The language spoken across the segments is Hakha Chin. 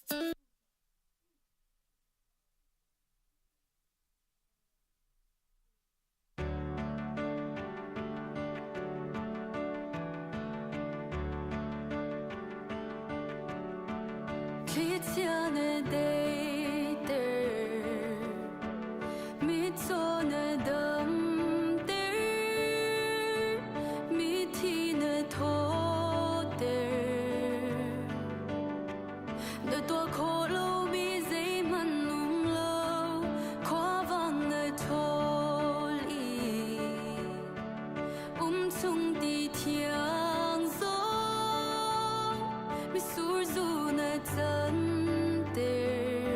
Thlichia na deiter, mitcaw na damter, mithi na thawter. Na tuah khawh lomi zeihmanh um lo, khuavang na ṭhawl i umchung ti thiang zong mitsur zu na canter.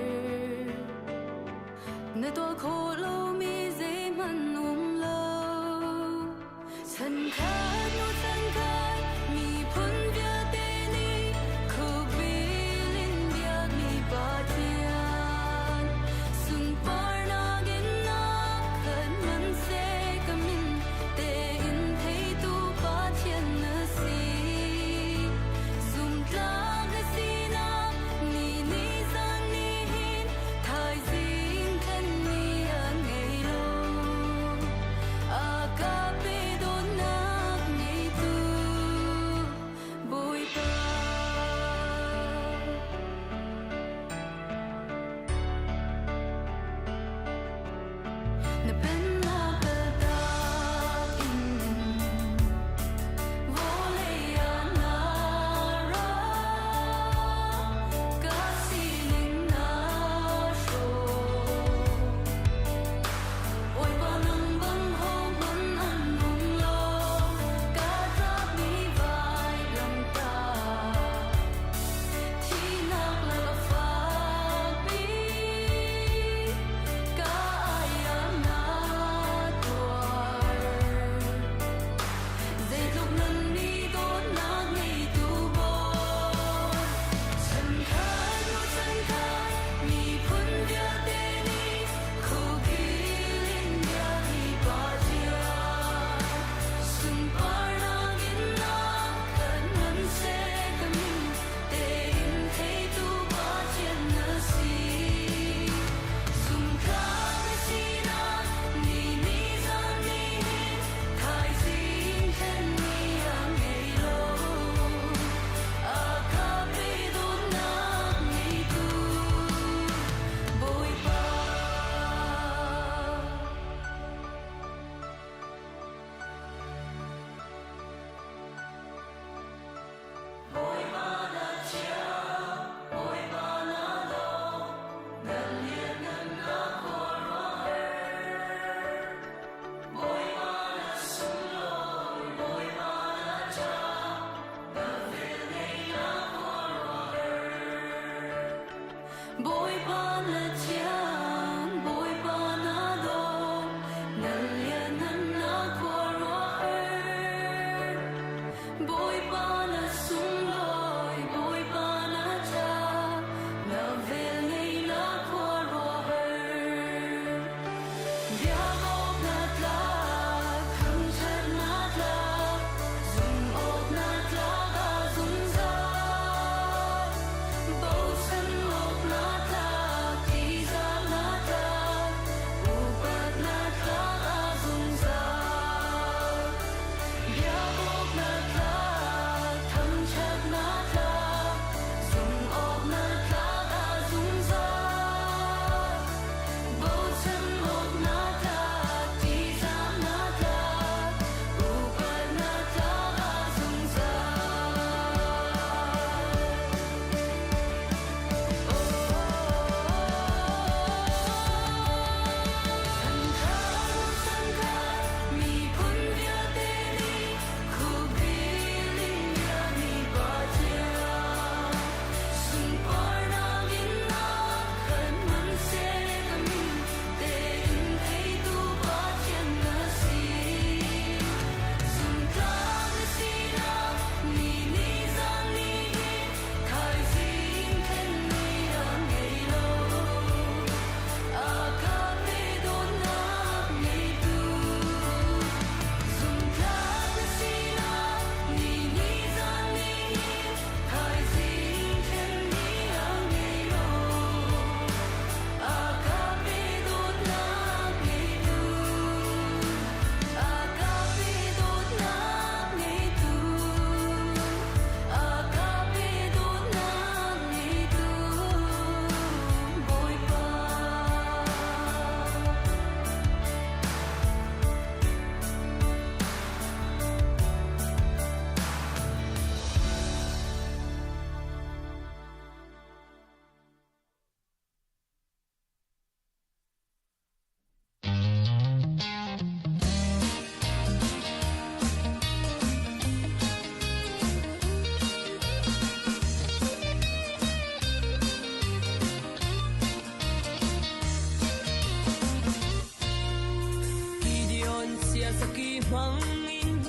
Hmangin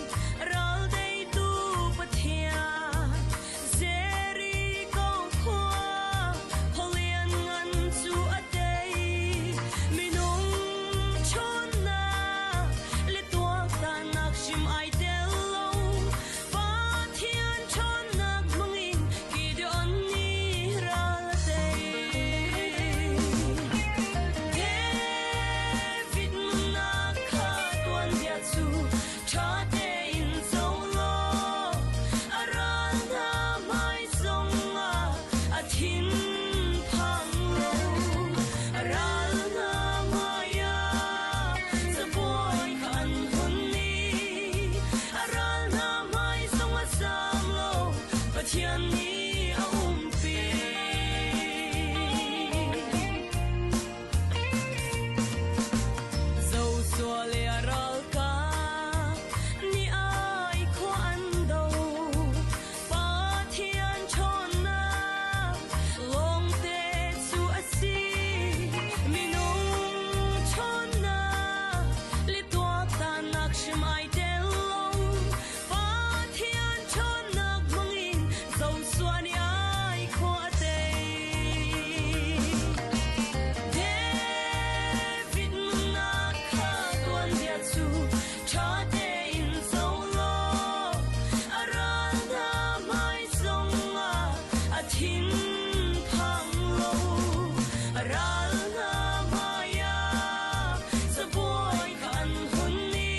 ral teitu Pathian Jericho khua khualian ngan cu a tei. Minung ṭhawnnak le tuaktannak hrim ai tel lo. Pathian ṭhawnnak hmangin Gideon nih ral a tei. David nunnak kha tuanbia cu ṭha tein zoh law a ral hna hmai zongah a thinphang lo. A ral hna hmaiah cabuai kha an hun i a ral hna hmai zong a zaam lo. Pathian nih a umpi. Joshua le a ralkap nih ai khua an do. Pathian ṭhawnnak lawngte cu a si. Minung ṭhawnnak le tuaktannak hrim ai tel lo. Pathian ṭhawnnak hmangin Joshua nih ai khua a tei. David nunnak kha tuanbia cu ṭha tein zoh law a ral hna hmai zongah a thinphang lo. A ral hna hmaiah cabuai kha an hun i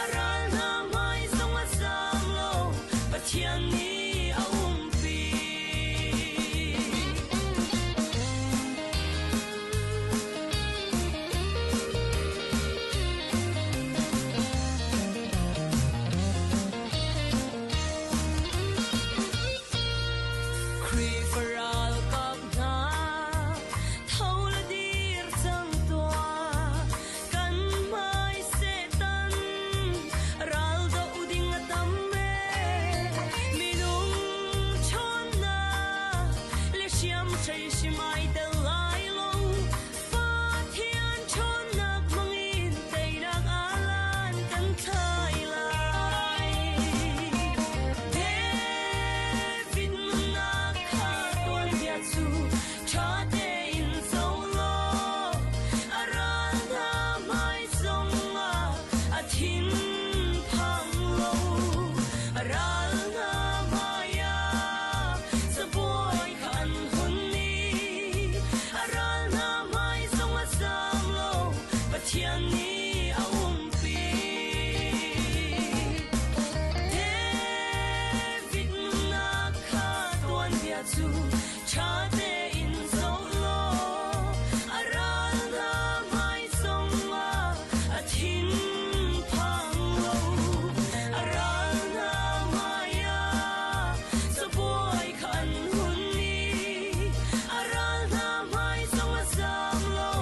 a ral hna hmai zong a zaam lo. Pathian nih a umpi. Khrihfa ralkap hna, tho le dir cang tuah. Kan hmai Satan ral doh ding a tam ee. Minung ṭhawnnak le hriamhrei hrim ai tel lai lo. Pathian ṭhawnnak hmangin teinak alan kan thlai lai. David nunnak kha tuanbia cu ṭha tein zoh law a ral hna hmai zongah a thinphang lo. A ral hna hmaiah cabuai kha an hun i a ral hna hmai zong a zaam lo. Pathian nih a umpi. David nunnak kha tuanbia cu ṭha tein zoh law a ral hna hmai zongah a thinphang lo. A ral hna hmaiah cabuai kha an hun i a ral hna hmai zong a zaam lo.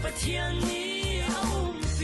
Pathian nih a umpi.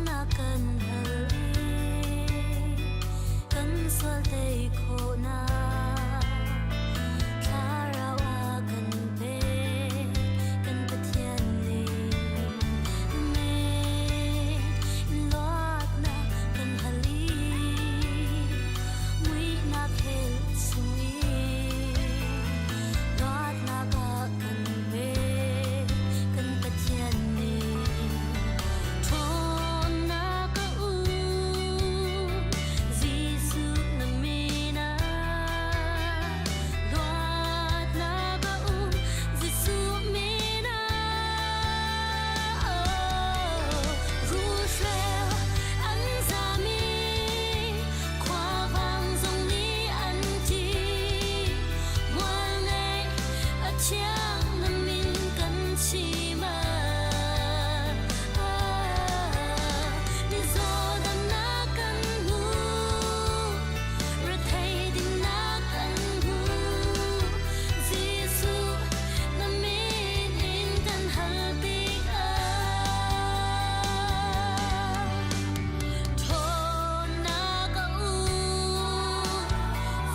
Damnak kan hal i kan sual tei khawhnak Thlarau a kan pek kan Pathian nih. Amen. Luatnak kan hal i muihnak hell chung i luatnak a kan pek kan Pathian nih. Ṭhawnnak a um Jesuh na min ah luatnak a um Jesuh min ah. Ruhhrel an zam i khuavang zong nih an ṭih. Mual ngei a thiang na min kan chim ah. Mizaw damnak kan hmu, rethei dinnak kan hmu. Jesuh na min in kan hal tikah ṭhawnnak a um.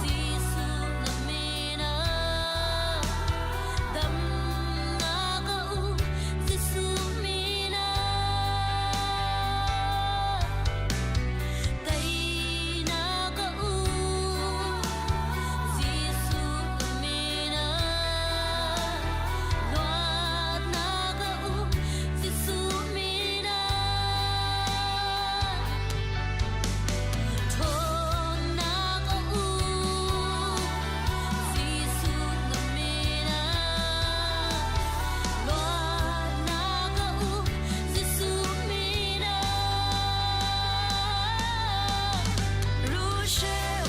Jesuh na min ah damnak a um. Jesuh min ah teinak a um. Jesuh na min ah luatnak a um. Jesuh min ah ṭhawnnak a um. Jesuh na min ah luatnak a um. Jesuh min ah Ruhhreu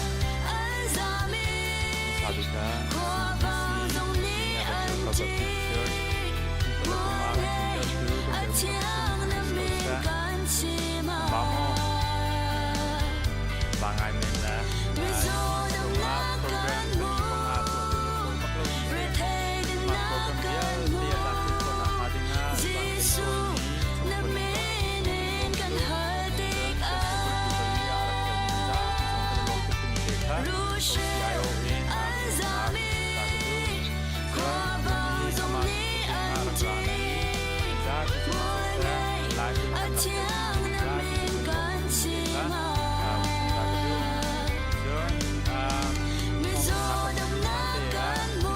an zam i khuavang zong nih an ṭih. Mual ngei a thiang na min kan chim ah. Mizaw damnak kan hmu, rethei dinnak kan hmu. Jesuh na min in kan hal tikah Ruhhreu an zam i khuavang zong nih an ṭih. Mual ngei a thiang na min kan chim ah. Mizaw damnak kan hmu,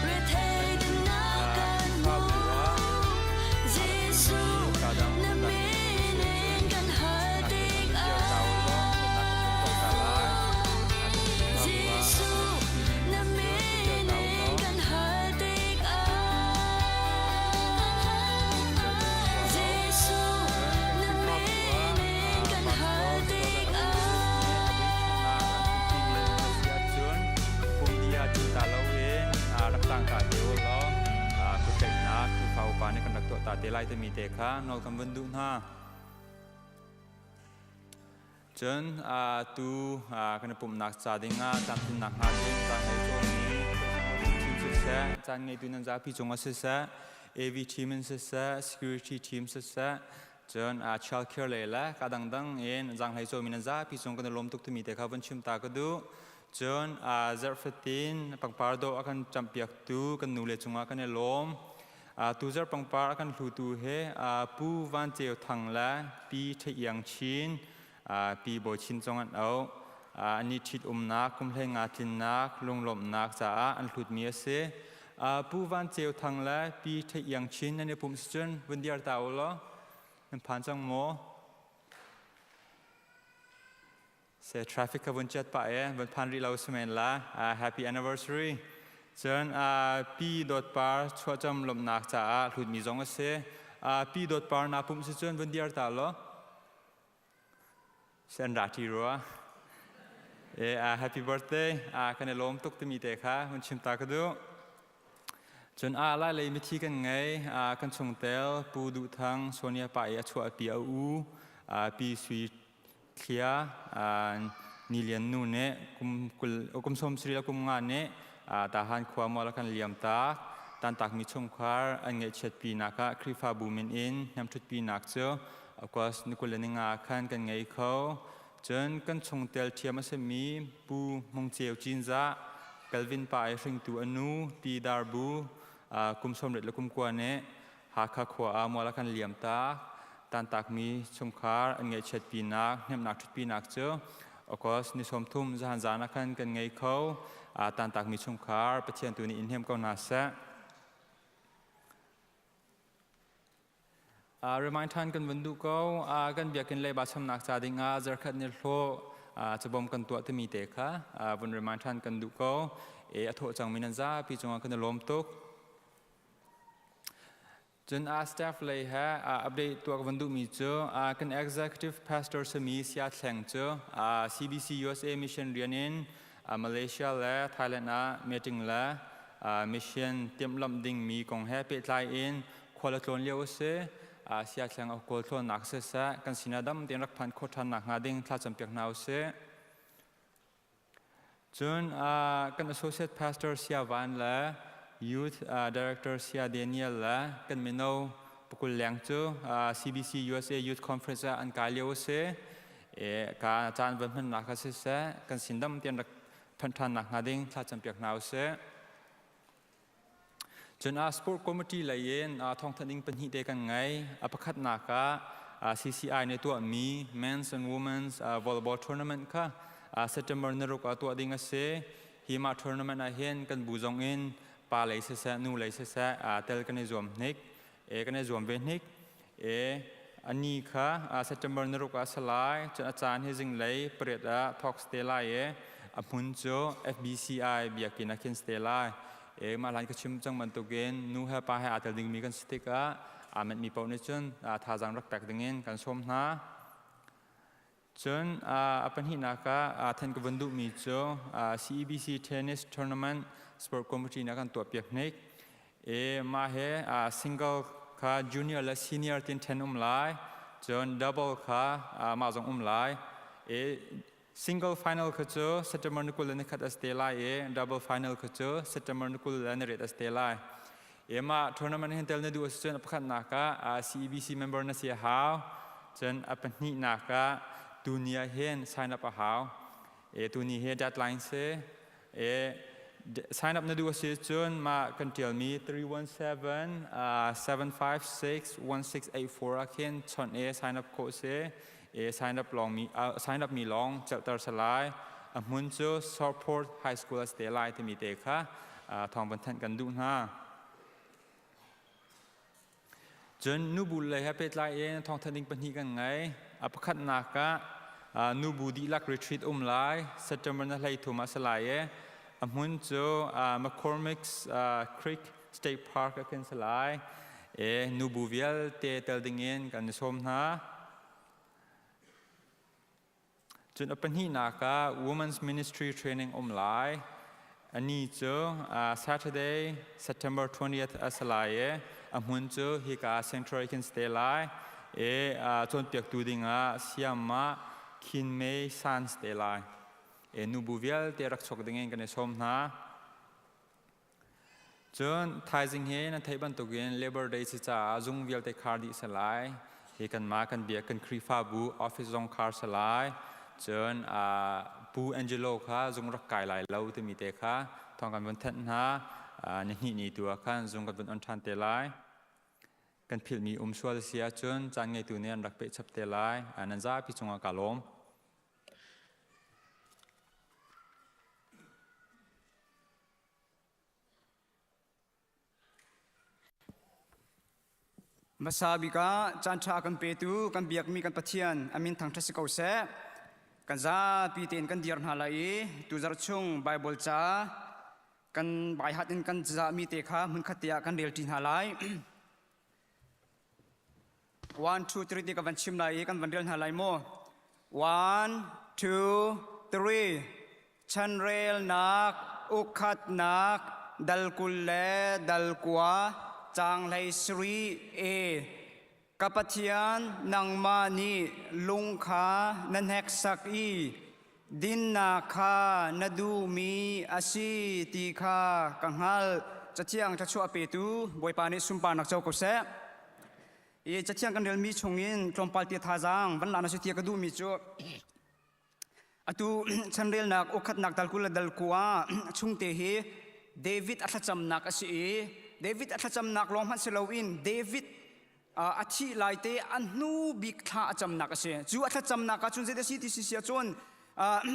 rethei dinnak kan hmu. Jesuh na min in kan hal tikah Jesuh na min in kan hal tikah Jesuh na min in kan hal tikah. Ta te lai timi te kha nawl kan vun duh hna. Cun tu kan i pumhnak ca dingah tlamtlinnak hnga cun caan ngei cawmi team siseh, caan ngeitu nan zapi cungah siseh, AV team in siseh, security team siseh, cun child care lei le ka dangdang in zaanghlei cawmi nan zapi cung kan i lawm tuk timi te kha vun chim ta ka duh. Cun zarh fatin pangpar dawh a kan campiaktu kan nule cungah kan i lawm. Tuzarh pangpar a kan hlutu hi Pu Van Ceu Thang le Pi Ṭha Iang Chin, Pi Bawi Chin zong an auh. An i ṭhitumnak, kum 15 tlinnak, lunglawmhnak caah an hlutmi a si. Pu Van Ceu Thang le Pi Ṭha Iang Chin nan i pumh si cun vun dir ta u law nan phan cang maw? Se traffic ka vun chat pah e vun phan rih lo si men la. Happy anniversary. Cun pi dawt par chuahcam lawmhnak caah hlutmi zong a si. Pi dawt par na pumh si cun vun dir ta law sen ra ṭi rua e. Happy birthday, kan i lawm tuk timi te kha hun chim ta ka duh. Cun a lai lei mithi kan ngei. Kan chungtel Pu Duh Thang Sonia pa i a chuah pi a u Pi Sui Thlia Ni Lian nu nih kum 20 kum 30 le kum nga nih Tahan khua mual a kan liam tak. Tantakmi chungkhar an ngaihchiatpi nak ah Khrihfabu min in hnemṭhutpinak cu August ni 25 khan kan ngei kho. Cun kan chungtel ṭhiam a simi Pu Hmung Ceu Cinzah, Calvin pa i hringtu a nu Pi Dar Bu, kum 80 le kum kua nih Hakha khua ah mual a kan liam tak. Tantakmi chungkhar an ngaihchiat pinak, hnemhnak ṭhutpinak cu August ni 30 zahan zan ah khan kan ngei kho. Tantakmi chungkhar Pathian tu nih in hnem ko hna seh. Remind ṭhan kan vun duh ko. Kan biakinn leiba chamnak ca dingah zarkhat ni hlawh cabawm kan tuah timi te kha vun remind ṭhan kan duh ko. E a thawh cangmi nan zapi cungah kan i lawm tuk. Cun a staff lei he update tuah ka vun duhmi cu kan executive pastor sami Sia Thleng cu CBC USA mission rian in Malaysia le Thailand ah meeting le mission timhlamh dingmi kong he pehtlai in khual a tlawn lio a si. Sia Thleng a kawl tlawnnak siseh kan sinah dam tein rak phan khawh ṭhan nakhnga ding thlacam piak hna usih. Cun kan associate pastor Sia Van le youth director Sia Daniel le kan mino pakul leng cu CBC USA Youth Conference ah an kai lio a si. Ka caan van hmannak kha siseh kan sin dam tein rak phanh ṭhan nakhnga ding thlacam piak hna usih. Cun a sport committee lei in thawngthanh ding pahnih te kan ngei. A pakhatnak ah CCI nih tuahmi Men's and Women's volleyball tournament kha September ni ruk ah tuah ding a si. Hi mah tournament ah hin kan bu zong in pa lei siseh nu lei siseh tel kan i zuam hnik. E kan i zuam ve hnik. E ani kha September ni ruk ah a si lai. Cun a caan hi zinglei pariat ah thawk si te lai i a hmun cu FBCI biakinn ah khin si te lai. E mah hlan ka chim cang bantukin nu he pa he aa tel dingmi kan si tikah aa menhmi paoh nih cun thazaang rak pek dingin kan sawm hna. Cun a pahnihnak ah then ka vun duhmi cu CEBC Tennis Tournament Sport Committee nih a kan tuahpiak hnik. E mah he single kha junior le senior tin then um lai. Cun double kha mah zong um lai. E single final kha cu September ni 21 a si te lai i double final kha cu September ni 28 a si te lai. E mah tournament hin tel na duh a si cun a pakhatnak ah CEBC member na si a hau. Cun a pahnihnak ah tuni ah hin sign up a hau. E tuni hi deadline si. E sign up na duh a si cun mah kan ṭialmi 317 756 1684 ah khin chawnh e sign up khawh si. E sign up lawng mi sign up mi lawng celhter si lai. A hmun cu Southport High School a si te lai timi te kha thawng van thanh kan duh hna. Cun nubu lei he pehtlai in thawngthanh ding pahnih kan ngei. A pakhatnak ah nubu dihlak retreat um lai September na hlei thum ah si lai i a hmun cu McCormick's Creek State Park ah khin si lai. E nubu vialte tel ding in kan i sawm hna. Cun a pahnihnak ah Women's Ministry Training um lai. Ani cu Saturday, September 20th a si lai i a hmun cu hika Sanctuary khin si te lai. I cawnpiaktu dingah Siamah Khin Mei San si te lai. I nubu vialte rak chuak dingin kan i sawm hna. Cun thaizing hi nan theih bantukin Labor Day si caah zung vialte khar dih si lai. Hi kanmah kan biak kan Khrihfabu office zong khar si lai. Cun Pu Angelo kha zung rak kai lai lo timi te kha thawng kan vun thanh hna. Nihnih ni tu ah khan zung kan vun on ṭhan te lai. Kan philhmi um sual a si ahcun caan ngeitu nih an rak peh chap te lai. Nan zapi cungah kaa lawm. Hmasa bik ah caanṭha a kan petu kan biakmi kan Pathian a min thangṭhat si ko seh. Kan zapi tein kan dir hna lai i tuzarh chung Baibal ca kan baihat in kan zahmi te kha hmunkhat te ah kan relṭi hna lai. 1 2 3 ti ka van chim lai i kan van rel hna lai mu. 1 2 3 Chanrelnak ukhatnak dal 20 le dal 9 caang 17 e Ka Pathian nangmah nih lung kha na hneksak i dinnak kha na duhmi a si ti kha ka hngalh. Cathiang thluachuah petu Bawipa nih sunparnak co ko seh. I cathiang kan relmi chungin tlawmpal te thazaang van la na si tia ka duhmi cu atu chanrelnak ukhatnak dal 20 le dal 9 chungte hi David a thlacamnak a si i David a thlacamnak lawng hmanh si loin David a thih lai te a hnu bik thla a camnak a si. Cu a thlacamnak ah cun zei a si ti si si ahcun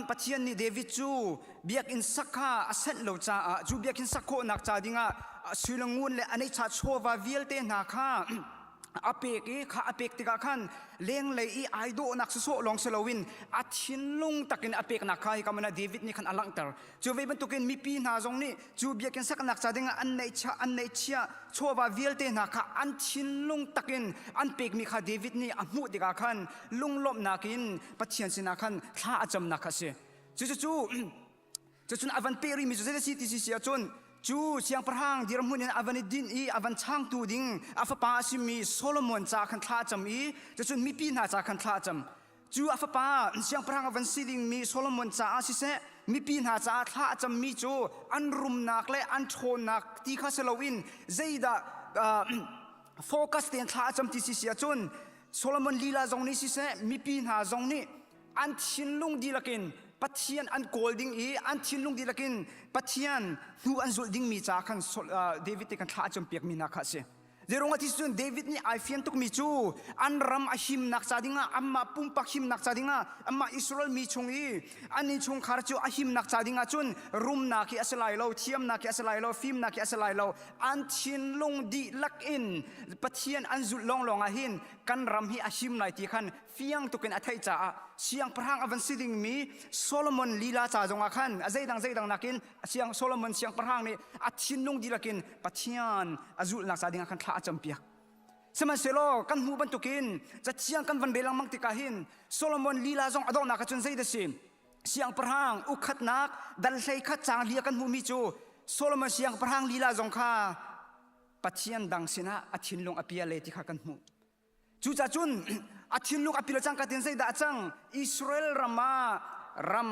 Pathian nih David cu biakinn sak kha a senh lo caah cu biakinn sak khawhnak ca dingah sui le ngun le a neihcha chawva vialte hna kha a pek i kha a pek tikah khan lenglei i ai dawhnak sawsawh lawng si loin a thinlung takin a peknak kha hika mana David nih khan a langhter. Cu ve bantukin mipi hna zong nih cu biakinn saknak ca dingah an neihchah an neihchiah chawva vialte hna kha an thinlung takin an pekmi kha David nih a hmuh tikah khan lunglawmhnak in Pathian sinah khan thla a camnak kha a si. Cucu cucun a van peh rihmi cu zei a si ti si si ahcun cu siangpahrang dirhmun in a van i dinh i a van changtu ding a fapa a simi Solomon ca khan thla a cam i cucun mipi hna ca khan thla a cam. Cu a fapa siangpahrang a van si dingmi Solomon caah siseh mipi hna caah thla a cammi cu an rumnak le an ṭhawnnak ti kha si loin zeidah focus tein thla a cam ti si si ahcun Solomon lila zong nih siseh mipi hna zong nih an thinlung dihlak in Pathian an kawl ding i an thinlung dihlak in Pathian hnu an zulh dingmi ca khan David nih kan thla a campiakmi hna kha a si. Zeirung ah ti cun David nih ai fian tukmi cu an ram a himnak ca dingah anmah pumpak himnak ca dingah anmah Israel mi chung i an innchungkhar cu a himnak ca dingah cun rumnak hi a si lai lo thiamnak hi a si lai lo fimnak hi a si lai lo an thinlung dihlak in Pathian an zulh lawnglawng ah hin kan ram hi a him lai ti khan fiang tukin a theih caah siangpahrang a van si dingmi Solomon lila ca zongah khan a zeidang zeidang nakin siang Solomon siangpahrang nih a thinlung dihlak in Pathian a zulhnak ca dingah khan thla a campiak. Sihmanhsehlaw kan hmuh bantukin cathiang kan van rel lengmang tikah hin Solomon lila zong a donghnak ah cun zei dah si? Siangpahrang ukhatnak dal 11 caang lia kan hmuhmi cu Solomon siangpahrang lila zong kha Pathian dang sinah a thinlung a pial e ti kha kan hmuh. Cucaah cun a thinlung a pial cang ka tin zeidah a cang? Israel ram ah ram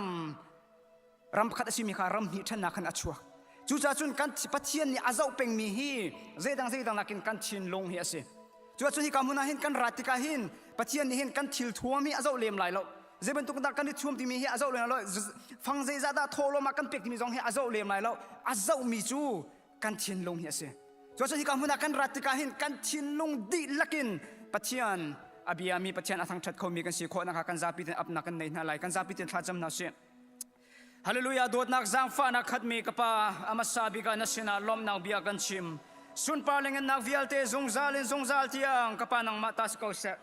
ram pakhat a simi kha ram hnih ṭhennak khan a chuak. Cucaah cun kan Pathian nih a zoh pengmi hi zeidang zeidang nakin kan thinlung hi a si. Cucaah cun hika hmun ah hin kan rat tikah hin Pathian nih hin kan thil thuam hi a zoh lem lai lo. Zei bantuk dah kan i thuam timi hi a zoh lem lai lo. Fang zeizah dah thawhlawm ah kan pek timi zong hi a zoh lem lai lo. A zohmi cu kan thinlung hi a si. Cucaah hika hmun ah kan rat tikah hin kan thinlung dihlak in Pathian a biami Pathian a thangṭhat khomi kan si khawh nakhnga kan zapi tein apnak kan nei hna lai. Kan zapi tein thlacam hna usih. Hallelujah dawtnak zaangfahnak khatmi ka pa amasa bik ah na sinah lawmhnak bia kan chim. Sunpar le ngannak vialte zungzal in zungzal tiang ka pa nangmah ta si ko seh.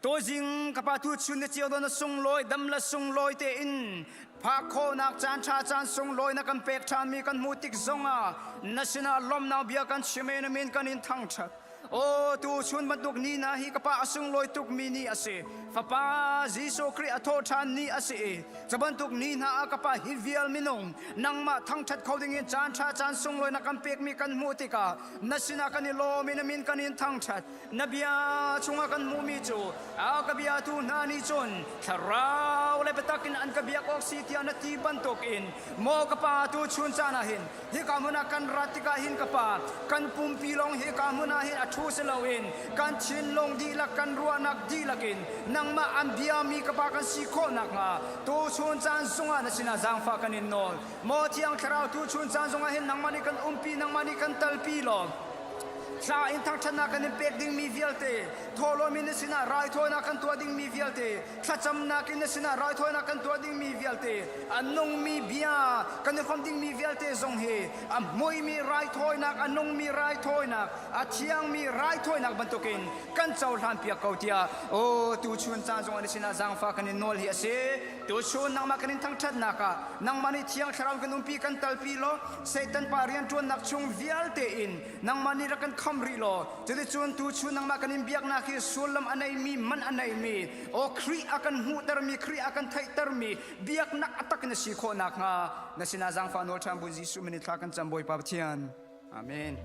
Tawzing ka pa tu chun na cio na sunglawi dam la sunglawi tein phak khawhnak caan ṭha caan sunglawi na kan pek ṭhanmi kan hmuh tik zongah na sinah lawmhnak bia kan chim i na min kan in thangṭhat. Aw tu chun bantuk ni na hi ka pa a sunglawi tukmi ni a si. Fapa Jesuh Khrih a thawh ṭhan ni a si i cu bantuk ni hna ah ka pa hi vial minung nangmah thangṭhat kho dingin caan ṭha caan sunglawi na kan pekmi kan hmuh tikah na sinah kan i lawm i na min kan in thangṭhat. Na bia chungah kan hmuhmi cu a ka biatu hna nih cun thlarau le biatak in an ka biak awk si tiah na ti bantukin maw ka pa tu chun caan ah hin hika hmun ah kan rat tikah hin ka pa kan pumpi lawng hika hmun ah hin a ṭhu si loin kan thinlung dihlak kan ruahnak dihlak in nangmah an biami ka pa kan si khawh nakhnga tu chun caan zungah na sinah zaangfah kan in nawl maw thiang thlarau tu chun caan zungah hin nangmah nih kan umpi nangmah nih kan talpi law Thla in thangṭhatnak kan in pek dingmi vialte, thawhlawm in na sinah raithawinak kan tuah dingmi vialte, thlacamnak in na sinah raithawinak kan tuah dingmi vialte, a nungmi bia kan i hrawm dingmi vialte zong hi a hmuimi raithawinak, a nungmi raithawinak, a thiangmi raithawinak bantukin kan cohlan piak ko tiah aw tuchun caan zongah na sinah zaangfah kan in nawl hi a si. Tuchun nangmah kan in thangṭhatnak ah nangmah nih Thiang Thlarau kan umpi kan talpi law Satan pa rianṭuannak chung vialte in nangmah nih rak kan kham rih law cuticun tuchun nangmah kan in biaknak hi sullam a neimi man a neimi aw Khrih a kan hmuhtermi Khrih a kan theihtermi biaknak a tak na si khawh nakhnga na sinah zaangfah nawl ṭhan bu Jesuh min in thla kan cam Bawipa Pathian. Amen.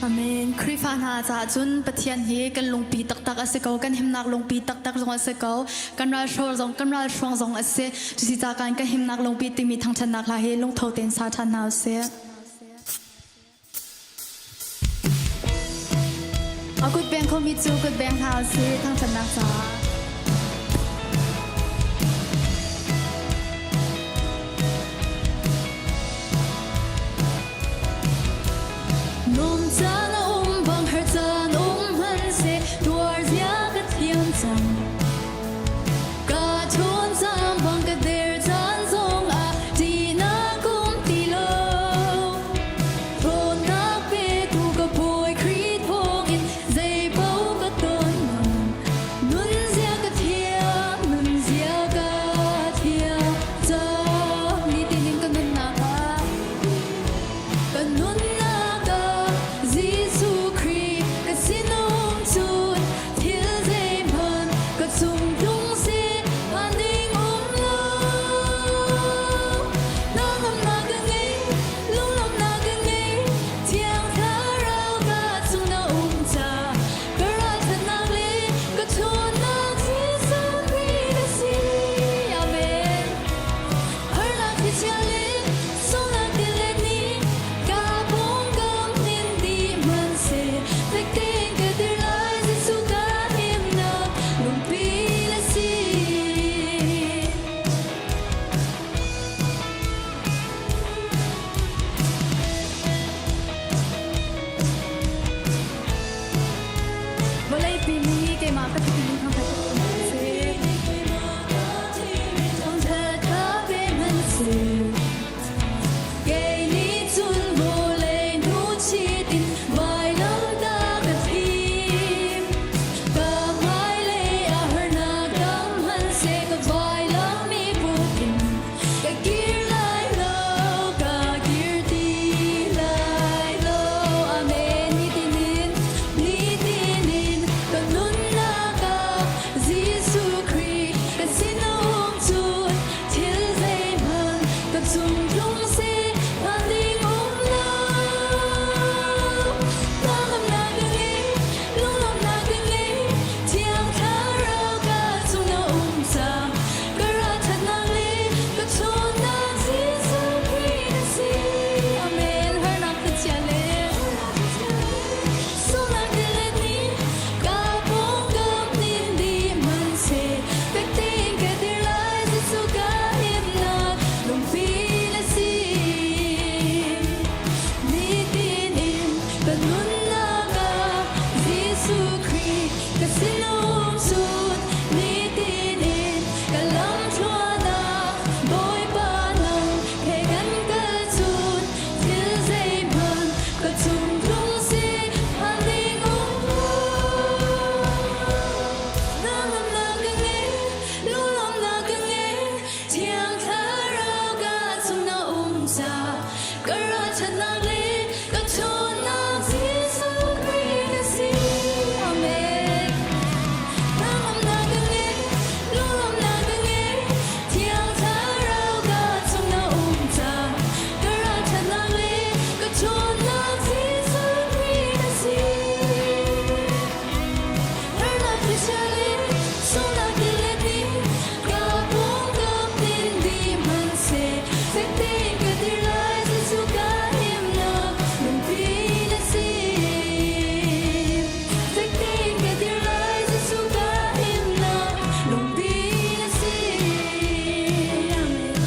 Amen. Khrihfa hna caah cun Pathian hi kan lungpi taktak a si ko, kan himnak lungpi taktak zong a si ko, kan ralhrawl zong kan ralhruang zong a si. Cusi ca kan kan himnak lungpi timi thangṭhatnak hla hi lungtho tein sa ṭhan hna usih. beng khomi cu kut beng hna usih thangṭhatnak caah. Nung caan a um bang har caan um hmanhseh tuar zia ka thiam cang. Ka ṭhawn caan bang ka der caan zongah ṭihnak um ti lo. Ṭhawnnak petu ka Bawi Khrih thawngin zeipaoh ka ton ngam. Nunzia ka thiam, nunzia ka thiam cang. Nitin in ka nunnak ah Ka nunnak ah Jesuh Khrih ka sinum cun thil zeihmanh ka chung tlung si phan ding um lo. Hnangamnak ka ngei, lunglawmhnak ka ngei, Thiang Thlarau ka chung na um ca. Ka ralṭhatnak le ka ṭhawnnak Jesuh Khrih na si. Amen. Harnak thlichia le sunghnak tilet nih ka pawngkam nin dih hmanhseh fek tein ka dir lai Jesuh ka himnak lungpi na si. Vawleipi nih keimah ka thimi thangṭhat seh. Thangṭhat ka pe hmanhseh. Kei nih cun vawlei hnuchit in vailam ta ka thim. Ka hmailei ah harnak tam hmanhseh ka vailam i put in ka kir lai lo, ka kir ti lai lo. Amen. Nitin in, nitin in ka nunnak ah Jesuh Khrih ka sinum cun thil zeihmanh ka cung tlung seh phan ding um lo. Hnangamnak ka ngei, lunglawmhnak ka ngei, Thiang Thlarau ka chung na um cang. Ka ralṭhatnak le ka ṭhawnnak Jesuh Khrih na si. Amen. Harnak ka chia le sunghnak tilet nih ka pawngkam nin dih hmanhseh fek tein ka dir lai Jesuh ka himnak lungpi na si. Nitin in ka nunnak ah Jesuh Khrih ka sinum cun nitin in ka lamthluan ah Bawipa nang he kan kal cun thil zeihmanh ka chung tlung si phan ding um lo. Hnangamnak ka ngei, lunglawmhnak ka ngei, Thiang Thlarau ka chung na um ca, ka ralṭhatnak le ka ṭhawnnak Jesuh Khrih na si. Amen. Hnangamnak ka ngei, lunglawmhnak ka ngei, Thiang Thlarau ka chung na um ca, ka ralṭhatnak le ka ṭhawnnak Jesuh Khrih na si. Harnak thlichia le sunghnak tilet nih ka pawngkam tin dih hmanhseh fek tein ka dir lai Jesuh ka himnak lungpi na si. Fek tein ka dir lai Jesuh ka himnak lungpi na si. Amen.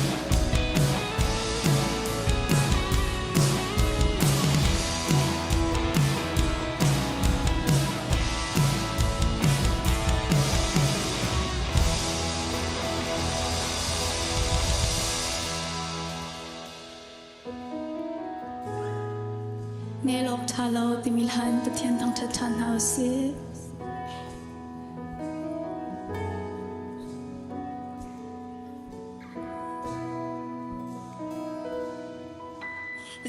Nel awk ṭha lo timi hlan Pathian thangṭhat ṭhan hna u sih.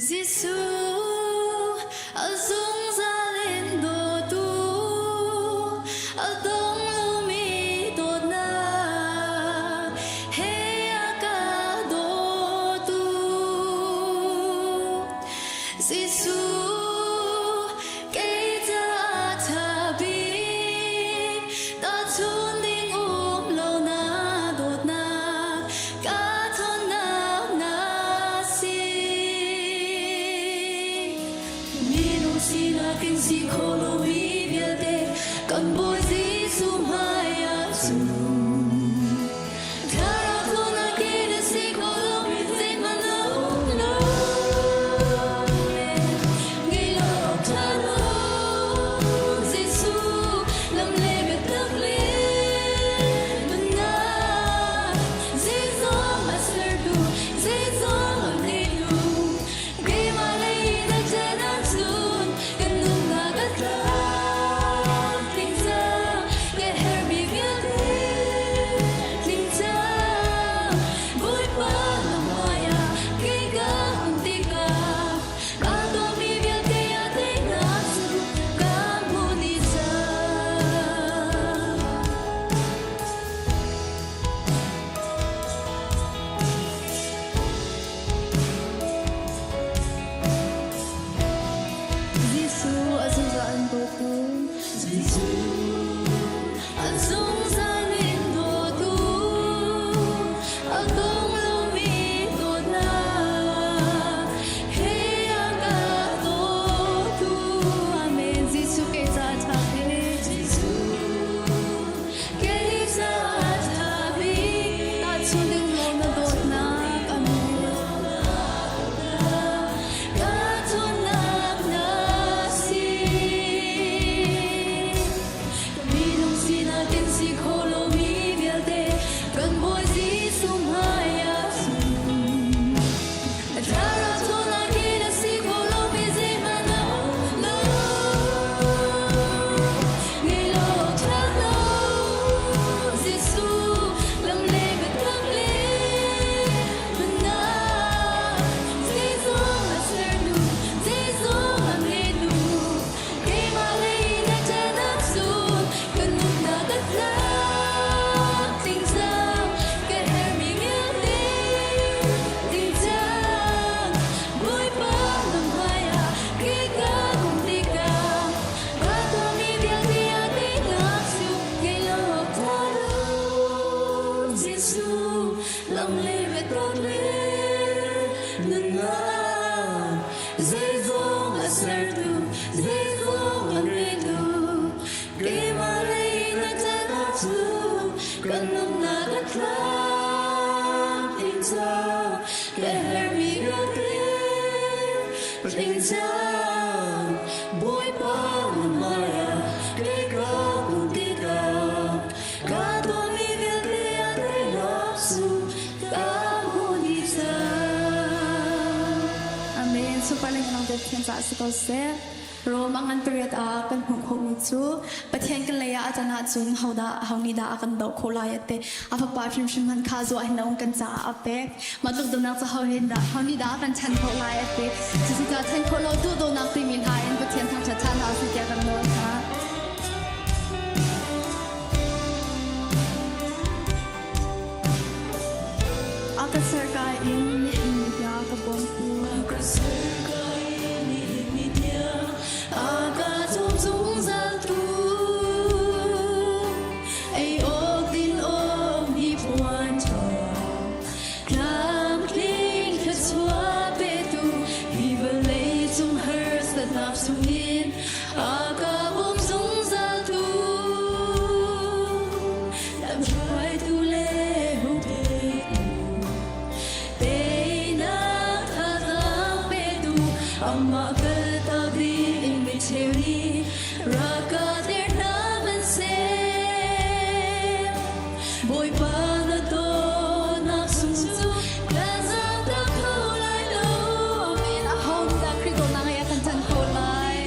Jesuh a zungzal in dawtu, a dong lomi dawtnak he a ka dawtu. Jesuh kei caah ṭha bik, tahchun ding um lo na dawtnak ka ṭhawnnak na si. Kan Bawi Jesuh hmai ah cun thlarau thawnnak in a si kho lo zeihmanh a um lo. Ngei lo awk ṭha lo Jesuh lam le biatak le nunnak zeizong a sertu zeizong a ngeitu keimah lei na ṭan ahcun kan nunnak a tlamtling cang ka herhmi vialte tling cang Bawipa na hmaiah kei ka um tikah kaa tuahmi vialte ah teinak cu ka hmu dih cang. Jesuh a zungzal an dawtu. Jesuh a zungzal in dawtu. A dong lomi dawtnak he a ka dawtu. Amen. Jesuh kei ca ṭha bik. Jesuh kei ca ṭha bik. Tahchun ding law na dawtnak. Amen. Ka ṭhawnnak na si. Minung sinak in si kho lomi vialte kan Bawi Jesuh hmaiah cun thlarau ṭhawnnak in a si kho lomi zeihmanh a um lo. Ngei lo ṭha lo Jesuh lam le biatak le nunnak zeizong a sertu zeizong a ngeitu keimah lei na ṭan ahcun kan nunnak a tlak ding cang ka herhmi vialte ding cang Bawipa na hmaiah kei ka um tikah ka tuahmi vialte ah teinak cu ngei lo awk ṭha lo Jesuh lam le biatak le nunnak zeizong a sertu zeizong a ngeitu keimah lei na ṭan ahcun kan nunnak a tlam ding cang ka herhmi vialte tling cang Bawipa na hmaiah kei ka um tikah ka tuahmi vialte a teinak cu ka hmu dih cang. Amen. Super lengmang te Pathian caah si ko seh. Rom a ngan pariat ah kan hmuh khawhmi cu Pathian kan lei ah a can ahcun hodah ho nih dah a kan doh khawh lai ate a fapa hrimhrim hman kha zuah hin kan caah a pek mah tluk dawtnak cu ho hin dah ho nih dah a kan chan khawh lai ate cucu chan khawh lo duh dawtnak timi hla in Pathian thangṭhat ṭhan hna usih tiah kan nawl hna. A ka serka in nihin ni tiang ka bawmtu. A ka serka in nihin ni tiang a ka cawm zungzaltu. Ei awk din awk hi puan ṭha tlamtling thluachuah petu hi vawlei cung harsatnak chungin a ka bawm zungzaltu. Lamhruaitu le huptu teinak thazaang petu amah kaltak ding mi cheu nih rak ka der hna hmanhseh. Bawipa na dawtnak sung cu ka zaangtak kho lai lo. Amen. Aho nih dah Khrih dawtnak ngei a kan chan kho lai?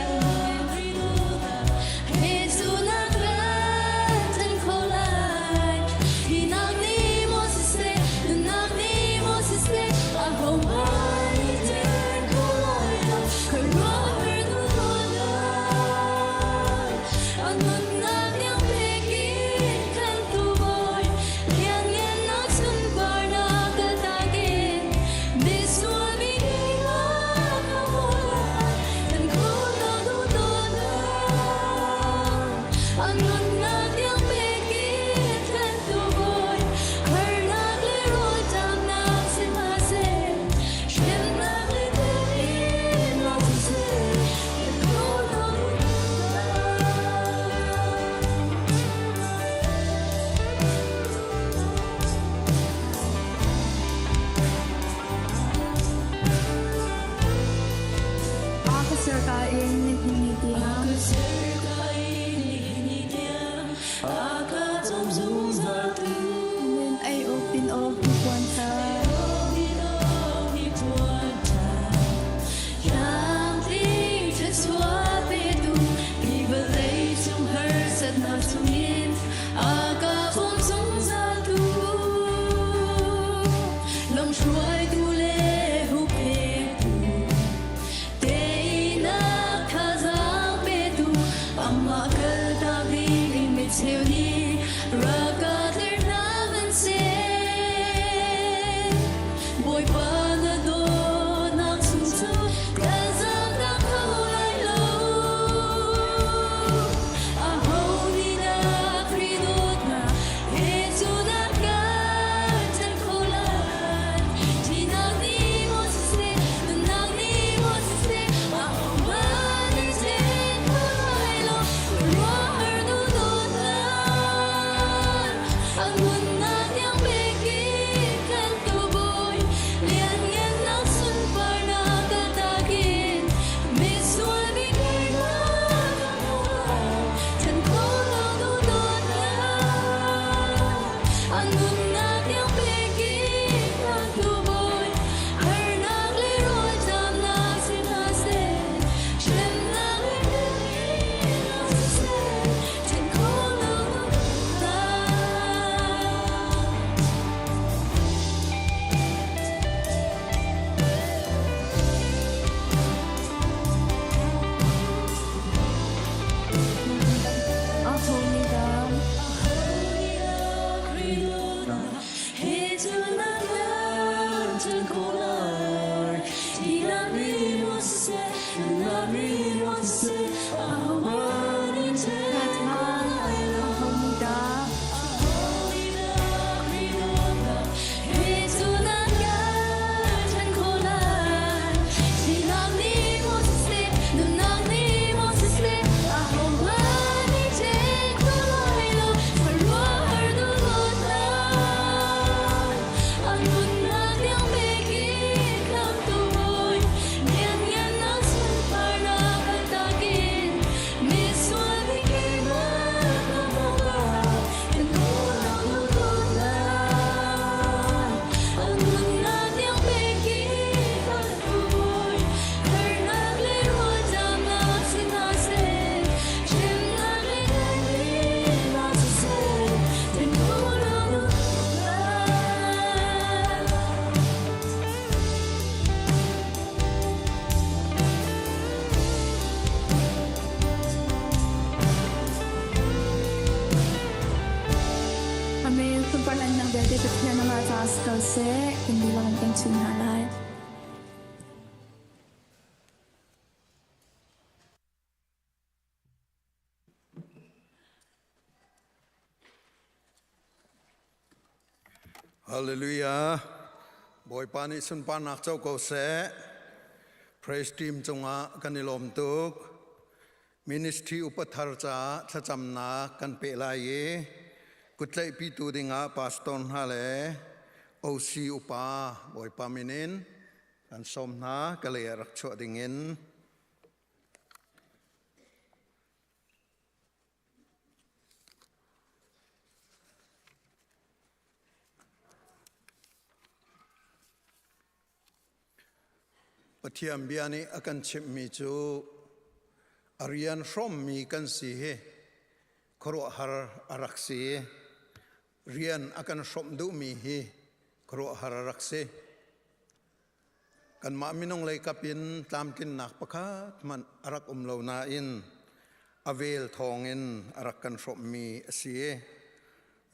chungin a ka bawm zungzal tu lamhruaitu le huphengtu teinak thazaang petu amah kaltak ding in micheu nih rak ka tlerh hna hmanhseh Bawipa na dawtnak chung cu ka zaangnak kho lai lo. Aho nih dah Khrih dawtnak he cu dah kan ṭhen khawh lai? Thihnak nih maw siseh, nunnak nih maw siseh, ahohmanh nih ṭhen kho lai lo. Khuaruahhar duhdawtnak a nunnak tiang pek in kan tubawi lianngannak sunparnak kaltak in misual mi keimah ka hmu ṭhen kho lo duhdawtnak a nunnak tiang pek in kan tubawi harnak le rawlṭamnak si hna seh hremnak le temhinnak siseh ṭhen kho lo duhdawtnak. Amen. Sunparnak vialte Pathian amah caah si ko seh. Kan dihlak in kan chim hna lai. Hallelujah. Bawipa nih sunparnak co ko seh. Praise team cungah kan i lawm tuk. Ministry upa thar caah thlacamnak kan peh lai i kutlaihpitu dingah pastor hna le OC upa Bawipa min in kan sawm hna ka lei ah rak chuah dingin. Pathian bia nih a kan chimhmi cu a rian hrawmmi kan si hi khuaruahhar a rak si. Rian a kan hrawmh duhmi hi khuaruahhar a rak si. Kanmah minung lei kap in tlamtlinnak pakhat hmanh a rak um lo nain a vel thawngin a rak kan hrawmhmi a si.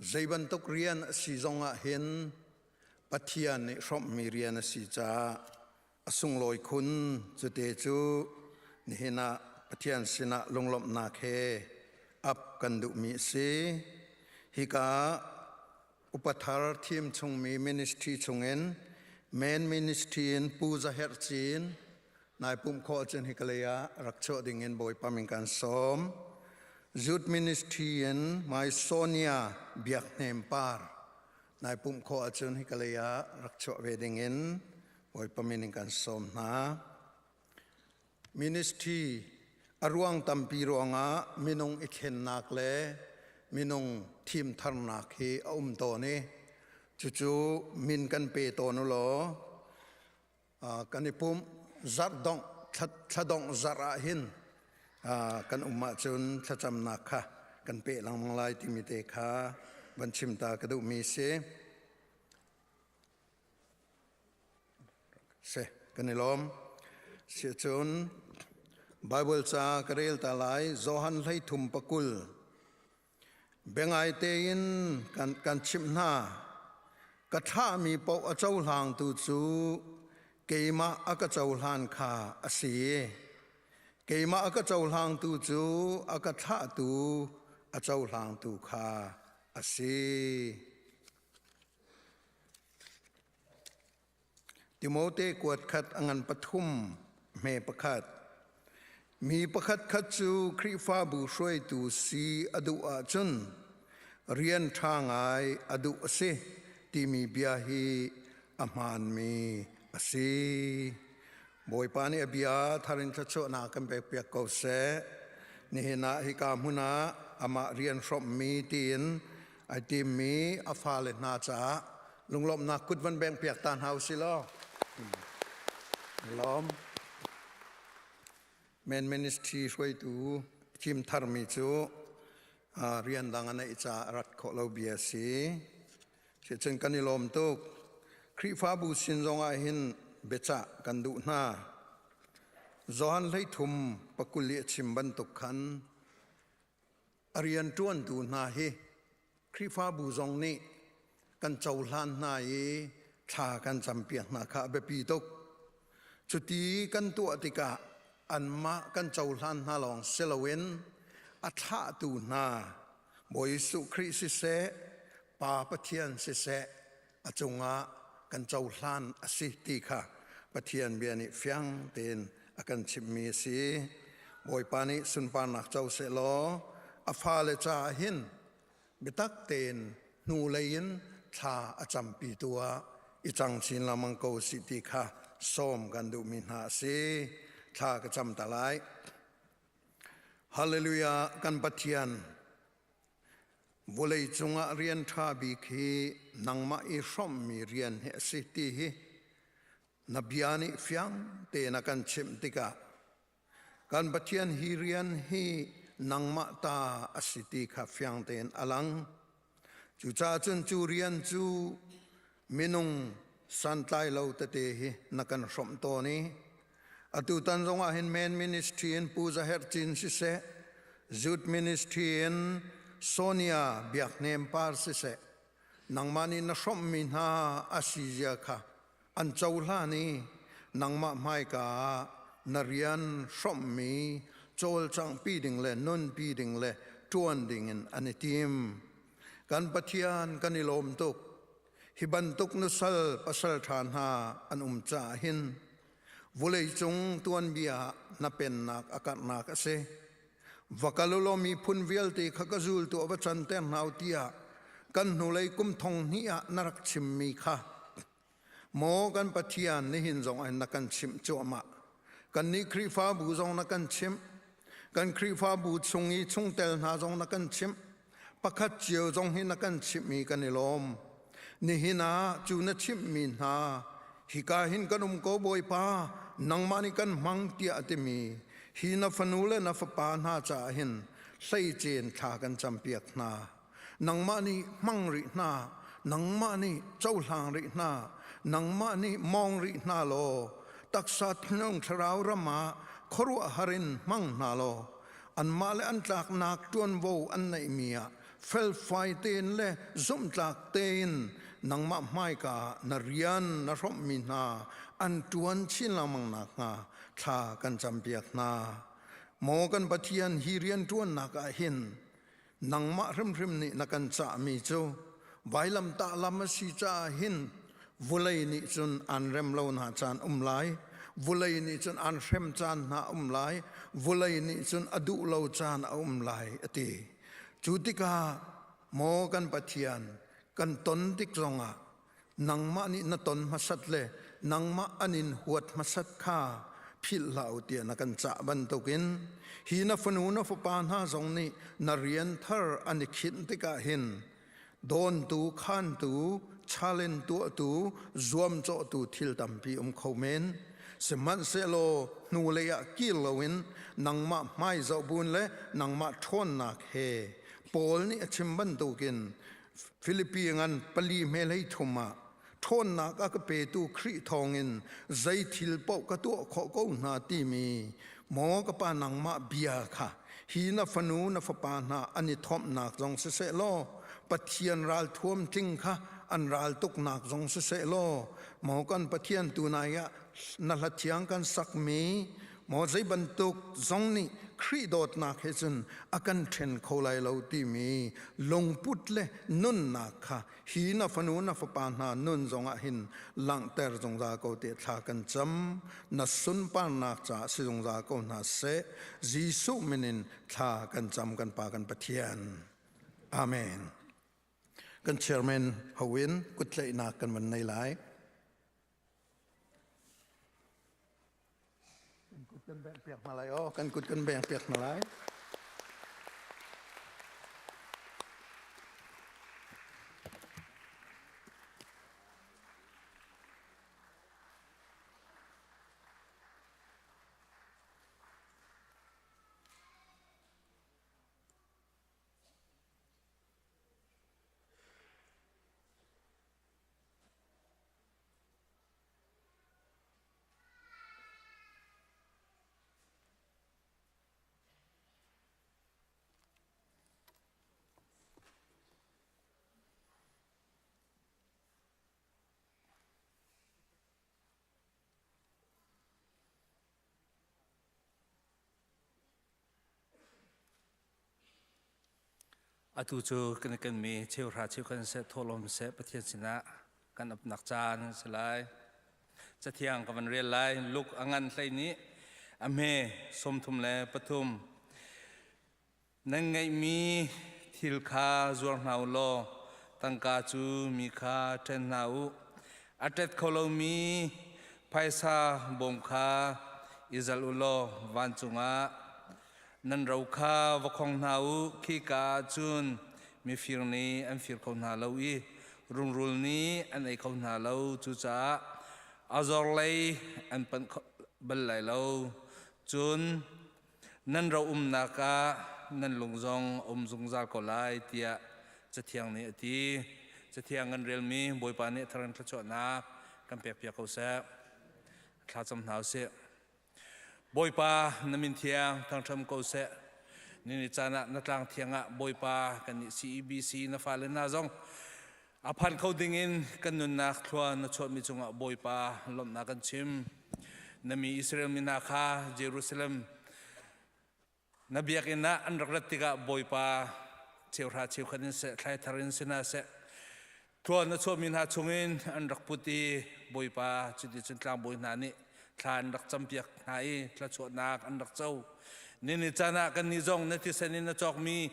Zei bantuk rian a si zongah hin Pathian nih hrawmhmi rian a si caah a sunglawi khun. Cute cu nihin ah Pathian sinah lunglawmhnak he ap kan duhmi a si. Hika upa thar thim chungmi ministry chungin main ministry in Pu Za Herh Cin nai pumh khawh cun hi kalei ah rak chuah ding in Bawipa min kan sawm. Youth ministry in Mai Sonia Biak Hnem Par nai pumh khawh ahcun hi kalei ah rak chuah ve ding in Bawipa min in kan sawm hna. Ministry a ruang tampi ruangah minung i thlennak le minung thimtharnak hi a um tawn i cucu min kan pe tawn u law kan i pumh zarh dongh thla dongh zarh ah hin kan um ahcun thlacamnak kha. kan pe lengmang lai timi te kha van chim ta ka duhmi si. Si, kan i lawm. Siahcun Bible ca ka rel ta lai Johan 13 pakul. Biangai tein kan, kan chimh hna. Ka thlahmi paoh a cohlangtu cu keimah a ka cohlan kha a si. Keimah a ka cohlangtu cu a ka thlahtu a cohlangtu kha a si. Timote kuat khat a ngan pathum hme pakhat. Mi pakhat khat cu Khrihfabu hruaitu si a duh ahcun rian ṭha ngai a duh a si timi bia hi a hmaanmi a si. Bawipa nih a bia thar in thluachuahnak kan pekpiak ko seh. Nihin ah hika hmun ah amah rian hrawmhmi tiin ai timmi a fale hna caah lunglawmhnak kut van beng piak ta hna usih law. Lawm. Men ministry hruaitu thim tharmi cu rian dang a neih caah rat khawh lo bia si. Sicun kan i lawm tuk. Khrihfabu sin zongah hin biacah kan duh hna. Johan 13 pakul i a chim bantuk khan a rianṭuantu hna hi Khrihfabu zong nih kan cohlan hna i thla kan campiak hna kha a biapi tuk. Cuti kan tuah tikah anmah kan cohlan hna lawng si loin a thlahtu hna Bawi Jesuh Khrih siseh, Pa Pathian siseh a cungah kan cohlan a si ti kha Pathian bia nih fiang tein a kan chimhmi a si. Bawipa nih sunparnak co sehlaw a fale caah hin biatak tein hnulei in thla a campi tu ah i cang chin lengmang ko si ti kha sawm kan duhmi hna a si. Thla ka cam ta lai. Hallelujah kan Pathian Vawlei cungah rian ṭha bik hi nangmah i hrawmhmi rian hi a si ti hi na bia nih fiang tein a kan chimh tikah kan Pathian hi rian hi nangmah ta a si ti kha fiang tein a lang. Cucaah cun cu rian cu minung santlai lo tete hi na kan hrawmh tawn i atutan zongah hin Men Ministry in Pu Za Herh Cin siseh, Youth Ministry in Sonia Biak Hnem Par siseh, nangmah nih na hrawmhmi hna a si zia kha an cohlan i nangmah hmaika ah na rian hrawmhmi cawlcanghpi ding le nunpi ding le ṭuan ding in an i tim. Kan Pathian kan i lawm tuk. Hi bantuk nusal pasal ṭha hna an um caah hin vawleicung tuanbia ah na pennak a karhnak a si. Va kal u law miphun vialte kha ka zultu ah va canter hna u tiah kan hnulei kum thong hnih ah na rak chimmi kha maw kan Pathian nihin zong ah na kan chimh cuahmah. Kannih Khrihfabu zong na kan chimh. Kan Khrihfabu chung i chungtel hna zong na kan chimh. Pakhat cio zong hi na kan chimh i kan i lawm. Nihin ah cu na chimhmi hna hika hin kan um ko Bawipa nangmah nih kan hmang tiah a timi hi na fanu le na fapa hna caah hin hleicen thla kan campiak hna. Nangmah nih hmang rih hna, nangmah nih cohlang rih hna, nangmah nih mawng rih hna law taksa thinlung thlarau ram ah khuaruahhar in hmang hna law anmah le an tlaknak ṭuanvo an neihmi ah felfai tein le zumhtlak tein nangmah hmaika ah na rian na hrawmhmi hna an ṭuan chin lengmang nakhnga thla kan campiak hna. Maw kan Pathian, hi rian ṭuannak ah hin nangmah hrimhrim nih na kan cahmi cu vailamtah lam a si caah hin vulei nih cun an rem lo hna caan um lai vulei nih cun an hrem caan hna um lai vulei nih cun a duh lo caan a um lai a ti cu tikah maw kan Pathian kan ton tik zongah nangmah nih na ton hmasat le nangmah an in huat hmasat kha philh hlah u tiah na kan cah bantukin hi na fanu na fapa hna zong nih na rian thar an i khinh tikah hin dawntu khantu challenge tuahtu zuamcawhtu thil tampi um kho men sihmanhsehlaw hnulei ah kir loin nangmah hmai zoh bun le nangmah ṭhawnnak he. Paul nih a chim bantukin Filipi ngan pali hmelhei thum ah ṭhawnnak a ka petu Khrih thawngin zei thil paoh ka tuah khawh ko hna timi maw ka pa nangmah bia kha hi na fanu na fapa hna an i thawmhnak zong siseh law Pathian ralthuam tling kha an raltuknak zong siseh law maw kan Pathian tunai ah na hla thiang kan sakmi maw zei bantuk zong nih Khrih dawtnak he cun a kan ṭhen kho lai lo timi lungput le nunnak kha hi na fanu na fapa hna nun zongah hin langhter zungzal ko te thla kan cam na sunparnak caah si zungzal ko hna seh Jesuh min in thla kan cam kan pa kan Pathian amen kan chairman hoin kuttlaihnak kan van nei lai Kan kut kan bengh piak hna lai aw kan kut kan beng piak hna lai. Atu cu kan i kenmi cheuhra cheukhat in seh thawhlawm seh Pathian sinah kan upnak caan a si lai. Cathiang ka van rel lai. Luke a ngan hlei nih a hme 33. Nan ngeihmi thil kha zuar hna u law tangka cu mi kha ṭhen hna u. A ṭet kho lomi phaisa bawm kha i zalh u law vancung ah Nan ro kha va khong hna u, khika ah cun mifir nih an fir kho hna lo i rungrul nih an ei kho hna lo. Cucaah a zor lei an panh bal lai lo. Cun nan ro umnak ah nan lung zong a um zungzal ko lai, tiah Cathiang nih a ti. Cathiang kan relmi Bawipa nih a thar in thluachuahnak kan pekpiak ko seh. Thlacam hna u sih. Bawipa na min thiang thangṭham ko seh. Nini caan ah na tlang thiang ah Bawipa kan nih CEBC na fale hna zong a phan kho ding in kan nunnak thlua na chuahmi cungah Bawipa lawmhnak kan chim. Na mi Israel mi hna kha Jerusalem na biakinn ah an rak rat tikah Bawipa cheuhra cheukhat in seh thlaithar in si hna seh thluan a chuahmi hna chungin an rak put i Bawipa cuticun tlangbawi hna nih thla an rak campiak hna i thluachuahnak an rak co nini caan ah kannih zong na thisen in na cawkmi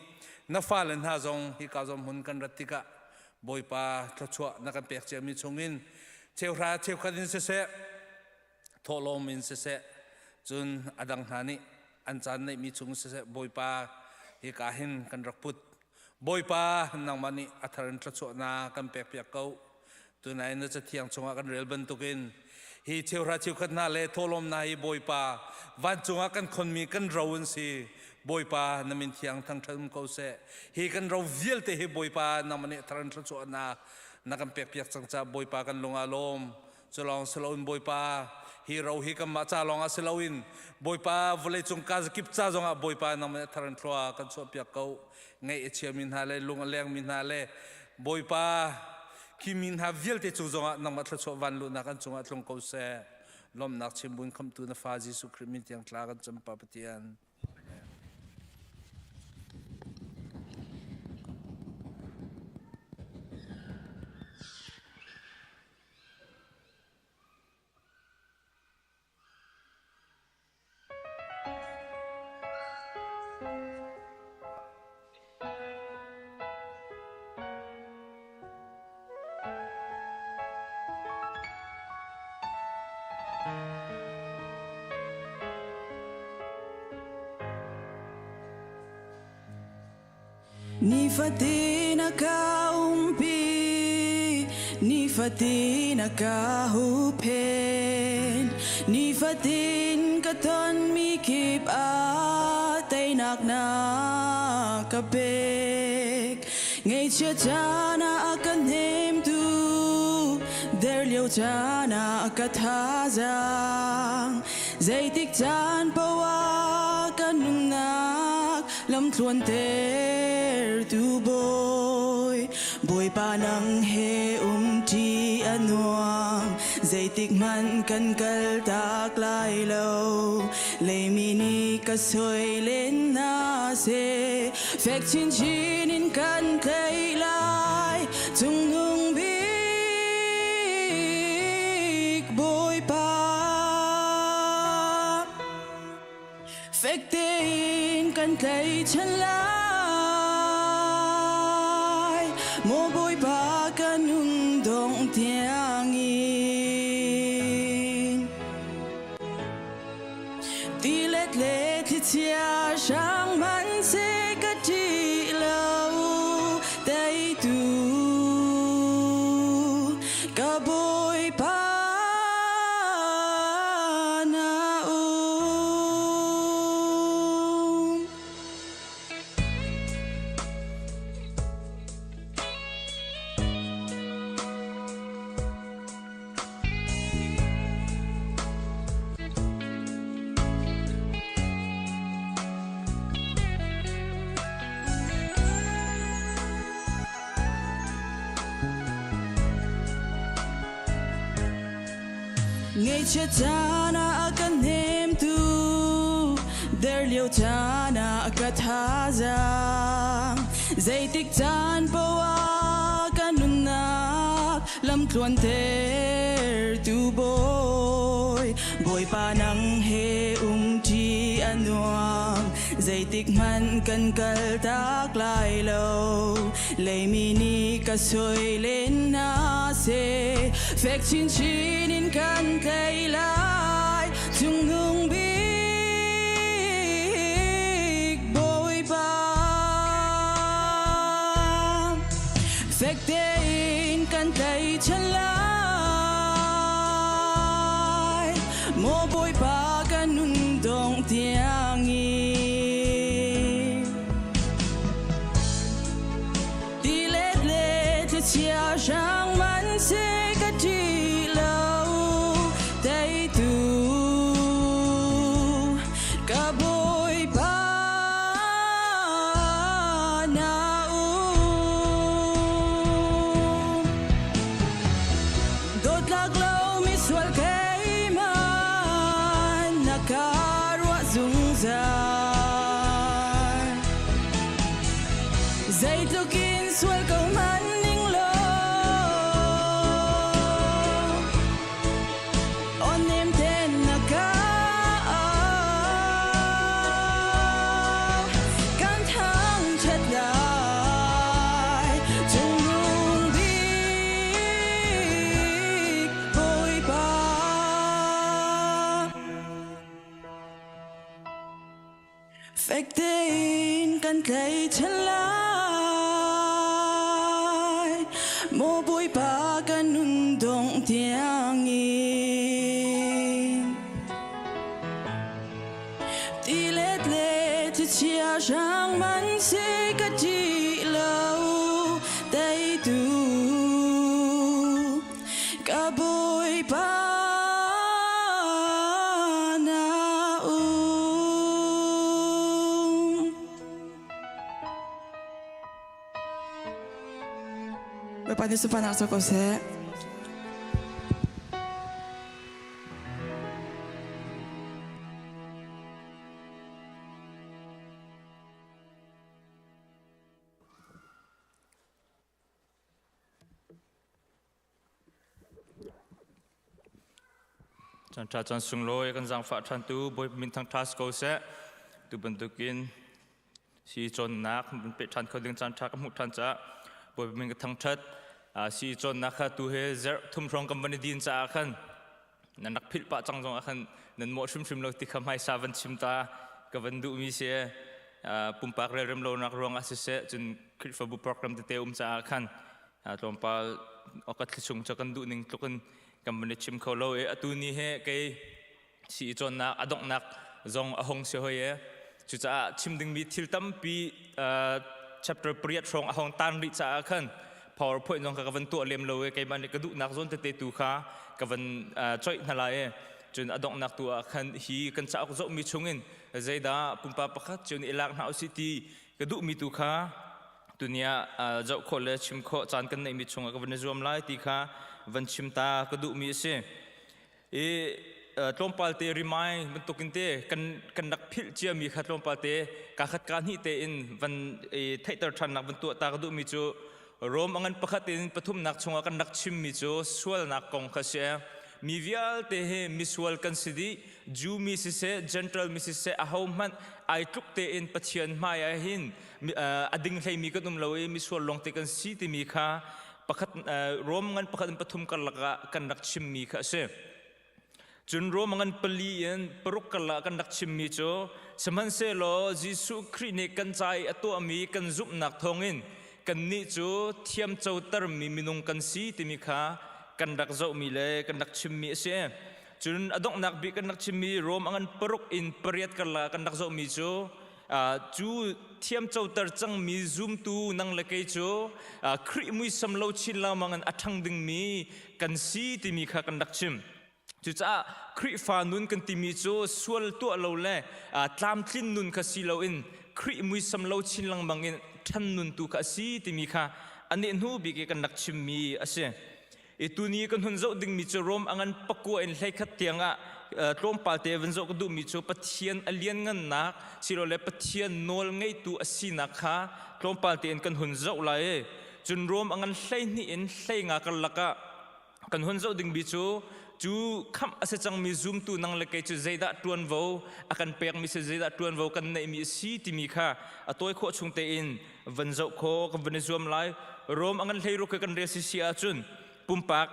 na fale hna zong hika zong hmun kan rat tikah Bawipa thluachuah na kan pek ciami chungin cheuhra cheukhat in siseh thawhlawm in siseh cun a dang hna nih an caan neihmi chung siseh Bawipa hika hin kan rak put Bawipa nangmah nih a thar in thluachuahnak kan pekpiak ko tunai na cathiang chungah kan rel bantukin hi cheuhra cheukhat hna le thawhlawm hna hi Bawipa vancung ah kan khonmi kan ro an si Bawipa na min thiang thangṭhat um ko seh hi kan ro vialte hi Bawipa nangmah nih a thar in thluachuahnak na kan pekpiak cang caah Bawipa kan lung aa lawm Culawng si loin Bawipa hi ro hi kanmah ca lawngah si loin Bawipa vawleicung kazakip ca zongah Bawipa nangmah nih thar in thlua kan chuahpiak ko ngaih a chiami hna le lung a lengmi hna le Bawipa khi mi hna vialte cung zongah nangmah thluachuah van luhnak an cungah tlung ko seh lawmhnak chimbun khamtu na fa Jesuh Khrih min tiang thla kan cam pa Pathian Nifatin a ka umpi, nifatin a ka huhphenh, nifatin ka tonmi kip ah teinak. Daihnak na ka pek. Ngaihchia caan ah a ka hnemtu, der lio caan ah ka thazaang. Zeitik caan paoh ah ka nunnak lamthluan tertu Bawi. Bawipa nang he umṭi a nuam, zeitik hmanh kan kal tak lai lo. Leimi nih ka soi len hna seh, fek chinchin in kan tlaih lai. Cungnung bik Bawipa. Fek tein kan tlaihchan lai. Maw Bawipa ka nun dongh tiangin. Tilet le thlichia hrang hmanhseh ka ṭih lo. Teitu ka Bawipa na um. Ngaihchia caan ah a kan hnemtu, der lio caan ah ka thazaang. Zeitik caan paoh ah ka nunnak lamtluan tertu Bawi. Bawipa nang he umṭi a nuam, zeitik hmanh kan kal tak lai lo. Leimi nih ka soi len hna seh, fek chinchin in kan tlai lai. Cungnung bik Bawipa. Fek tein kan tlaihchan lai. Maw Bawipa ka nun dongh tiangin. Tilet le thlichia hrang man si ka ṭih lo. Teitu ka Bawipa na um. Dawtlak lo misual keimah na ka ruah zungzal. Zeitluk in sual ko hmanh ning law, aw nem ten na ka kan thangṭhat lai. Cungnung bik Bawipa. Fek tein kan tlaihchan lai. Maw Bawipa ka nun dongh tiangin. Tilet le thlichia hrang man si ka ṭih lo. Teitu ka Bawipa na um. Bawipa nih sunparnak co ko seh. Chan ṭha chan sunglawi kan zaangfah ṭhantu Bawipa min thangṭha si ko seh. Tu bantukin si cawnnak kan peh ṭhan kho ding caan ṭha ka hmuh ṭhan caah Bawipa min ka thangṭhat. Si cawnnak kha tu he zarh thum hrawng kan van i din caah khan nan rak philh pah cang zong ah khan nan mawh hrimhrim lo ti kha hmaisa van chim ta ka van duhmi si. Pumpak relrem lonak ruangah siseh cun Khrihfabu program tete um caah khan tlawmpal ka thli chung cu kan duh ning tluk in kan van i chim kho lo i atu ni he kei si cawnnak a donghnak zong a hong si hoi e. Cucaah chim dingmi thil tampi chapter pariat hrawng a hong tan rih caah khan PowerPoint zong kha ka van tuah lem lo i keimah nih ka duhnak zawn tete tu kha ka van coih hna lai i cun a donghnak tu ah khan hi kan cauk zohmi chungin zeidah pumpak pakhat cio nih i lak hna usih ti ka duhmi tu kha tuni ah zoh khawh le chim khawh caan kan neihmi chungah ka van i zuam lai ti kha van chim ta ka duhmi a si. I tlawmpal te remind bantukin te kan kan rak philh ciami kha tlawmpal te ka khat ka hnih te in van i theihter ṭhannak van tuah ta ka duhmi cu Rom a ngan pakhat in pathumnak chungah kan rak chimmi cu sualnak kong kha si. Mi vialte hi misual kan si dih. Jew mi siseh, Gentile mi siseh, ahohmanh ai tluk tein Pathian hmai ah hin a ding hleimi kan um lo i misual lawngte kan si timi kha pakhat Rom ngan pakhat in pathum karlak ah kan rak chimmi kha a si. Cun Rom ngan pali in paruk karlak ah kan rak chimmi cu sihmanhsehlaw Jesuh Khrih nih kan ca i a tuahmi kan zumhnak thawngin kannih cu thiamcotermi minung kan si timi kha kan rak zohmi le kan rak chimmi a si. Cun a donghnak bik kan rak chimmi Rom a ngan paruk in pariat karlak ah kan rak zohmi cu cu thiamcoter cangmi zumtu nang le kei cu Khrih muisam lo chin lengmang in a ṭhang dingmi kan si timi kha kan rak chim. Cucaah Khrihfa nun kan timi cu sual tuah lo le tlamtlin nun kha si loin Khrih muisam lo chin lengmang in ṭhan nun tu kha a si timi kha a nehhnu bik i kan rak chimmi a si. I tuni kan hun zoh dingmi cu Rom a ngan pakua in hleikhat tiangah tlawmpal te van zoh ka duhmi cu Pathian a lianngannak silole Pathian nawl ngeitu a sinak kha tlawmpal tein kan hun zoh lai i cun Rom a ngan 12 in 15 karlak ah kan hun zoh dingmi cu cu khamh a si cangmi zumtu nang le kei cu zeidah ṭuanvo a kan pekmi si zeidah ṭuanvo kan neihmi a si timi kha a tawi khawh chung tein van zoh kho kan van i zuam lai. Rom a ngan 16 khi kan rel si si ahcun pumpak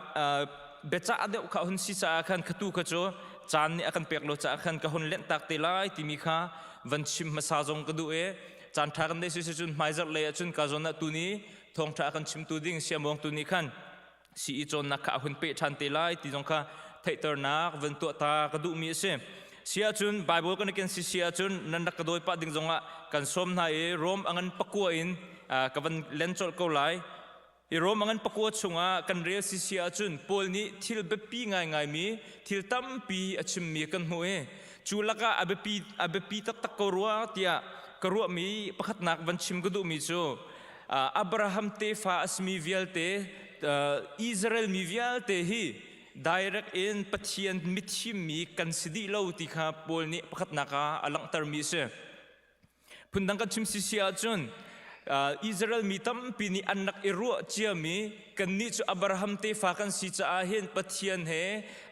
biacah deuh kha hun si caah khan khatu kha cu caan nih a kan pek lo caah khan ka hun lenhtak te lai timi kha van chim hmasa zong ka duh i caan ṭha kan neih si si cun hmaizarh lei ahcun ka zawn ah tuni thawngṭha a kan chimtu ding siamawng tu nih khan sii cawnnak kha a hun peh ṭhan te lai ti zong kha theihternak van tuah ta ka duhmi a si. Si ahcun Bible kan i ken si si ahcun nan rak ka dawi pah ding zongah kan sawm hna i Rom a ngan pakua in ka van len colh ko lai. I Rom a ngan pakua chungah kan rel si si ahcun Paul nih thil biapi ngaingaimi thil tampi a chimmi kan hmuh i cu lakah a biapi a biapi taktak ko rua tiah ka ruahmi pakhatnak van chim ka duhmi cu Abraham tefa a simi vialte Israel mi vialte hi direct in Pathian mithimmi kan si dih lo ti kha Paul nih pakhatnak ah a langhtermi a si. Phundang kan chim sisi ahcun Israel mi tampi nih an rak i ruah ciami kannih cu Abraham tefa kan si caah hin Pathian he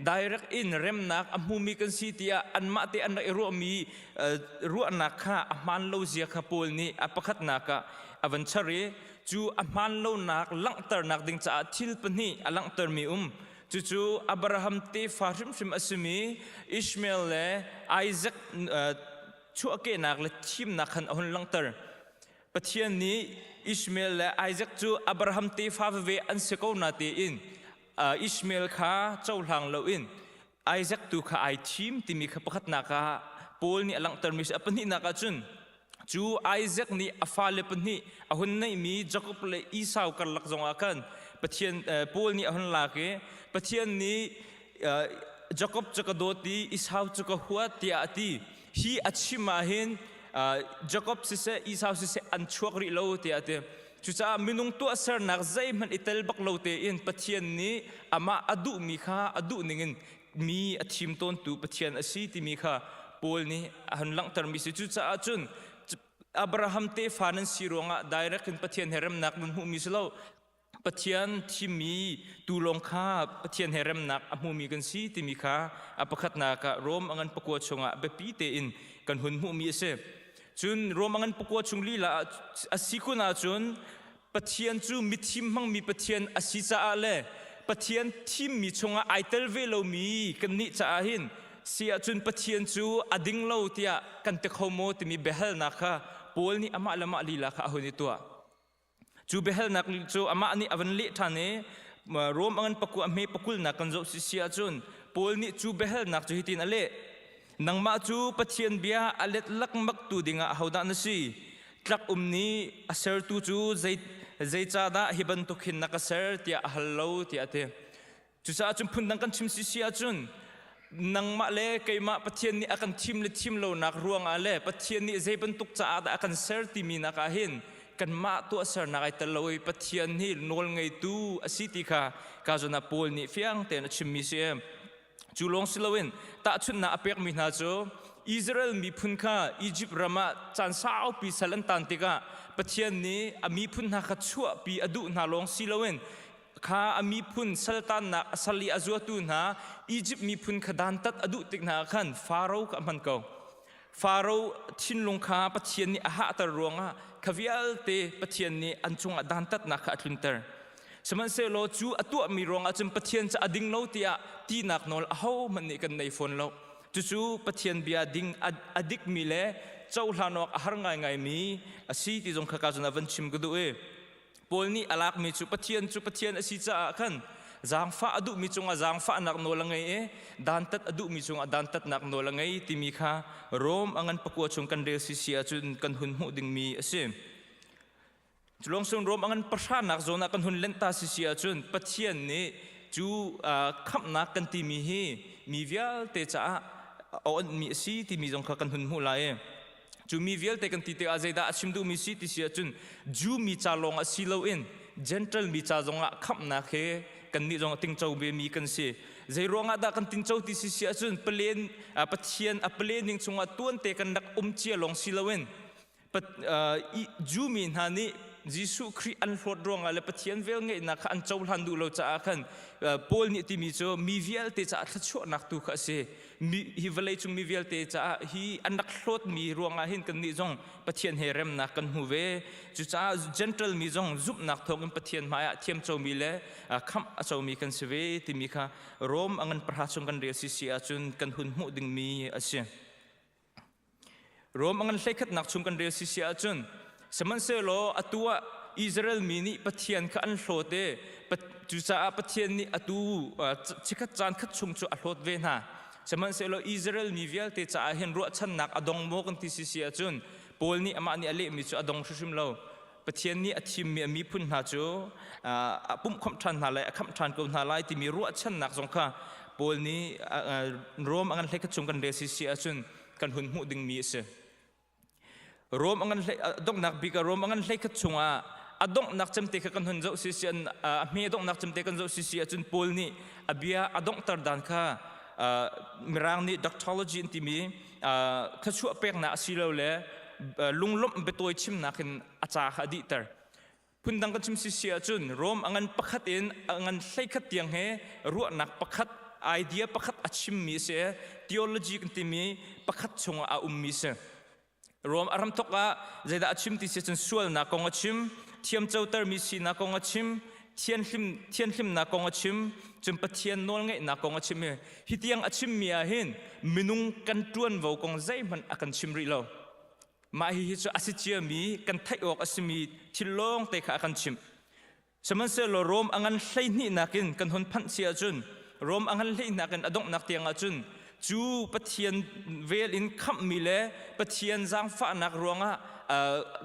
direct in remnak a hmumi kan si tiah anmah te an rak i ruahmi ruahnak kha a hmaan lo zia kha Paul nih a pakhatnak ah a van char i cu a hmaan lonak langhternak ding caah thil pahnih a langhtermi um. Cucu Abraham tefa hrimhrim a simi Ishmael le Isaac chuahkehnak le thimnak khan a hun langhter. Pathian nih Ishmael le Isaac cu Abraham tefa veve an si ko na tein Ishmael kha cohlang loin Isaac tu kha ai thim timi kha pakhatnak ah Paul nih a langhtermi a si. A pahnihnak ah cun cu Isaac nih a fale pahnih a hun neihmi Jakob le Esau karlak zongah khan Pathian Paul nih a hun lak i Pathian nih Jakob cu ka dawt i Esau cu ka huat tiah a ti. Hi a chim ah hin Jakob siseh Esau siseh an chuak rih lo tiah a ti. Cucaah minung tuahsernak zeihmanh i tel bak lo tein Pathian nih amah a duhmi kha a duh ningin mi a thim tawntu Pathian a si timi kha Paul nih a hun langhtermi si. Cucaah cun Abraham tefa nan si ruangah direct in Pathian he remnak nan hmuhmi si lo. Pathian thimmi tu lawng kha Pathian he remnak a hmumi kan si timi kha a pakhatnak ah Rom a ngan pakua chungah biapi tein kan hun hmuhmi a si. Cun Rom a ngan pakua chung lila ah a si kun ahcun Pathian cu mithim hmangmi Pathian a si caah le Pathian thimmi chungah ai tel ve lomi kannih caah hin si ahcun Pathian cu a ding lo tiah kan ti kho maw timi biahalnak kha Paul nih amah le mah lila kha a hun i tuah. Cu biahalnak cu amah nih a van leh ṭhan i Rom a ngan pakua a hme pakulnak kan zoh si si ahcun Paul nih cu biahalnak cu hitin a leh. Nangmah cu Pathian bia a let lakmak tu dingah ahodah na si? Tlak um nih a sertu cu zei zeicahdah hi bantuk hin na ka ser tiah a hal lo tiah a ti. Cucaah cun phundang kan chim sisi ahcun nangmah le keimah Pathian nih a kan thim le thim lonak ruangah le Pathian nih zei bantuk caah dah a kan ser timi nak ah hin kanmah tuahsernak ai tel lo i Pathian hi nawl ngeitu a si ti kha ka zawn ah Paul nih fiang tein a chimmi si. Cu lawng si loin tahchunhnak a pekmi hna cu Israel miphun kha Izipt ram ah caan saupi sal an tan tikah Pathian nih a miphun hna kha chuahpi a duh hna lawng si loin kha a miphun saltannak a sal i a zuatu hna Izipt miphun kha dantat a duh tik hna ah khan Faro kha a hman ko. Faro thinlung kha Pathian nih a hahter ruangah kha vialte Pathian nih an cungah dantatnak kha a tlunter. Sihmanhsehlaw cu a tuahmi ruangah cun Pathian cu a ding lo tiah tinak nawl ahohmanh nih kan nei fawn lo. Cucu Pathian bia ding a dikmi le cohlan awk a har ngaingaimi a si ti zong kha ka zun ah van chim ka duh i Paul nih a lakmi cu Pathian cu Pathian a si caah khan zaangfah a duhmi cungah zaangfahnak nawl a ngei i dantat a duhmi cungah dantatnak nawl a ngei timi kha Rom a ngan pakua chung kan rel sisi ahcun kan hun hmuh dingmi a si. Culong sun Rom a ngan pahranak zawn ah kan hun lenta sisi ahcun Pathian nih cu khamhnak kan timi hi mi vialte caah a onhmi a si timi zong kha kan hun hmuh lai. Cu mi vialte kan ti tikah zeidah a chim duhmi si ti si ahcun Jew mi ca lawng ah si loin Gentile mi ca zongah khamhnak he kannih zong a tingco ve mi kan si. Zei ruangah dah kan tingco ti si si ahcun palen Pathian a planning chungah tuante kan rak um cia lawng si loin Jew mi hna nih Jesuh Khrih an hlawt ruangah le Pathian velngeihnak kha an cohlan duh lo caah khan Paul nih timi cu mi vialte caah thluachuahnak tu kha a si. Hi vawlei cung mi vialte caah hi an rak hlawtmi ruangah hin kannih zong Pathian he remnak kan hmu ve. Cucaah Gentile mi zong zumhnak thawngin Pathian hmaiah thiamcomi le khamh a comi kan si ve timi kha Rom a ngan pahra chung kan rel sisi ahcun kan hun hmuh dingmi a si. Rom a ngan hleikhatnak chung kan rel sisi ahcun sihmanhsehlaw atu ah Israel mi nih Pathian kha an hlawt i cucaah Pathian nih atu chikkhat caan khat chung cu a hlawt ve hna. Sihmanhsehlaw Israel mi vialte caah hin ruahchannak a dong maw kan ti sisi ahcun Paul nih amah nih a lehmi cu a dong hrimhrim lo. Pathian nih a thimmi a miphun hna cu a pumhkhawmh ṭhan hna lai, a khamh ṭhan ko hna lai timi ruahchannak zong kha Paul nih Rom a ngan hleikhat chung kan rel si ahcun kan hun hmuh dingmi a si. Rom a ngan donghnak bik ah Rom a ngan hleikhat chungah a donghnak cemte kha kan hun zoh si si a hme donghnak cemte kan zoh si si ahcun Paul nih a bia a donghter dan kha Mirang nih doxology an timi thluachuah peknak asilole lunglawmh biatawi chimnak in a ca kha a dihter. Phundang kan chim sisi ahcun Rom a ngan pakhat in a ngan hleikhat tiang he ruahnak pakhat idea pakhat a chimmi a si. Theology kan timi pakhat chungah a ummi a si. Rom a hramthawk ah zeidah a chim ti si cun sualnak kong a chim, thiamcotermi sinak kong a chim, thianhlim thianhlimnak kong a chim, cun Pathian nawlngeihnak kong a chim i hi tiang a chimmi ah hin minung kan ṭuanvo kong zeihmanh a kan chim rih lo. Mah hihi cu a si ciami kan theih awk a simi thil lawng te kha a kan chimh. Sihmanhsehlaw Rom a ngan hleihnihnak in kan hun phanh si ahcun Rom a ngan hleihnak in a donghnak tiang ahcun cu Pathian vel in khamhmi le Pathian zaangfahnak ruangah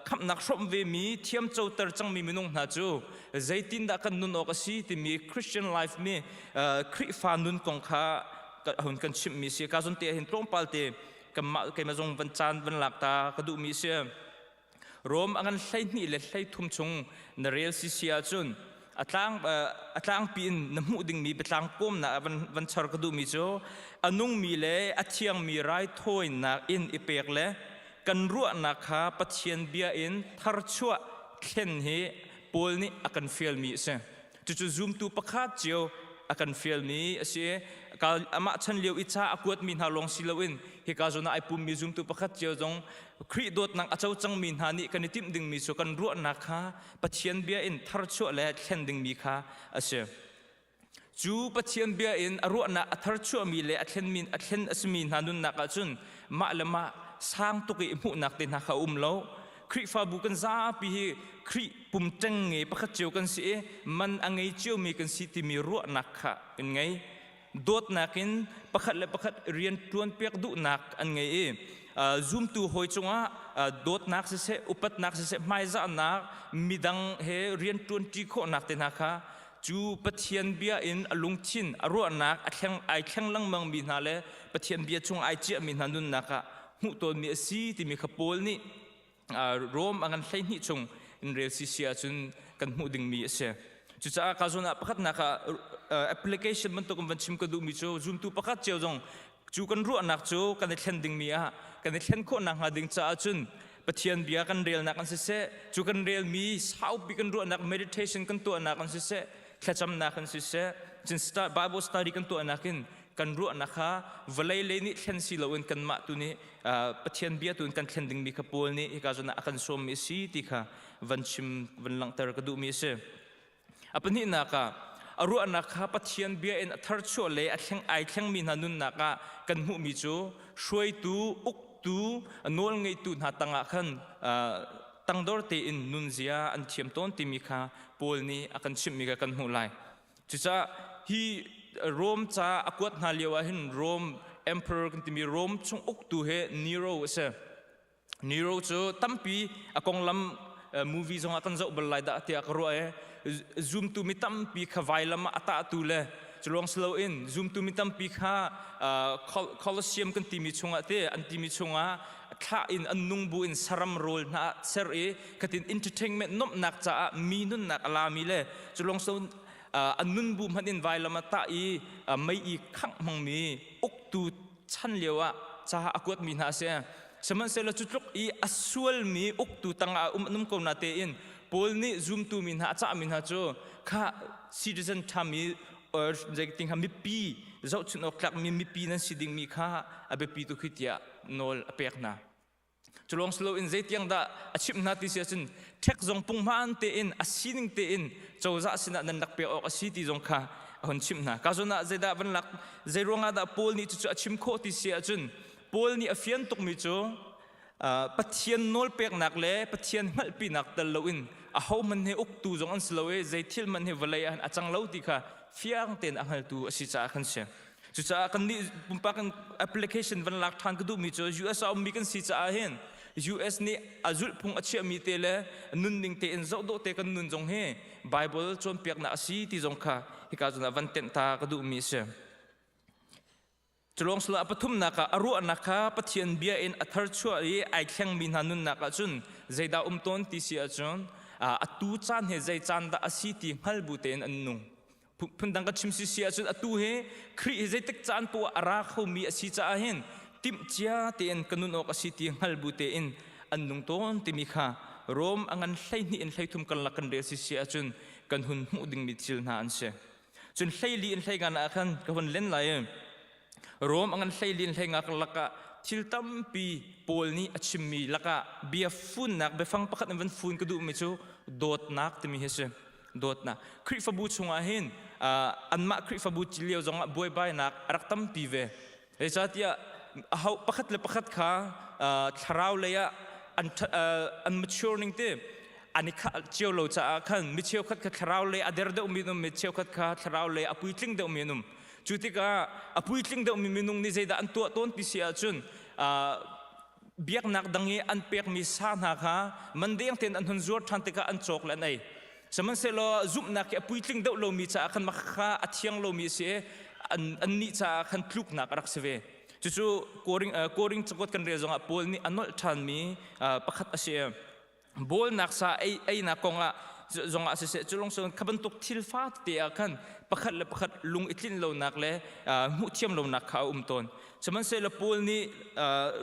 khamhnak hrawmh vemi thiamcoter cangmi minung hna cu zeitindah kan nun awk a si timi Christian life mi Khrihfa nun kong kha hun kan chimhmi si. Ka zon te hin tlawmpal te kanmah keimah zong van caan van lak ta ka duhmi si. Rom a ngan 12 le 13 chung na rel sisi ahcun a tlang a tlangpi in na hmuh dingmi biatlang kawmnak ah van van char ka duhmi cu a nungmi le a thiangmi raithawinak in i pek le kan ruahnak kha Pathian bia in tharchuah thlen hi Paul nih a kan fialmi a si. Cucu zumtu pakhat cio a kan fialmi a si. Amah chan lio i ca a kuatmi hna lawng si loin hika zawn ah ai pummi zumtu pakhat cio zong Khrih dawtnak a co cangmi hna nih kan i timh dingmi cu kan ruahnak kha Pathian bia in tharchuah le thlen dingmi kha a si. Cu Pathian bia in a ruahnak a tharchuahmi le a thlenmi a thlen a simi hna nunnak ahcun mah le mah sang tuk i hmuhnak te hna kha a um lo. Khrihfabu kan zapi hi Khrih pum ṭengnge pakhat cio kan si i man a ngei ciomi kan si timi ruahnak kha kan ngei. Dawtnak in pakhat le pakhat rian ṭuanpiak duhnak an ngei i zumtu hawi cungah dawtnak siseh, upatnak siseh, hmaizahnak, midang he rian ṭuanṭi khawhnak te hna kha cu Pathian bia in a lungthin, a ruahnak a thleng ai thleng lengmang mi hna le Pathian bia chung ai ciahmi hna nunnak ah hmuh tawnmi a si timi kha Paul nih Rom a ngan 12 chung in rel si si ahcun kan hmuh dingmi a si. Cucaah ka zawn ah pakhatnak ah application bantuk in van chim ka duhmi cu zumtu pakhat cio zong cu kan ruahnak cu kan i thlen dingmi ah kan i thlen khawh nakhnga ding caah cun Pathian bia kan relnak an siseh, cu kan relmi saupi kan ruahnak meditation kan tuahnak an siseh, thlacamnak an siseh, cun Bible study kan tuahnak in kan ruahnak kha vawlei lei nih thlen si loin kanmah tu nih Pathian bia tu in kan thlen dingmi kha Paul nih hika zawn ah a kan sawmmi a si ti kha van chim van langhter ka duhmi a si. A pahnihnak ah a ruahnak kha Pathian bia in a tharchuah le a thleng ai thlengmi hna nunnak ah kan hmuhmi cu hruaitu, uktu, nawlngeitu hna tangah khan tangdor tein nunzia an thiam tawn timi kha Paul nih a kan chimhmi kha kan hmuh lai. Cucaah hi Rome ca a kuat hna lio ah hin Rome emperor kan timi Rome chung uktu hi Nero a si. Nero cu tampi a konglam movie zongah kan zoh bal lai dah tiah ka ruah i zumtu mi tampi kha vailam ah a tahtu le cu lawng si loin zumtu mi tampi kha Colosseum kan timi chungah te an timi chungah thlah in an nung bu in saram rawl hna ah ser i khatin entertainment nomhnak caah mi nunnak a lami le cu lawng si an nun bu hmanh in vailam ah tah i mei i khangh hmangmi uktu chan lio ah ca a kuatmi hna a si. Sihmanhsehlaw cu tluk i a sualmi uktu tangah a um an um ko na tein Paul nih zumtu mi hna a cahmi hna cu kha citizen ṭhami or zeitin kha mipi zohchunh awk tlakmi mipi nan si dingmi kha a biapi tuk hi tiah nawl a pek hna. Cu lawng si loin zeitiang dah a chimh hna ti si ahcun ṭhek zong punghman tein a sining tein cozah sinah nan rak pek awk a si ti zong kha a hun chimh hna. Ka zawn ah zeidah van lak zei ruangah dah Paul nih cucu a chim khawh ti si ahcun Paul nih a fian tukmi cu Pathian nawlpeknak le Pathian hngalhpinak tel loin ahohmanh he uktu zong an si lo i zei thil hmanh hi vawlei ah a cang lo ti kha fiang tein a hngaltu a si caah khan si. Cucaah kannih pumpak in application van lak ṭhan ka duhmi cu US ah ummi kan si caah hin US nih a zulhphung a chiahmi te le nunning tein zohdawh te kan nun zong hi Bible cawnpiaknak a si ti zong kha hika zawn ah van tenh ta ka duhmi a si. Culawng sila a pathumnak ah a ruahnak kha Pathian bia in a tharchuah i ai thlengmi hna nunnak ahcun zeidah um tawn ti si ahcun atu caan hi zei caan dah a si ti hngal bu tein an nung. Phundang ka chim sisi ahcun atu hi Khrih hi zeitik caan poah a ra khomi a si caah hin timhcia tein ka nun awk a si ti hngal bu tein an nung tawn timi kha Rom a ngan 12 in 33 karlak kan rel sisi ahcun kan hun hmuh dingmi thil hna an si. Cun 14 in 15 ah khan ka hun len lai i Rom a ngan 14 in 15 karlak ah thil tampi Paul nih a chimmi lakah bia funnak biafang pakhat in van fun ka duhmi cu dawtnak timi hi a si. Dawtnak. Khrihfabu chungah hin anmah Khrihfabu lio zongah buaibainak a rak tampi ve. Zeicahtiah aho pakhat le pakhat kha thlarau lei ah an mature ning te an i khah cio lo caah khan mi cheukhat kha thlarau lei a der deuhmi an um, mi cheukhat kha thlarau lei a puitling deuhmi an um. Cu tikah a puitling deuhmi minung nih zeidah an tuah tawn ti si ahcun biaknak dang i an pekmi sa hna kha man deng tein an hun zuar ṭhan tikah an cawk le an ei. Sihmanhsehlaw zumhnak hi a puitling deuh lomi caah khan mah kha a thiang lomi a si i an nih caah khan tluknak a rak si ve. Cucu Koring cakuat kan rel zongah Paul nih a nolh ṭhanmi pakhat a si. Bawlnak sa ei einak kongah zongah siseh cu lung kha bantuk thil fa tete ah khan pakhat le pakhat lung i tlinh lonak le hmuh thiam lonak kha a um tawn. Sihmanhsehlaw Paul nih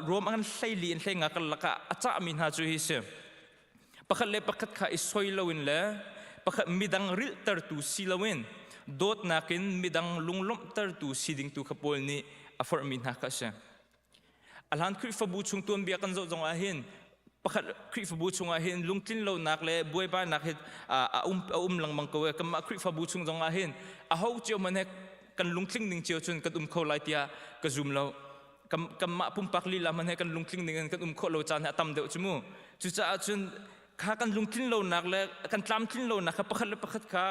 Rom an 14 in 15 karlak ah a cahmi hna cu hi si. Pakhat le pakhat kha i soi loin le pakhat midang rilhtertu si loin dawtnak in midang lunglawmhtertu si ding tu kha Paul nih a forhmi hna kha a si. A hlan Khrihfabu chung tuanbia kan zoh zongah hin pakhat Khrihfabu chungah hin lungtlin lonak le buaibainak hi a um a um lengmang ko e. Kanmah Khrihfabu chung zongah hin aho cio hmanh he kan lungtling ning cio cun kan um kho lai tiah ka zum lo. Kanmah pumpak lila hmanh he kan lungtling ning in kan um khawh lo caan hi a tam deuh cu mu. Cucaah cun kha kan lungtlin lonak le kan tlamtlin lonak kha pakhat le pakhat kha.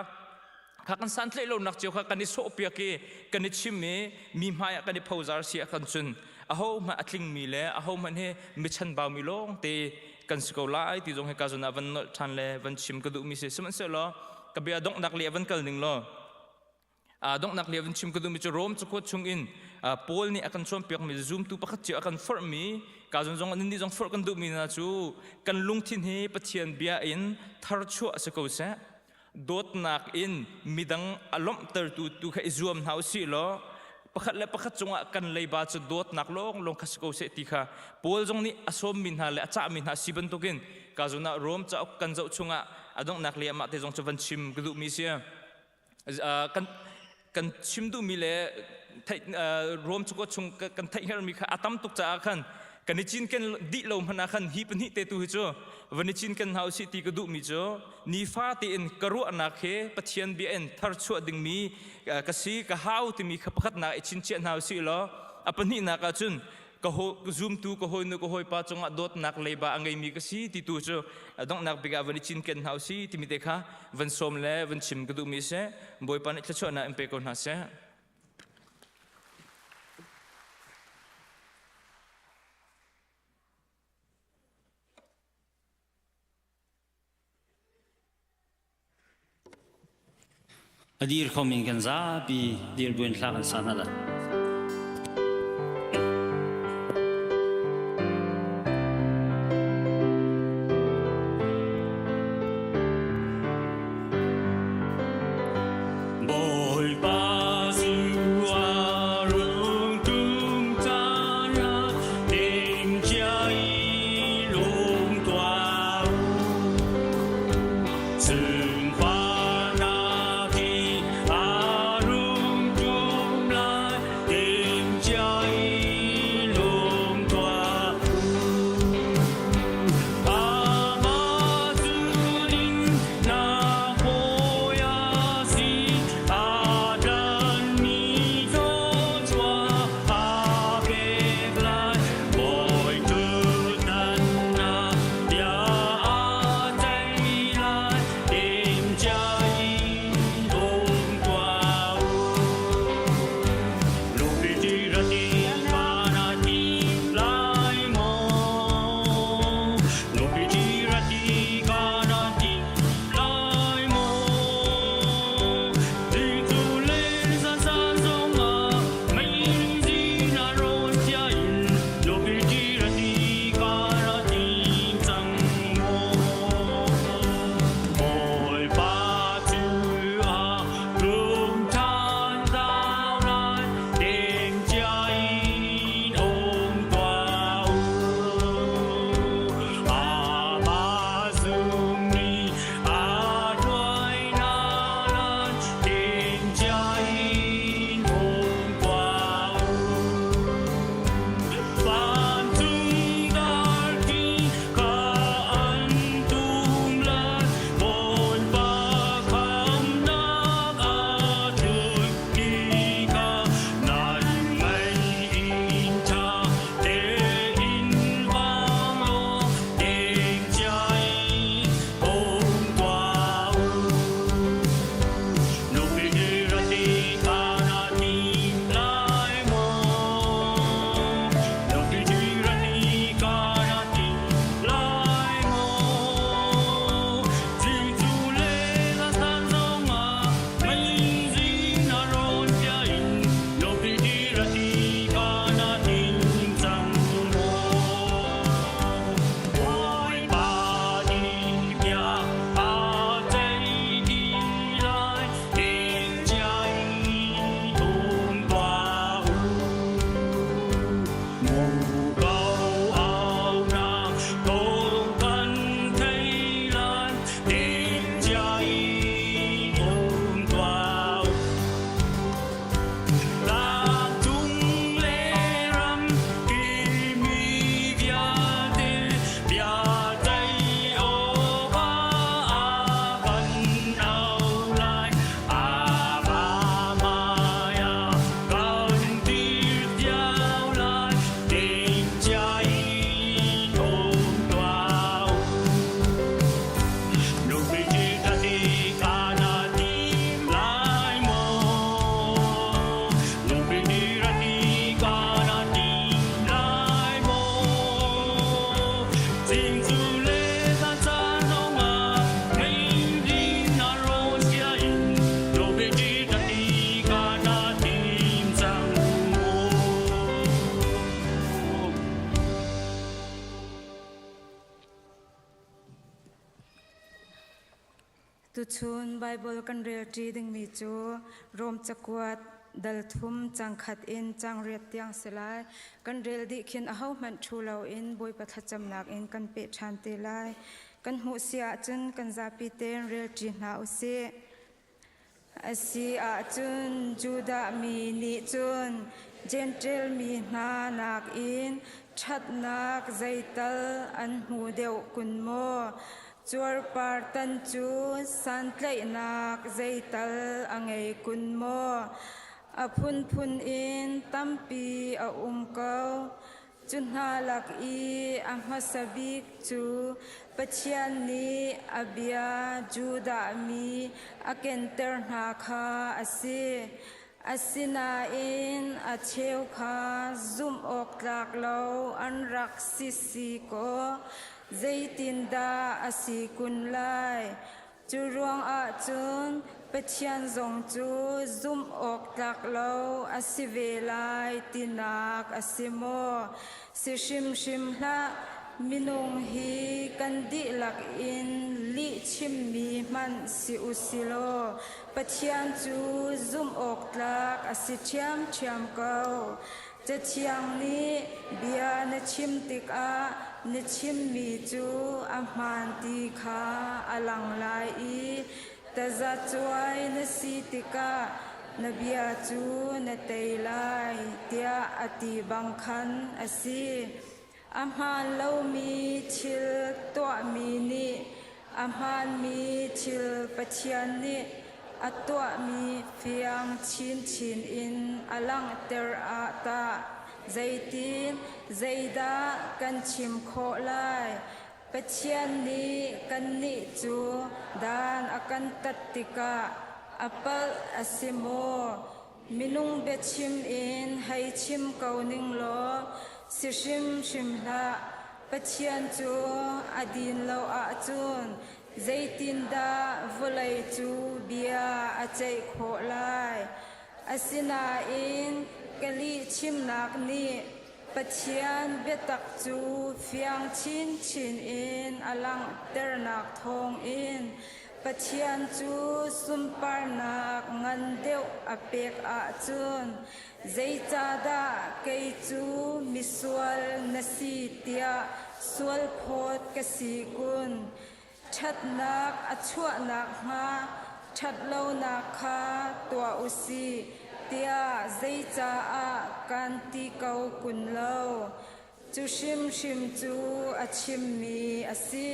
Kha kan santlaih lonak cio kha kan i sawhpiak i kan i chim i mi hmai ah kan i phozar si ah kan cun aho hmanh a tlingmi le aho hmanh hi mi chanbaumi lawng te kan si ko lai ti zong hi ka zun ah van nolh ṭhan le van chim ka duhmi si. Sihmanhsehlaw ka bia donghnak le van kal ning law donghnak le van chim ka duhmi cu Rom cakuat chungin Paul nih a kan cawnpiakmi zumtu pakhat cio a kan forhmi ka zun zong nan nih zong forh kan duhmi hna cu kan lungthin hi Pathian bia in tharchuah si ko seh. Dawtnak in midang a lawmhtertu tu kha i zuam hna u sih law pakhat le pakhat cungah kan leiba cu dawtnak lawnglawng kha si ko seh ti kha Paul zong nih a sawmmi hna le a cahmi hna si bantukin ka zun ah Rom cauk kan zoh chungah a donghnak le amah te zong cu van chim ka duhmi si. Kan kan chim duhmi le Rom cakuat chung kan theihhngalhmi kha a tam tuk caah khan kan i cinken dih lo hmanh ah khan hi pahnih te tu hi cu van i cinken hna usih ti ka duhmi cu nifa tein ka ruahnak he Pathian bia in tharchuah dingmi ka si ka hau timi kha pakhatnak i chinchiah hna usih law a pahnihnak ah cun ka ho zumtu ka hawinu ka hawipa cungah dawtnak leiba a ngeimi ka si ti tu cu donghnak bik ah van i cinken hna usih timi te kha van sawm le van chim ka duhmi si. Bawipa nih thluachuahnak in pe ko hna seh. A dir khomi kan zapi dir buin hla kan sa hna lai. Bawipa cu a rung tum caan ah timhcia i lung tuah u. Sunparnak i a rung tum lai. Tuchun Baibal kan relṭi dingmi cu Rom cakuat dal thum cang khat in cang riat tiang si lai. Kan rel dih khin ahohmanh ṭhu loin Bawipa thlacamnak in kan peh ṭhan te lai. Kan hmuh si ahcun kan zapi tein relṭi hna u sih. A si ahcun Judah mi nih cun Jentail mi hna nakin ṭhatnak zeital an hmu deuh kun maw? Cuarpartan cu santlaihnak zeital a ngei kun maw? A phunphun in tampi a um ko. Cu hna lak i a hmasa bik cu Pathian nih a bia Judah mi a kenter hna kha a si. Asinain a cheu kha zumh awk tlak lo an rak si si kaw zeitindah a si kun lai? Cu ruangah cun Pathian zong cu zumh awk tlak lo a si ve lai tinak a si maw? Si hrimhrim hlah. Minung hi kan dihlak in lih chimmi hmanh si u si law Pathian cu zumh awk tlak a si ṭhiamṭhiam ko. Cathiang nih bia na chim tikah na chimmi cu a hmaan ti kha a lang lai i tazacuai na si tikah na bia cu na tei lai tiah a ti bang khan a si. A hmaan lomi thil tuahmi nih a hmaanmi thil Pathian nih a tuahmi fiang chinchin in a langhter ah tah zeitin zeidah kan chim khawh lai? Pathian nih kannih cu dan a kan tat tikah a palh a si maw? Minung biachim in hei chim ko ning law si hrimhrim hlah. Pathian cu a din lo ahcun zeitindah vawlei cu bia a ceih khawh lai? Asinain ka lihchimnak nih Pathian biatak cu fiang chinchin in a langhternak thawngin Pathian cu sunparnak ngan deuh a pek ahcun zeicahdah kei cu misual na si tiah sualphawt ka si kun? Ṭhatnak a chuah nakhnga ṭhatlonak kha tuah u sih tiah zeicah kan ti ko kun lo? Cu hrimhrim cu a chimmi a si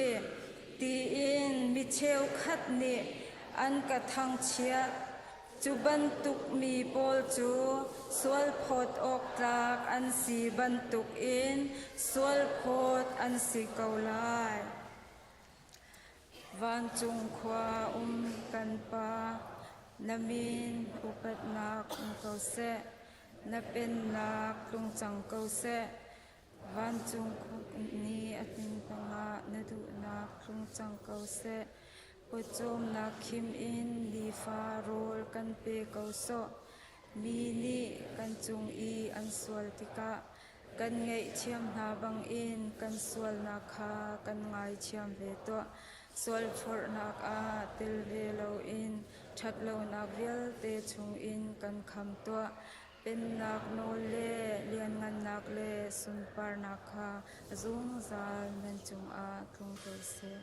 tiin mi cheukhat nih an ka thangchiat. Cu bantuk mi pawl cu sualphawt awk tlak an si bantukin sualphawt an si ko lai. Vancung khua um kan Pa, na min upatnak um ko seh, na pennak tlung cang ko seh. Vancung ni a hnin pangah na duhnak tlung cang ko seh. Pawcawmnak khim in nifa rawl kan pe ko sawh. Mi nih kan cung i an sual tikah Kan ngaihthiam hna bangin kan sualnak kha kan ngaithiam ve tuah. Sualphorhnak ah tel ve loin ṭhatlonak vialte chungin kan kham tuah. Pennak nawl le lianngannak le sunparnak kha zungzal nan cungah tlung ko seh.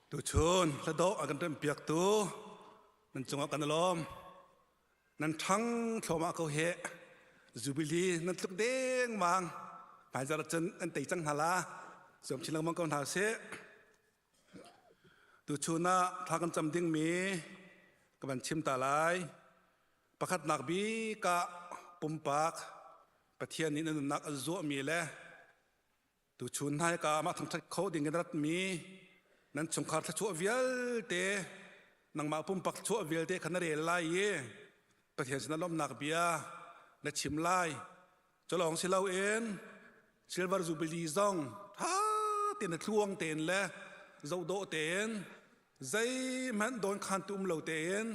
Tuchun hladawh a kan remhpiaktu nan cungah kan i lawm. Nan ṭhang thluahmah ko hih. Jubilee nan tluk dengmang. Hmaizarh cun an tei cang hna la. Zuam chin lengmang ko hna usih. Tuchun ah thla kan cam dingmi ka van chim ta lai. Pakhatnak bik ah pumpak Pathian nih na nunnak an zuahmi le Tuchun hna hika amah thangṭhat kho ding in ratmi nan chungkhar thluachuah vialte nangmah pumpak thluachuah vialte kha na rel lai i Pathian sinah lawmhnak bia na chim lai. Culawng si loin Silver Jubilee zong ṭha tein a tluang tein le zohdawh tein zeihmanh dawnkhantu um lo tein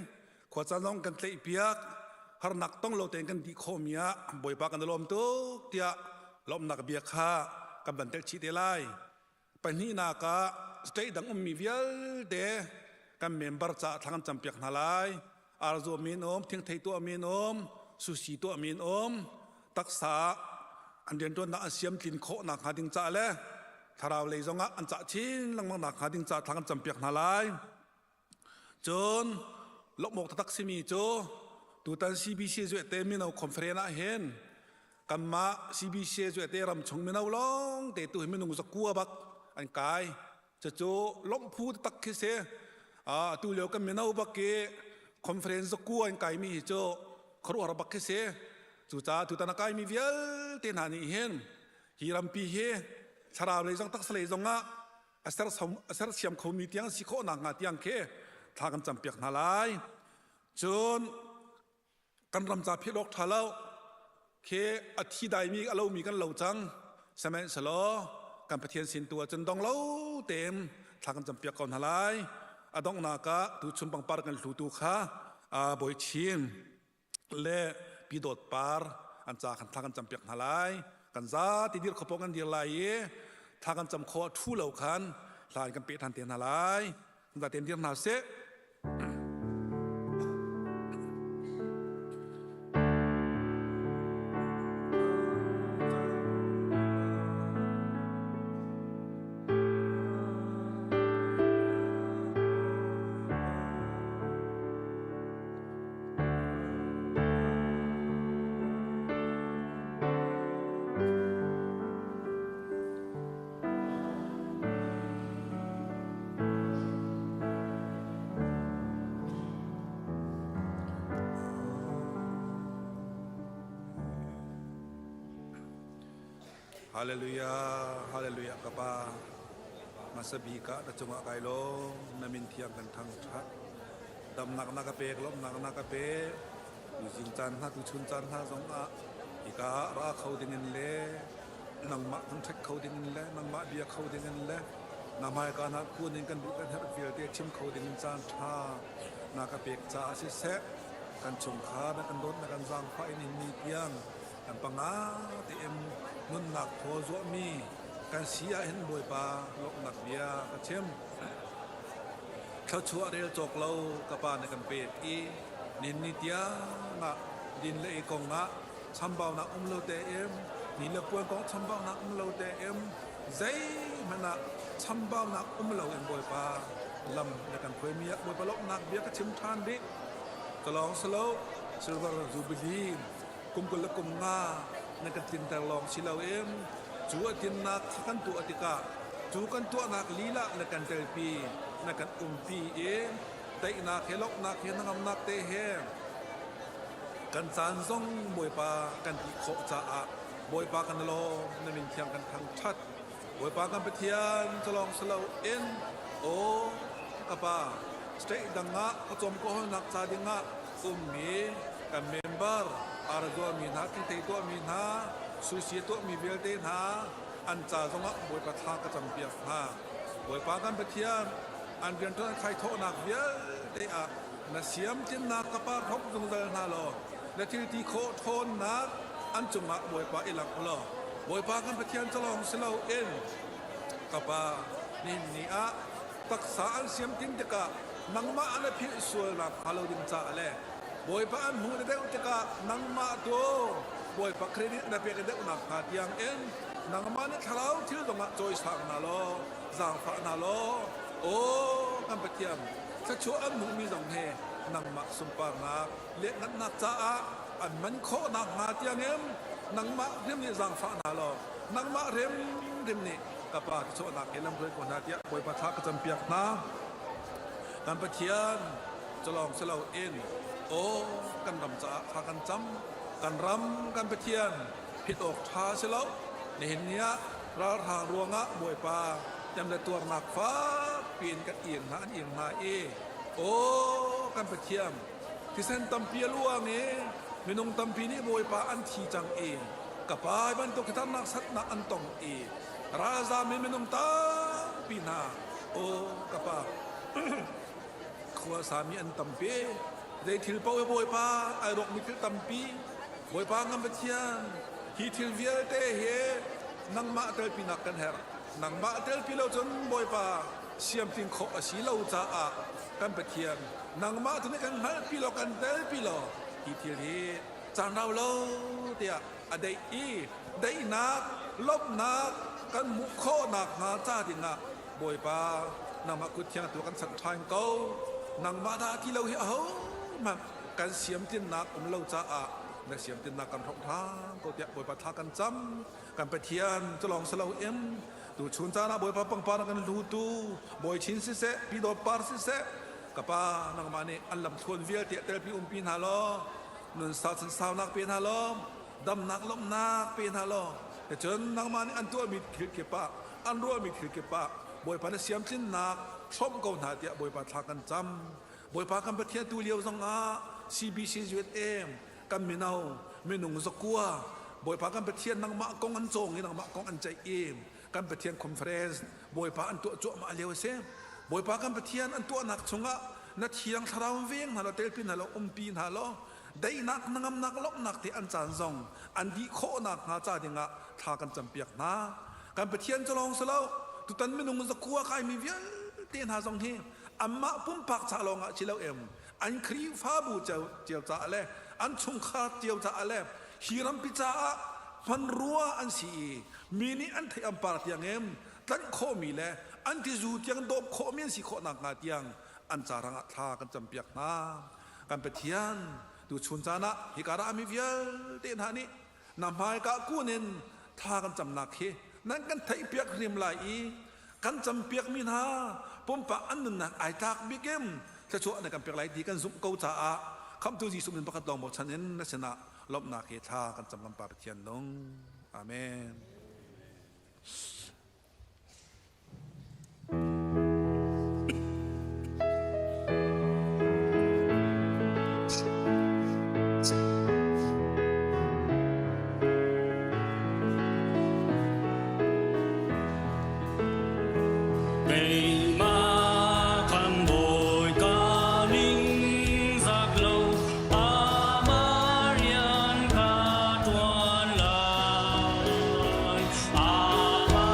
khuacaan zong kan tlaihpiak harnak tong lo tein kan dih khawhmi ah Bawipa kan i lawm tuk tiah lawmhnak bia kha kan van telh chih te lai. Pahnihnak ah state dang ummi vialte kan member caah thla kan campiak hna lai. Arzuah min um, thingthei tuah min um, sushi tuah min um, taksa an rianṭuannak an siam tlin khawh nakhnga ding caah le thlarau lei zongah an cah chin lengmang nakhnga ding caah thla kan campiak hna lai. Cun lawmh awk taktak simi cu tutan CBC Zuete Mino Conference ah hin kanmah CBC Zuete ram chung mino lawng te tu hi minung zakua bak an kai. Cucu lawmh phu taktak khi si. Atu lio kan mino bak i conference zakua an kaimi hi cu khuaruahhar bak khi si. Cucaah tutan a kaimi vialte hna nih hin hi rampi hi thlarau lei zong taksa lei zong ah a sersiam khomi tiang si khawh nakhnga tiang khi thla kan campiak hna lai. Cun kan ram ca philh awk ṭha lo khi a thi daimi a lomi kan lo cang. Sihmanhsehlaw kan Pathian sin tu ahcun dong lo tein thla kan campiak ko hna lai. A donghnak ah tuchun pangpar kan hlutu kha Bawi Chin le Pi Dawt Par an ca khan thla kan campiak hna lai. Kan zati dir kho kan dir lai i thla kan cam kho a ṭhu lo khan hla in kan peh ṭhan te hna lai. Kan zaten dir hna sih. Hallelujah, hallelujah ka pa. Masabi ka na cungah kai lo na min thiang kan thang that. Damnak na ka pek, lawmhnak na ka pek. Tuzing caan hna, tuchun caan hna zong ah hika ah ra kho ding in le nangmah thangṭhat kho ding in le nangmah bia kho ding in le na hmaika na kun in kan duh kan herh vialte chim kho ding in caan ṭha na ka pek caah siseh kan chungkhar na kan dawt na kan zaangfah in ni tiang kan panga tein nunnak thaw zuahmi kan si ah hin Bawipa lawmhnak bia ka chim. Thluachuah rel cawk lo ka pa na kan pek i nin ni tiang ah din le ei kong ah chambaunak um lo tein ni le puan kong chambaunak um lo tein zeihmanh ah chambaunak um lo in Bawipa lam na kan hruaimi ah Bawipa lawmhnak bia ka chim ṭhan rih. Ka lawng si lo Silver Jubilee kum 20 le kum nga na kan tlinter lawng si loin cu a tinnak kan tuah tikah cu kan tuahnak lila na kan telpi na kan umpi i daihnak he lawmhnak he hnangamnak te he kan caan zong Bawipa kan ti khawh caah Bawipa kan lawm na min thiang kan thangṭhat Bawipa kan Pathian calawng si loin aw ka pa state dang ah ka cawm ko nak ca ding ah ummi kan member ar zuami hna thingthei tuahmi hna sushi tuahmi vialte hna an ca zongah Bawipa thla ka campiak hna Bawipa kan Pathian an rianṭuan an thlaithawhnak vialte ah na siamtinnak ka pa hrawk zungzal hna law na thil ti khawh ṭhawnnak an cungah Bawipa i langh law Bawipa kan Pathian calawng si loin ka pa nihin ni ah taksa an siamtin tikah nangmah an philh sualnak hnga lo ding caah le Bawipa an hmuh na deuh tikah nangmah tu Bawipa credit na pek deuh nak hnga tiang in nangmah na thlarau thil zongah cawisang hna law zaangfah hna law. Aw kan Pathian, thluachuah an hmuhmi zong he nangmah sunparnak lianhngannak caah an man khawh nakhnga tiangin nangmah hrim nih zaangfah hna law nangmah hrimhrim nih ka Pa thluachuahnak he lamhruai ko hna tiah Bawipa thla ka campiak hna. Kan Pathian, culawng si loin aw kan ram caah thla kan cam. Kan ram kan Pathian phit awk ṭha si lo. Nihin ni ah ralhrang ruangah Bawipa tem le tuarnak fak piin kan iang hna an iang hna i aw kan Pathian thisen tampi a luang i minung tampi nih Bawipa an thi cang i ka pa bantuk hitarnak satnak an tong i ralzam in minung tampi hna aw ka pa khua sami an tampi zei thil paoh hi Bawipa ai rawkmi thil tampi Bawipa ngam Pathian hi thil vialte hi nangmah telpinak kan herh nangmah telpi lo cun Bawipa siamtling khawh a si lo caah kan Pathian nangmah tu nih kan hngalhpi lo kan telpi lo hi thil hi caan rau lo tiah a deih i daihnak lawmhnak kan hmuh khawh nakhnga ca dingah Bawipa nangmah kut thiang tu kan sanh ṭhan ko nangmah dah ti lo hi ahohmanh kan siamtlinnak um lo caah na siamtlinnak kan hrawk hram ko tiah Bawipa thla kan cam kan Pathian culawng si loin tu chun caan ah Bawipa pangpar kan hlutu Bawi Chin siseh Pi Dawt Par siseh ka pa nangmah nih an lamthluan vialte telpi umpi hna law nun sau chan saunak pe hna law damnak lawmhnak pe hna law cun nangmah nih an tuahmi thil kip ah an ruahmi thil kip ah Bawipa na siamtlinnak hrawmh ko hna tiah Bawipa thla kan cam Bawipa kan Pathian tu lio zongah CBC USA kan mino minung zakua Bawipa kan Pathian nangmah kong an cawng i nangmah kong an ceih i kan Pathian conference Bawipa an tuah cuahmah lio a si Bawipa kan Pathian an tuahnak chungah na thiang thlarau veng hna law telpi hna law umpi hna law daihnak hnangamnak lawmhnak te an caan zong an dih khawhnak hnga ca dingah thla kan campiak hna kan Pathian cu lawng si lo tutan minung zakua kaimi vialte hna zong hi anmah pumpak ca lawngah si lo em an Khrihfabu cio caah le an chungkhar cio caah le hi rampi caah hmanrua an si i mi nih an theih an par tiang em tlanh khawhmi le an tizu tiang dawp khawhmi an si khawh nakhnga tiang an ca rangah thla kan campiak hna kan Pathian tu chun caan ah hika ra mi vialte hna nih na hmaika kun in thla kan camnak hi nan kan theihpiak hrim lai i kan campiakmi hna pumpak an nunnak ai tlak bik in thluachuah na kan pek lai ti kan zumh ko caah khamtu Jesuh min pakhat lawng bochan in na sinah lawmhnak he thla kan cam kan Pa Pathian nung. Amen. Keimah kan bawi ka ningzak lo, amah rian ka ṭuan lai. Amah.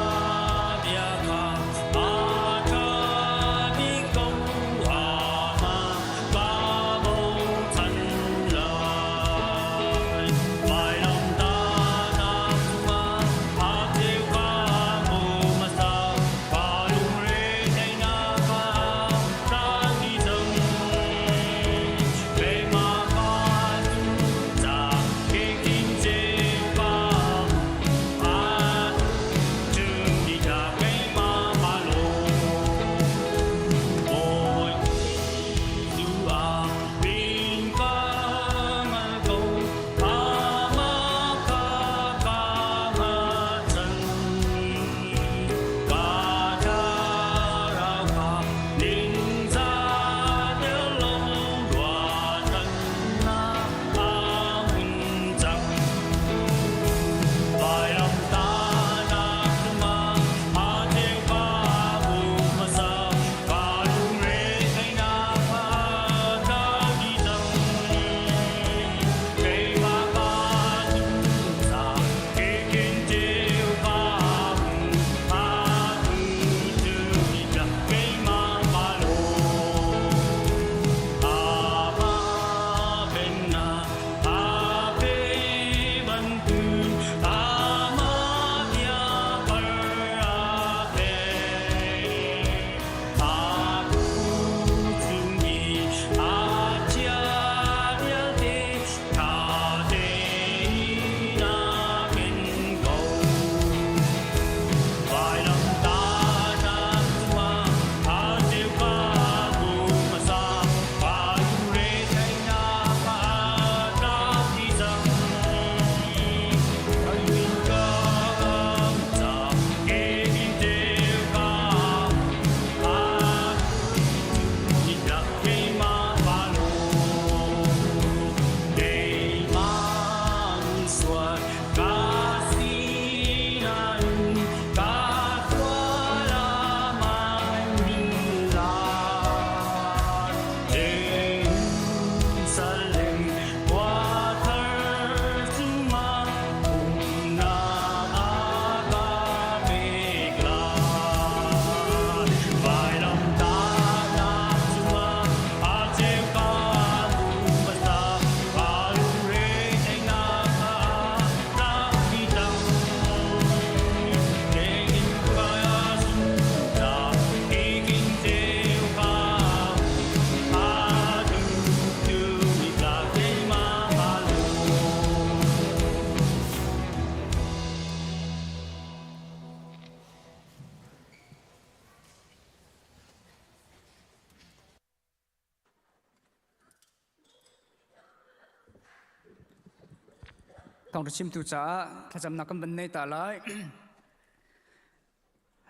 Thawngṭha chimtu caah thlacamnak kan van nei ta lai.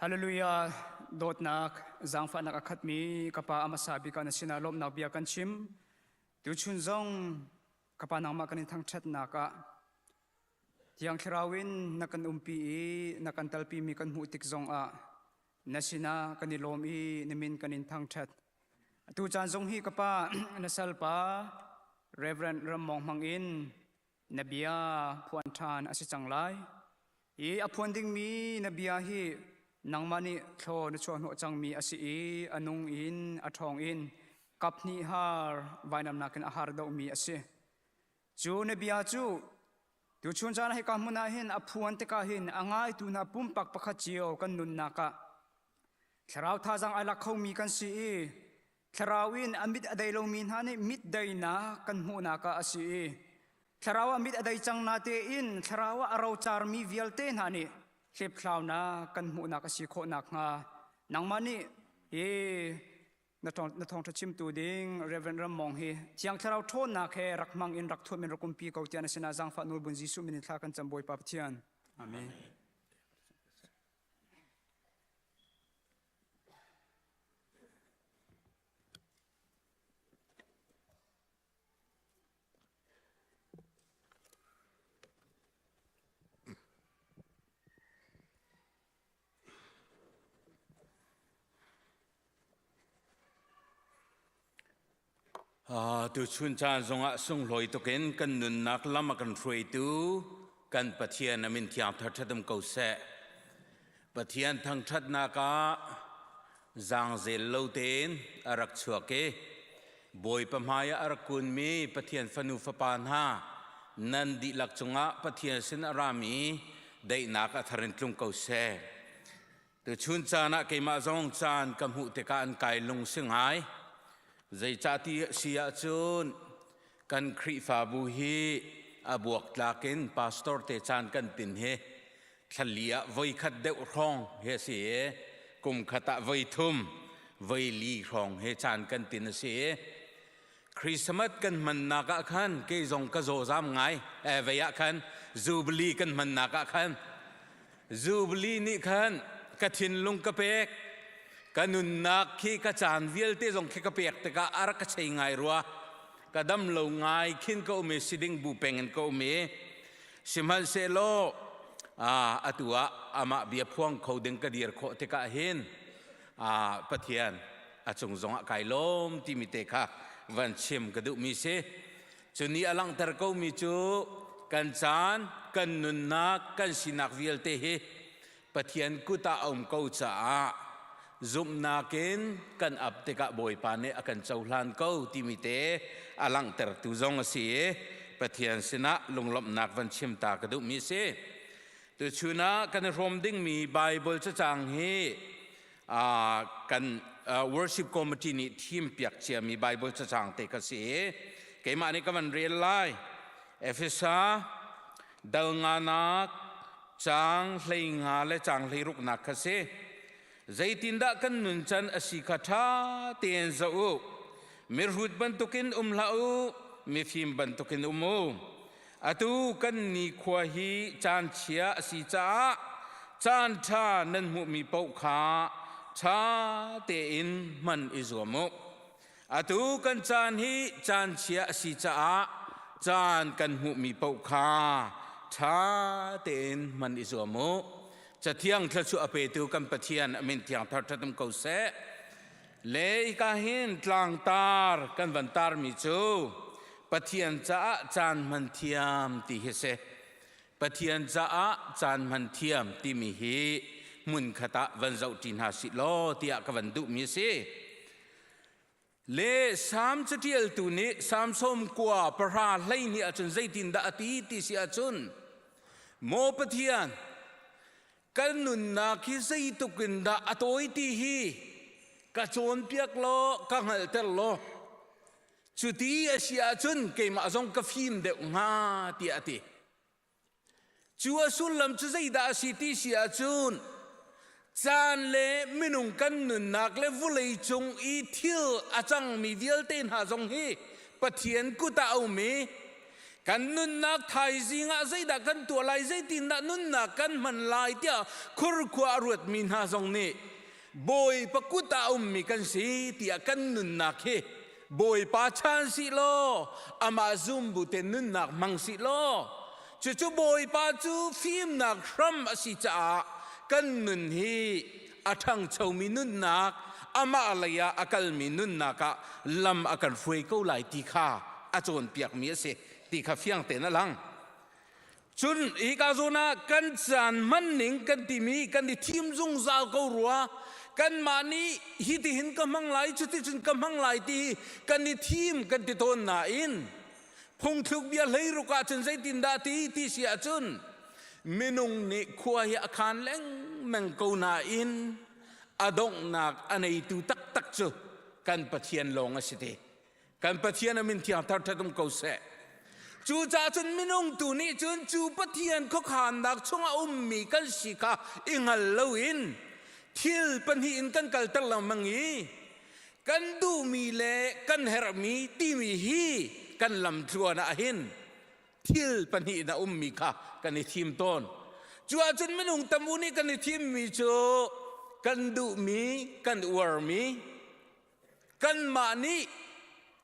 Hallelujah! Dawtnak, zaangfahnak a khatmi ka Pa a hmasa bik ah na sinah lawmhnak bia kan chim. Tuchun zong ka Pa nangmah kan in thangṭhatnak ah Thiang Thlarau in na kan umpi i na kan talpimi kan hmuh tik zongah na sinah kan i lawm i na min kan in thangṭhat. Atu caan zong hi ka pa na salpa Reverend Rammawng hmang in na bia phuan ṭhan a si cang lai. I a phuan dingmi na bia hi nangmah nih thlaw na chuahhnawh cangmi a si i a nung in a ṭhawng in kaphnih har vainamnak in a har dohmi a si. Cu na bia cu tuchun caan hika hmun ah hin a phuan tikah hin a ngaitu hna pumpak pakhat cio kan nunnak ah thlarau thazaang ai lak khomi kan si i thlarau in a mit a dei lomi hna nih mit deinak kan hmuhnak ah a si i thlarau ah mit a dei cang na tein thlarau ah a rocarmi vialte hna nih hlephlaunak kan hmuhnak a si khawh nakhnga nangmah nih hi na thawngṭha chimtu ding Reverend Rammong hi Thiang Thlarau ṭhawnnak he rak hmang in rak thuam in rak umpi ko tiah na sinah zaangfah nawlbun Jesuh min in thla kan cam Bawipa Pathian. Amen. Tuchun caan zongah sunglawi tukin kan nunnak lam a kan hruaitu kan Pathian a min thiang thangṭhat um ko seh. Pathian thangṭhatnak ah zaangzel lo tein a rak chuak i Bawipa hmai ah a rak kunmi Pathian fanu fapa hna nan dihlak cungah Pathian sin a rami daihnak a thar in tlung ko seh. Tuchun caan ah keimah zong caan ka hmuh tikah an kai lung si ngai. Zeicahti si ahcun kan Khrihfabu hi a buaktlak in pastor te caan kan tin hi thlali ah voikhat deuh hrawng hi a si i kum khat ah voi thum voi li hrawng hi caan kan tin a si i Christmas kan hmannak ah khan kei zong ka zawzam ngai vei ah khan Jubilee kan hmannak ah khan Jubilee nih khan ka thinlung ka pek ka nunnak khi ka caan vialte zong khi ka pek tikah a rak ka chei ngai rua ka dam lo ngai khin ka um i siding bu peng in ka um i sihmanhsehlaw atu ah amah bia phuang kho ding ka dir khawh tikah hin Pathian a cung zongah kai lawm timi te kha van chim ka duhmi si. Cu nih a langhter komi cu kan caan, kan nunnak, kan sinak vialte hi Pathian kut ah a um ko caah zumhnak in kan ap tikah Bawipa nih a kan cohlan ko timi te a langhtertu zong a si i Pathian sinah lunglawmhnak van chim ta ka duhmi a si. Tuchun ah kan i hrawm dingmi Baibal cacang hi kan worship committee nih thim piak ciami Baibal cacang te ka si i keimah nih ka van rel lai. Efesa dal nganak caang 15 le caang 16nak kha si. Zeitindah kan nuncan a si kha ṭha tein zoh u. Mirhut bantukin um hlah u, mifim bantukin um u. Atu kan nikhua hi caan chia a si caah caan ṭha nan hmuhmi paoh kha ṭha tein hman i zuam u. Atu kan caan hi caan chia a si caah caan kan hmuhmi paoh kha ṭha tein hman i zuam u. Cathiang thluachuah a petu kan Pathian a min thiang thar ṭhat um ko seh. Le hika hin tlangtar kan van tarmi cu Pathian caah caan hman thiam ti hi si. Pathian caah caan hman thiam timi hi hmunkhat ah van zohṭi hna sih law tiah ka van duhmi a si. Le Salm caṭialtu nih Salm 90 12 ahcun zeitindah a ti ti si ahcun Maw Pathian, kan nunnak hi zeituk in dah a tawi ti hi ka cawnpiak law ka hngalhter law cuti a si ahcun keimah zong ka fim deuh hnga tiah a ti. Cu a sullam cu zeidah a si ti si ahcun caan le minung kan nunnak le vulei cung i thil a cangmi vialte hna zong hi Pathian kut ah a um i. Kan nunnak thaizing ah zeidah kan tuah lai, zeitindah nunnak kan hman lai tiah khurkhua a ruatmi hna zong nih Bawipa kut ah a ummi kan si tiah kan nunnak hi Bawipa chan sih law amah zum bu te nunnak hmang sih law cucu Bawipa cu fimnak hram a si caah kan nun hi a ṭhangchomi nunnak amah lei ah a kalmi nunnak ah lam a kan hruai ko lai ti kha a cawnpiakmi a si ti kha fiang tein a lang. Cun hika zawn ah kan caan hman ning kan timi kan i thim zungzal ko rua. Kanmah nih hitihin ka hmang lai, cuticun ka hmang lai ti kan i thim kan ti tawn nain phungthluk bia hleiruk ah cun zeitindah ti ti si ahcun minung nih khua hi a khan lengmang ko nain a donghnak a neitu taktak cu kan Pathian lawng a si te. Kan Pathian a min thiang thar ṭhat um ko seh. Cucaah cun minung tu nih cun cu Pathian khuakhannak chungah ummi kan si kha i hngal loin thil pahnih in kan kalter lengmang i kan duhmi le kan herhmi timi hi kan lamtluan ah hin thil pahnih in a ummi kha kan i thim tawn. Cu ahcun minung tam u nih kan i thimmi cu kan duhmi, kan uarmi, kanmah nih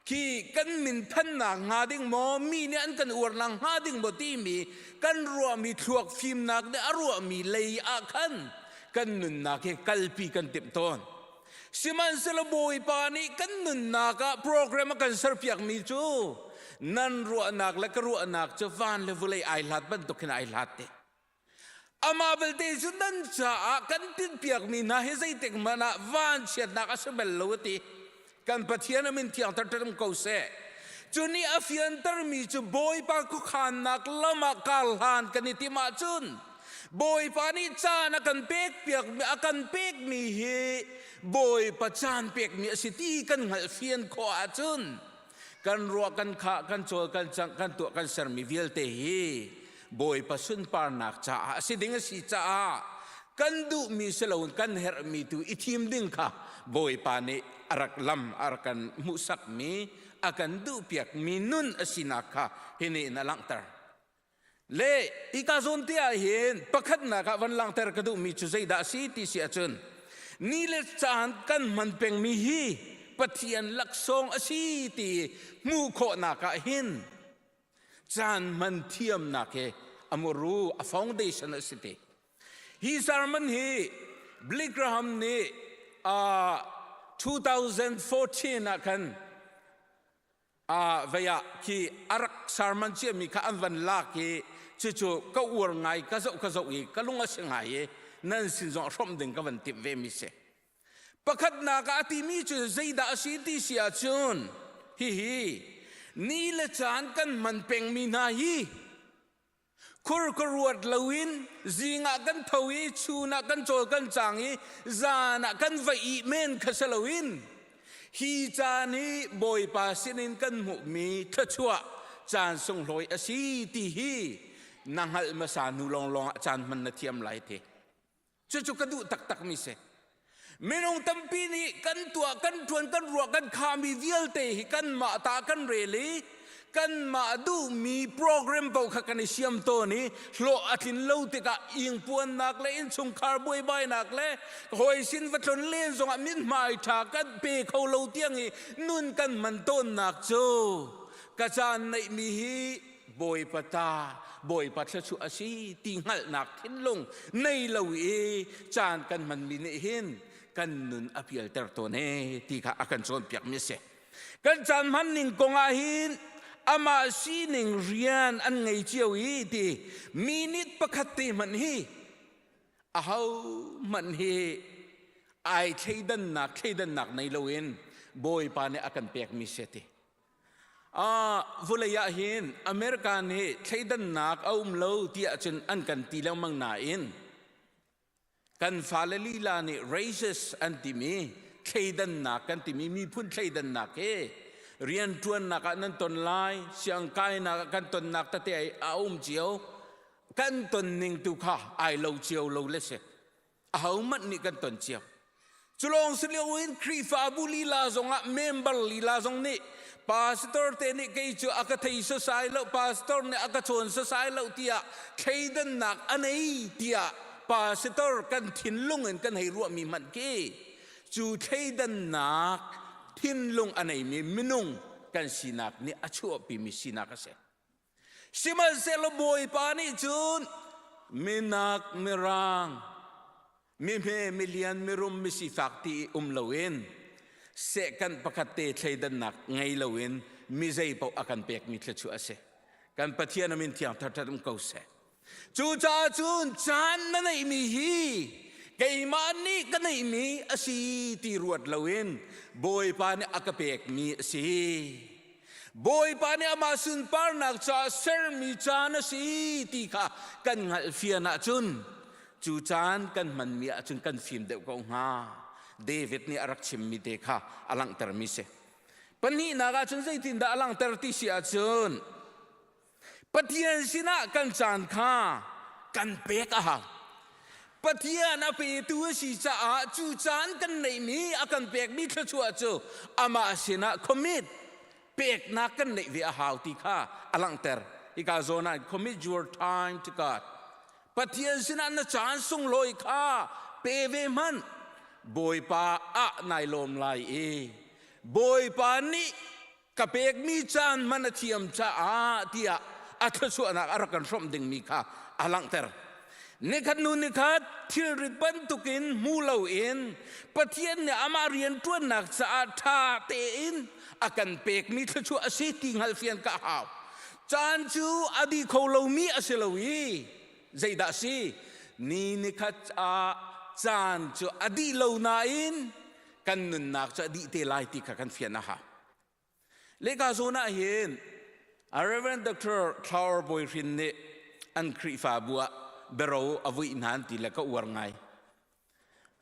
khi kan minthannak hnga ding maw mi nih an kan uarnak hnga ding maw timi kan ruahmi thluak fimnak nih a ruahmi lei ah khan kan nunnak hi kalpi kan timh tawn. Sihmanhsehlaw Bawipa nih kan nunnak ah program a kan serpiakmi cu nan ruahnak le ka ruahnak cu van le vawlei ai hlat bantuk hin ai hlat te. Amah belte cu nan caah kan tinhpiakmi hna hi zeitik hmanh ah vanchiatnak a si bal lo a ti. Kan Pathian a min thiangter ṭem ko seh. Cu nih a fiantermi cu Bawipa khuakhannak lam ah kar hlan kan i timh ahcun Bawipa nih caan a kan pekpiak a kan pekmi hi Bawipa caan pekmi a si ti kan hngalh fian khawh ahcun kan ruah kan khah kan cawl kan cangh kan tuah kan sermi vialte hi Bawipa sunparnak caah a si ding a si caah kan duhmi si loin kan herhmi tu i thim ding kha Bawipa nih a rak lam a rak kan hmuhsakmi a kan duhpiakmi nun a sinak kha hi nih in a langhter. Le hika zawn te ah hin pakhatnak ah van langhter ka duhmi cu zeidah a si ti si ahcun ni le caan kan hman pengmi hi Pathian laksawng a si ti hmuh khawhnak ah hin caan hman thiamnak hi a muru a foundation a si ti. Hi sermon hi Billy Graham nih uh, 2014 ah khan vei ah khi a rak sermon ciami kha an van lak i cucu ka uar ngai ka zoh ka zoh i ka lung a si ngai i nan sin zong hrawmh ding ka van timh ve mi si. Pakhatnak ah a timi cu zeidah a si ti si ahcun hihi ni le caan kan hman pengmi hna hi Khur ka ruat loin zing ah kan tho i chun ah kan cawl kan cang i zan ah kan va ih men kha si loin hi caan hi Bawipa sinin kan hmuhmi thluachuah caan sunglawi a si ti hi na hngalh hmasa hnu lawnglawng ah caan hman na thiam lai ti. Cucu ka duh taktakmi si. Minung tampi nih kan tuah, kan ṭuan, kan ruah, kan khami vialte hi kanmah ta kan rel i kanmah duhmi program paoh kha kan i siam tawn i hlawh a tlin lo tikah ingpuannak le innchungkhar buaibainak le hawi sin va tlon len zongah mithmai ṭha kan pe kho lo tiang i nun kan hman tawnnak cu ka caan neihmi hi Bawipa ta Bawipa thluachuah a si ti hngalhnak thinlung nei lo i caan kan hmanmi nih hin kan nun a pialter tawn e ti kha a kan cawnpiakmi a si. Kan caan hman ning kong ah hin amah sining rian an ngei cio i ti minute pakhat te hmanh hi aho hmanh hi ai thleidannak thleidannak nei loin Bawipa nih a kan pekmi si ti. Vawlei ah hin America nih thleidannak a um lo tiah cun an kan ti lengmang nain kan fale lila nih racist an timi thleidannak kan timi miphun thleidannak hi rianṭuannak ah nan ton lai siangkainak ah kan tonnak tete a um cio kan ton ning tu kha ai lo cio lo le si. Ahohmanh nih kan ton cio. Cu lawng si loin Khrihfabu lila zongah member lila zong nih Pastor te nih kei cu a ka thei sasai lo, pastor nih a ka chawn sasai lo tiah thleidannak a nei tiah pastor kan thinlung in kan hei ruahmi hmanh khi cu thleidannak thinlung a neimi minung kan sinak nih a chuahpimi sinak a si. Sihmanhsehlaw Bawipa nih cun minak mirang mihme milian mirum misifak ti um loin sehkanh pakhat te thleidannak ngei loin mi zei paoh a kan pekmi thluachuah a si. Kan Pathian a min thiang thathat um ko seh. Cucaah cun caan na neihmi hi keimah nih ka neihmi a si ti ruat loin Bawipa nih a ka pekmi a si. Bawipa nih amah sunparnak caah sermi caan a si ti kha kan hngalhfian ahcun cu caan kan hmanmi ahcun kan fim deuh ko hnga. David nih a rak chimmi te kha a langhtermi si. Pahnihnak ahcun zeitindah a langhter ti si ahcun Pathian sinah kan caan kha kan pek a hau. Pathian a petu a si caah cu caan kan neihmi a kan pekmi thluachuah cu amah sinah commit peknak kan neih ve a hau ti kha a langhter. Hika zawn ah commit your time to God. Pathian sinah na caan sunglawi kha pe ve hmanh. Bawipa ah nai lawm lai i Bawipa nih ka pekmi caan hman a thiam caah tiah a thluachuahnak a rak kan hrawmh dingmi kha a langhter. Nikhat nu nikhat thilrit bantukin hmu loin Pathian nih amah rian ṭuannak caah ṭha tein a kan pekmi thluachuah a si ti hngalhfian ka hau. Caan cu a dih kho lomi a si lo i zeidah a si? Ni nikhat ah caan cu a dih lo nain kan nunnak cu a dih te lai ti kha kan fian a hau. Lehka zawn ah hin Reverend Dr. Thlaur Bawi Hrin nih an Khrihfabu ah biaro a vuih hna an ti le ka uar ngai.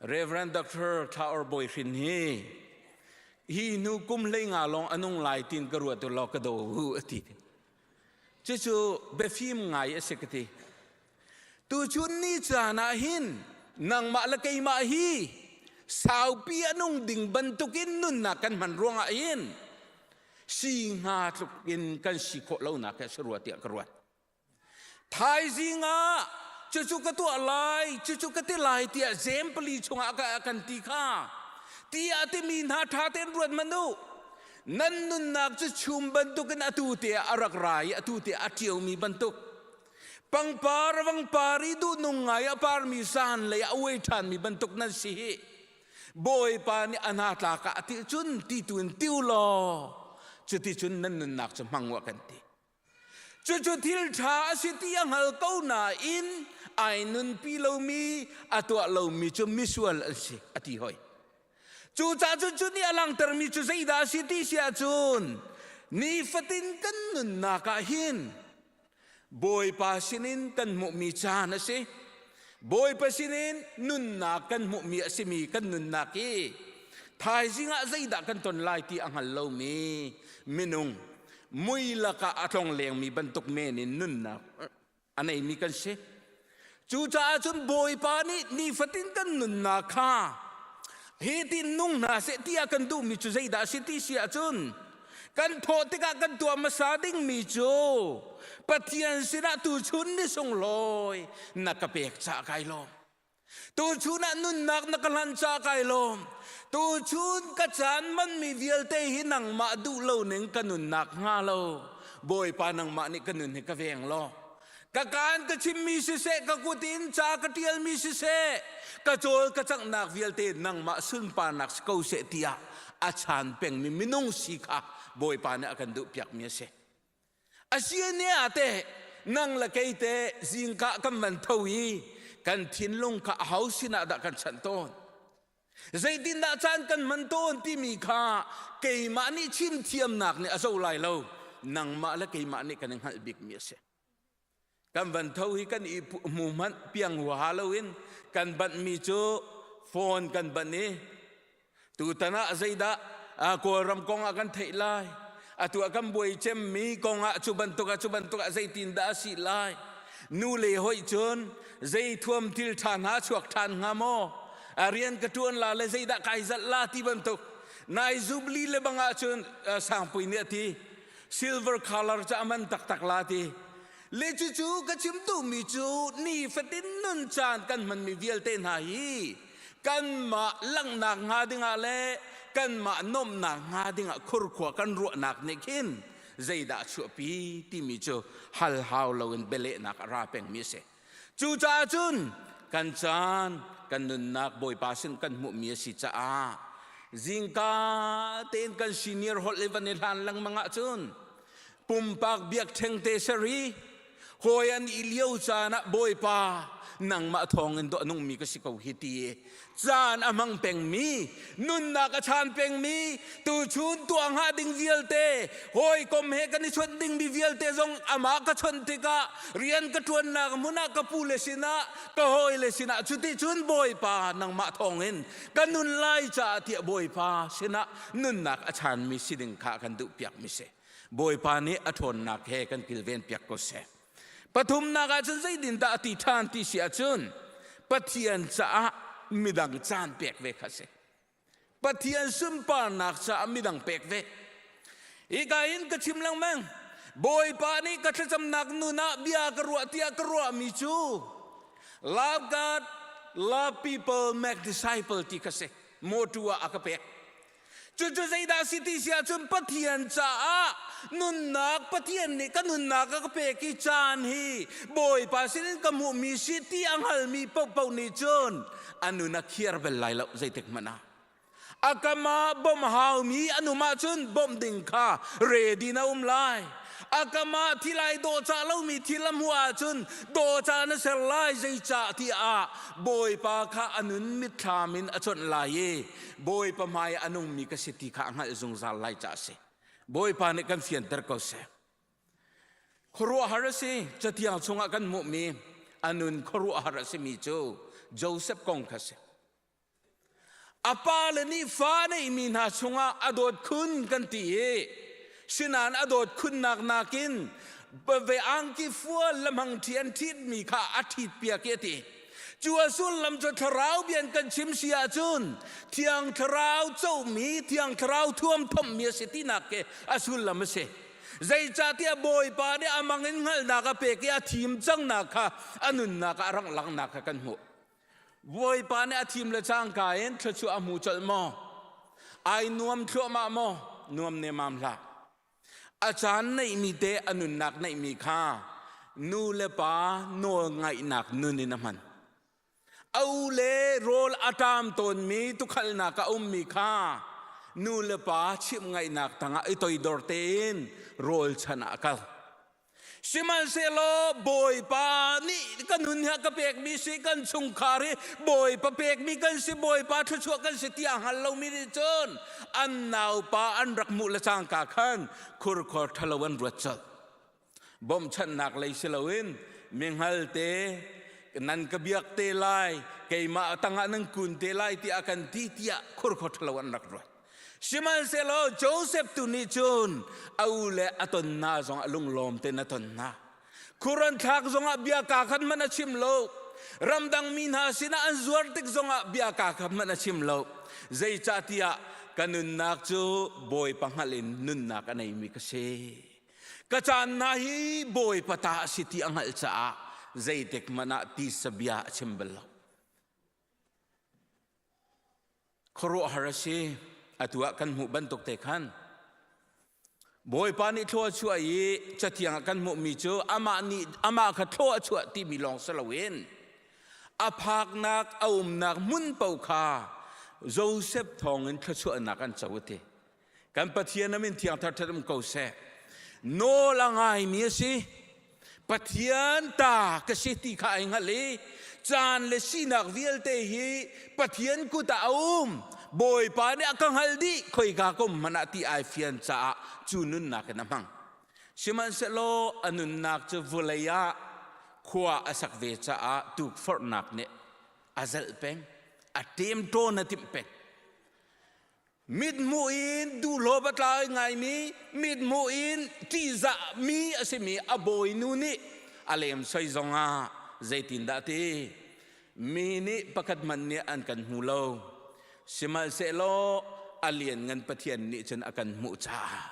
Reverend Dr. Thlaur Bawi Hrin hi hi hnu kum hlei nga lawng a nung lai tin ka ruat law ka do hu a ti. Cucu biafim ngai a si ka ti. Tuchun ni caan ah hin nangmah le keimah hi saupi a nung ding bantukin nunnak kan hman ruangah hin si hnga tluk in kan si khawh lonak hi a si rua tiah ka ruat. Thaizing ah cucu ka tuah lai, cucu ka ti lai tiah zempali chungah ka kan ti kha. Ti a timi hna ṭha tein ruat hmanh u. Nan nunnak cu chum bantukin atu te ah a rak ra i atu te ah a ṭiomi bantuk Pangpar vangpar i duhnung ngai a parmi zan lei a uai ṭhanmi bantuk nan si hi. Bawipa nih a hna tlak ah a ti cun ti tu in tiu law cuticun nan nunnak cu hmang u a kan ti. Cucu thil ṭha a si ti a hngal ko nain ai nunpi lomi a tuah lomi cu misual an si a ti hoi. Cucaah cun cu nih a langhtermi cu zeidah a si ti si ahcun nifatin kan nunnak ah hin Bawipa sinin kan hmuhmi caan a si. Bawipa sinin nunnak kan hmuhmi a simi kan nunnak hi thaizing ah zeidah kan ton lai ti a hngal lomi minung mui lakah a tlong lengmi bantuk men in nunnak a neimi kan si. Cucaah cun Bawipa nih nifatin kan nunnak kha hi tin nung hna seh tiah kan duhmi cu zeidah a si ti si ahcun kan thawh tikah kan tuah hmasa dingmi cu Pathian sinah tuchun ni sunglawi na ka pek caah kai lawm. Tuchun ah nunnak na ka hlan ca kai lawm. Tuchun ka caan manmi vialte hi nangmah duh lo ning ka nunnak hnga lo. Bawipa nangmah nih ka nun hi ka veng law. Ka kaan ka chimmi siseh, ka kut in ca ka ṭialmi siseh, ka cawl ka canghnak vialte nangmah sunparnak si ko seh tiah a chaan pengmi minung si kha Bawipa nih a kan duhpiakmi a si. Asiane ah teh nang le kei teh zingka kan van tho i kan thinlung kha aho sinah dah kan chanh tawn? Zeitindah caan kan hman tawn timi kha keimah nih chim thiamnak nih a zo lai lo. Nangmah le keimah nih kan i hngalh bikmi a si. Kan van tho hi kan i hmu hmanh piang huaha loin kan banhmi cu phone kan banh i tutan ah zeidah Kawlram kong ah kan theih lai atu ah kan buai cemmi kong ah cu bantuk ah cu bantuk ah zeitin dah a si lai nu le hoih cun zei thuam thil ṭha hna chuak ṭhan hnga maw a rian ka ṭuan la le zeidah kai zalh la ti bantuk. Nai Jubilee le bang ahcun Sangpui nih a ti silver color cu a man taktak la ti. Le cucu ka chim duhmi cu nifatin nun caan kan hmanmi vialte hna hi kanmah langhnak hnga dingah le kanmah nuamhnak hnga dingah khurkhua kan ruahnak nih khin zeidah a chuahpi timi cu hal hau loin bialehnak a ra pengmi a si. Cucaah cun kan caan kan nunnak Bawipa sin kan hmuhmi a si caah zingka tein kan senior holh i van i hlan lengmang ahcun pumpak biakṭheng te seri hawi an i lio caan ah Bawipa nangmah thawng in dawh nungmi ka si ko hi ti caan a hmang pengmi nunnak a chan pengmi tuchun tuah hnga ding vialte hawikom he kan i chawnh dingmi vialte zong amah ka chawnh tikah rian ka ṭuannak hmun ah ka pu le sinah ka hawi le sinah cuti cun Bawipa nangmah thawng in ka nun lai caah tiah Bawipa sinah nunnak a chanmi si ding kha kan duh piakmi si. Bawipa nih a ṭhawnnak he kan kilven piak ko seh. Pathumnak ah cun zeitindah a ti ṭhan ti si ahcun Pathian caah midang caan pek ve kha si. Pathian sunparnak caah midang pek ve. Hika hin ka chim lengmang. Bawipa nih ka thlacamnak nun ah bia ka ruah tiah ka ruahmi cu love God, love people, make disciple ti kha si. Mawtu ah a ka pek. Cucu zeidah si ti si ahcun Pathian caah nunnak Pathian nih ka nunnak a ka pek i caan hi Bawipa sinin ka hmuhmi si ti a hngalmi paohpaoh nih cun a nun a khiar bel lai lo zeitik hmanh ah. A kam ah bawmh haumi an um ahcun bawmh ding kha ready na um lai. A kam ah thil ai dawhcah lomi thil a hmuh ahcun dawhcah na ser lai zeicah tiah Bawipa kha a nun mitthlam in a chawnh lai i Bawipa hmai a nungmi ka si ti kha a hngalh zungzal lai caah a si. Bawipa nih kan fianter ko seh. Khuaruahhar a si cathiang chungah kan hmuhmi a nun khuaruahhar a simi cu Joseph kong kha si. A pale nih fa neihmi hna chungah a dawt khun kan ti i sinain a dawt khunnak nakin ve angki fual le hmang ṭhi an ṭhitmi kha a ṭhit piak i a ti. Cu a sullam cu thlarau bia in kan chim si ahcun Thiang Thlarau comi, Thiang Thlarau thuam thomhmi a si tinak khi a sullam a si. Zeicahtiah Bawipa nih a mang in hngalhnak a pek i a thim cangnak kha a nunnak ah a rangh langhnak kha kan hmuh. Bawipa nih a thim le cangka in thluachuah a hmu colh maw? Ai nuam thluahmah maw? Nuam nemam hlah. A caan neihmi te a nunnak neihmi kha nu le pa nawl ngaihnak nun in a hman. A u le rawl a ṭam tawnmi tukhalnak a ummi kha nu le pa chimh ngaihnak tangah i toidor tein rawl chan ah a kal. Sihmanhsehlaw Bawipa nih ka nun hi a ka pekmi si kan chungkhar hi Bawipa pekmi kan si Bawipa thluachuah kan si ti a hngal lomi nih cun an naupa an rak hmuh le cangka khan khurkhor ṭhalo an ruat colh. Bawmchanhnak lei si loin mihngal te nan ka biak te lai keimah tangah nan kun te lai tiah kan ti tiah khurkhor ṭhalo an rak ruat. Sihmanhsehlaw Joseph tu nih cun a u le a ton hna zong a lunglawm tein a ton hna. Khur an thlak zongah bia kaa khat hmanh a chim lo. Ramdang mi hna sinah an zuar tik zongah bia kaa khat hmanh a chim lo. Zeicahtiah ka nunnak cu Bawipa hngalh in nunnak a neimi ka si. Ka caan hna hi Bawipa ta a si ti a hngalh caah zeitik hmanh ah tisa bia a chim bal lo. Khuaruahhar a si. Atu ah kan hmuh bantuk te khan Bawipa nih thlua a chuah i cathiang ah kan hmuhmi cu amah nih amah kha thlua a chuah timi lawng si loin a phaknak a umnak hmun paoh kha Joseph thawngin thluachuahnak an co a ti. Kan Pathian a min thiang thar um ko seh. Nawl a ngaimi a si. Pathian ta ka si ti kha ai hngalh i caan le sinak vialte hi Pathian kut ah a um. Bawipa nih a ka hngalh dih khoika ka um hmanh ah ti ai fian caah cu nunnak in a hmang. Sihmanhsehlaw a nunnak cu vawlei ah khua a sak ve caah tukforhnak nih a zelh peng, a ṭemṭawn a timh peng. Mithmuh in duhlawp a tlai ngaimi, mithmuh in ṭihzahmi a simi a bawinu nih a lemsoi zongah zeitindah ti? Mi nih pakhat hmanh nih an kan hmu lo. Sihmanhsehlaw A lianngan Pathian nih cun a kan hmuh caah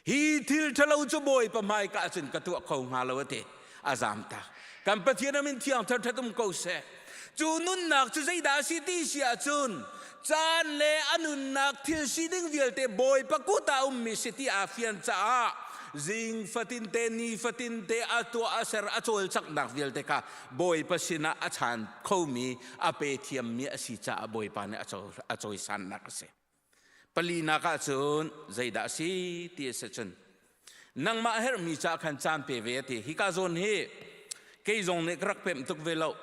hi thil ṭhalo cu Bawipa hmaika ah cun ka tuah kho hnga lo a ti. A zamtak. Kan Pathian a min thiang ṭhat um ko seh. Cu nunnak cu zeidah a si ti si ahcun caan le a nunnak thil sining vialte Bawipa kut ah ummi si ti aa fian caah zing fatin te ni fatin te a tuah a ser a cawlcanghnak vialte kha Bawipa sinah a chan khomi a pe thiammi a si caah Bawipa nih a cawisannak a si. Palinak ah cun zeidah a si ti a si cun nangmah herhmi caah khan caan pe ve a ti. Hika zawn hi kei zong nih ka rak pemh tuk ve lo.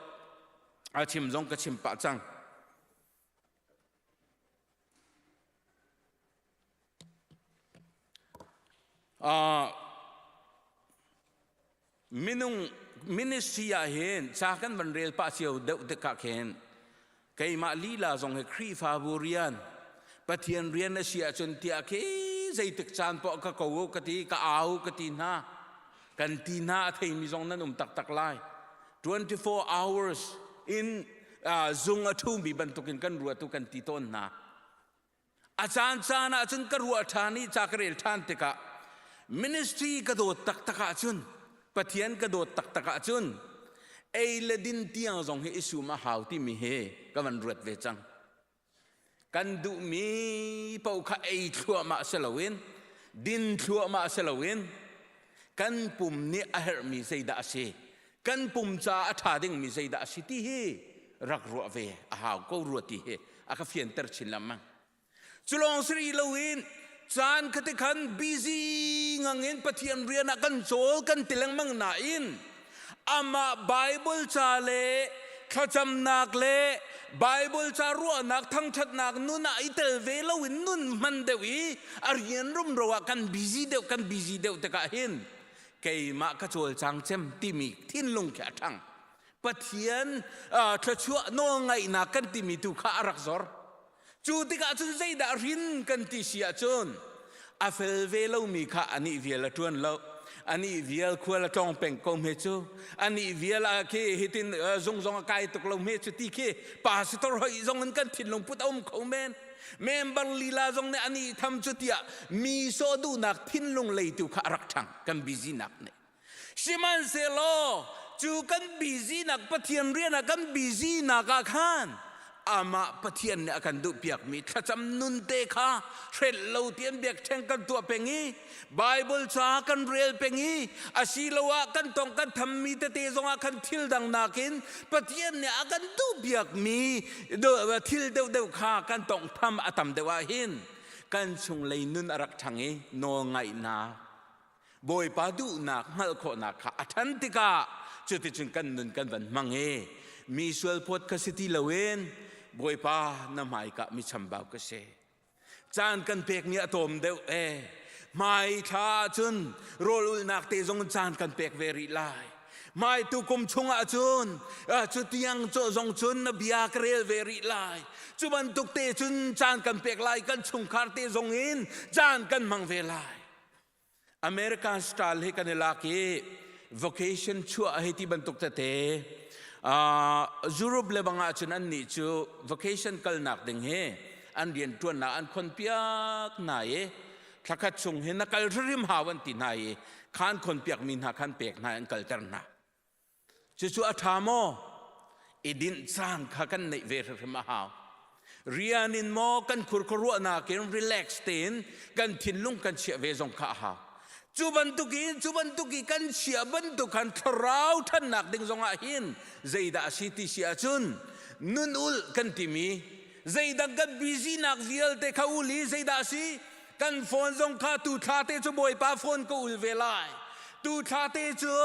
A chim zong ka chim pah cang. Uh, minung ministry ah hin ca kan van rel pah cio deuh tikah khin keimah lila zong hi Khrihfabu rian Pathian rian a si ahcun tiah khi zeitik caan poah ka ko ka ti ka au ka ti hna kan ti hna a theimi zong nan um taktak lai 24 hours in zung a ṭhumi bantukin kan ruatu kan ti tawn hna A caancaan ah cun ka ruah ṭhan i ca ka rel ṭhan tikah ministry ka dawt taktak ahcun Pathian ka dawt taktak ahcun ei le din tiang zong hi i sum a hau timi hi ka van ruat ve cang. Kan duhmi paoh kha ei thluahmah si loin din thluahmah si loin kan pum nih a herhmi zeidah a si kan pum caah a ṭha dingmi zeidah a si ti hi rak ruah ve a hau ko rua ti hi a ka fianter chin lengmang. Cu lawng si rih loin caan khati khan busy ngangin Pathian rian ah kan cawl kan ti lengmang nain amah Bible ca le thlacamnak le Bible ca ruahnak thangṭhatnak nun ah i tel ve loin nun hman deuh i a rian rumro ah kan busy deuh kan busy deuh tikah hin keimah ka cawlcang cem timi thinlung khi a ṭhang. Pathian thluachuah nawlngaihnak kan timi tu kha a rak zor. Cu tikah cun zeidah hrin kan ti si ahcun a fel ve lomi kha anih vial a ṭuan lo. Anih vial khual a tlawng peng ko hme cu. Anih vial a khi hitin zung zong a kai tuk lo hme cu ti khi pastor hoi zong in kan thinlung put a um kho men. Member lila zong nih anih tham cu tiah mi sawh duhnak thinlung lei tu kha a rak ṭhang kan busy nak nih. Sihmanhsehlaw cu kan busy nak Pathian rian ah kan busy nak ah khan amah Pathian nih a kan duhpiakmi thlacam nun te kha hrelh lo tian biakṭheng kan tuah peng i Bible ca kan rel peng i asiloah kan tong kan thammi tete zongah khan thil dang nakin Pathian nih a kan duhpiakmi thil deuhdeuh kha kan tonghtham a tam deuh ah hin kan chunglei nun a rak ṭhang i nawlngaihnak Bawipa duhnak hngalh khawhnak kha a ṭhan tikah cuticun kan nun kan van hmang i mi sualphawt kha si ti loin Bawipa na hmaika mi chambau ka si. Caan kan pekmi a tlawm deuh e. Hmai thla ahcun rawl ulnak te zong caan kan pek ve rih lai. Hmai tu kum chung ahcun cu tiang zong cun na bia ka rel ve rih lai. Cu bantuk te cun caan kan pek lai kan chungkhar te zong in caan kan hmang ve lai. American style hi kan i lak i vocation chuah hei ti bantuk tete Europe le bang ahcun an nih cu vocation kalnak ding hi an rian ṭuannak an khon piak hna i thlakhat chung hi na kal hrim hau an ti hna i khan khon piakmi hna khan pek hna an kalter hna. Cucu a ṭha maw? I dinh caan kha kan neih ve hrimhrim a hau. Rian in maw kan khurkhuaruahnak in relax tein kan thinlung kan chiah ve zong kha a hau. Cu bantuk in cu bantuk i kan chiah bantuk khan thlarau ṭhannak ding zongah hin zeidah a si ti si ahcun nun ulh kan timi zeidang kan busy nak vialte kha ul i zeidah a si kan phone zong kha tu thla te cu bawipa phone ka ul ve lai tu thla te cu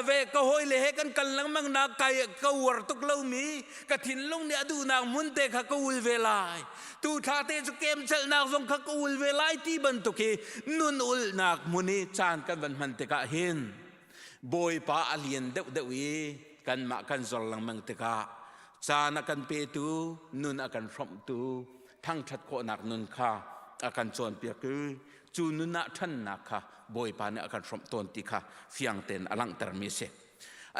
ve ka hawi le he kan kal lengmang nak kai ka uar tuk lomi ka thinlung nih a duhnak hmun te kha ka ul ve lai tu thla te cu kem celhnak zong kha ka ul ve lai ti bantuk hi nun ulnak hmun i caan kan van hman tikah hin bawipa a lian deuh deuh i kanmah kan zor lengmang tikah caan a kan petu nun a kan hrawmhtu thangṭhat khawhnak nun kha a kan cawnpiak i cu nun ah ṭhannak kha Bawipa nih a kan hrawmh tawn ti kha fiang tein a langhtermi a si.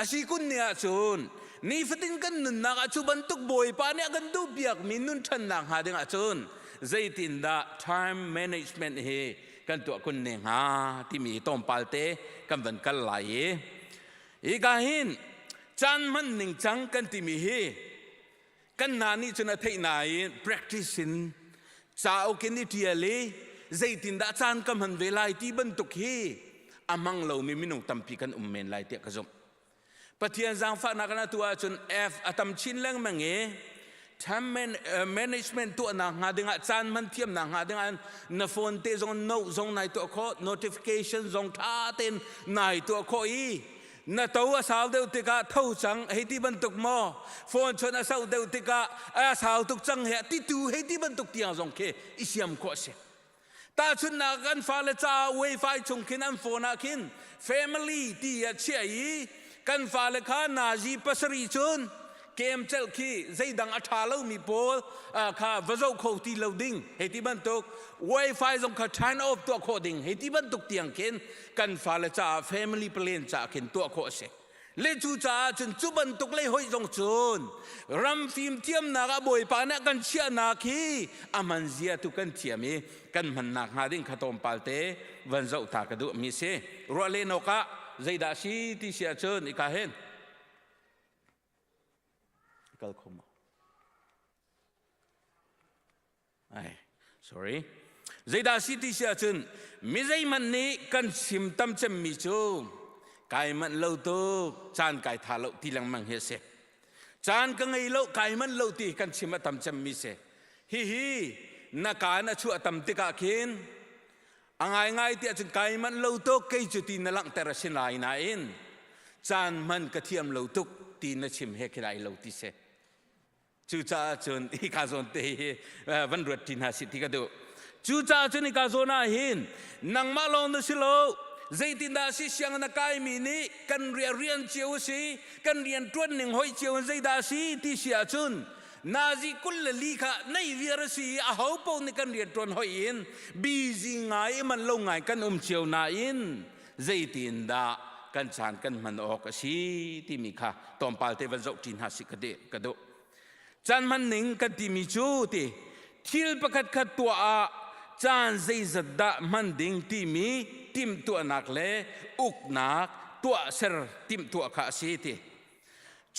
A si kun ni ahcun nifatin kan nunnak ah cu bantuk Bawipa nih a kan duhpiakmi nun ṭhannak hnga ding ahcun Zeitindah time management hi kan tuah kun ne hnga timi tlawmpal te kan van kal lai i hika hin caan hman ning cang kan timi hi kan hna nih cun a theih nain practice in cauk in i ṭial i zeitindah caan ka hman ve lai ti bantuk hi a hmang lomi minung tampi kan um men lai tiah ka zumh. Pathian zaangfahnak in atu ahcun F a tam chin lengmang i time man, uh, management tuahnak hnga dingah caan hman thiamnak hnga dingah na phone te zong note zong nai tuah khawh notification zong tha tein nai tuah khawh i na to a sau deuh tikah tho cang hei ti bantuk maw phone chon a sau deuh tikah a sau tuk cang he ti tu hei ti bantuk tiang zong khi i siam khawh a si Tahchunhnak kan fale caah wifi chung khin an phone ah khin family ti a chiah i kan fale kha nazi pasarih cun kem celh khi zeidang a ṭha lomi pawl kha va zoh kho ti lo ding hei ti bantuk wifi zong kha turn off tuah khawh ding hei ti bantuk tiang khin kan fale caah family plan caah khin tuah khawh a si. Le cu caah cun cu bantuk lei hoih zong cun ram fimthiamnak ah Bawipa nih a kan chiahnak hi a hman zia tu kan thiam i kan hmannak hnga ding kha tlawmpal te van zoh ta ka duhmi si. Ruah len awk ah zeidah si ti si ahcun ika hin kal kho maw? Ai, sorry. Zeidah si ti si ahcun mi zeihmanh nih kan chim tam cemmi cu kai manh lo tuk caan kai tha lo ti lengmang hi a si. Caan ka ngei lo kai manh lo ti kan chim a tam cemmi si. Hihi na kaan a chuah tam tikah khin a ngaingai ti ahcun kai manh lo tuk kei cu ti na langhter a si lai nain caan hman ka thiam lo tuk ti na chim he khi lai lo ti si. Cucaah cun hika zawn te hi van ruat ṭi hna sih ti ka duh. Cucaah cun hika zawn ah hin nangmah lawng na si lo, zeitindah si siang na kaimi nih kan rian cio a si, kan rian ṭuan ning hoih cio in zeidah a si ti si ahcun nazi 24 kha nei viar a si i aho paoh nih kan rian ṭuan hoih in busy ngai i man lo ngai kan um cio nain zeitindah kan caan kan hman awk a si timi kha tlawmpal te van zoh ṭi hna sih ka duh. Caan hman ning kan timi cu ti thil pakhat khat tuah ah caan zeizat dah hman ding timi timhtuahnak le uknak tuahser timhtuah kha a si ti.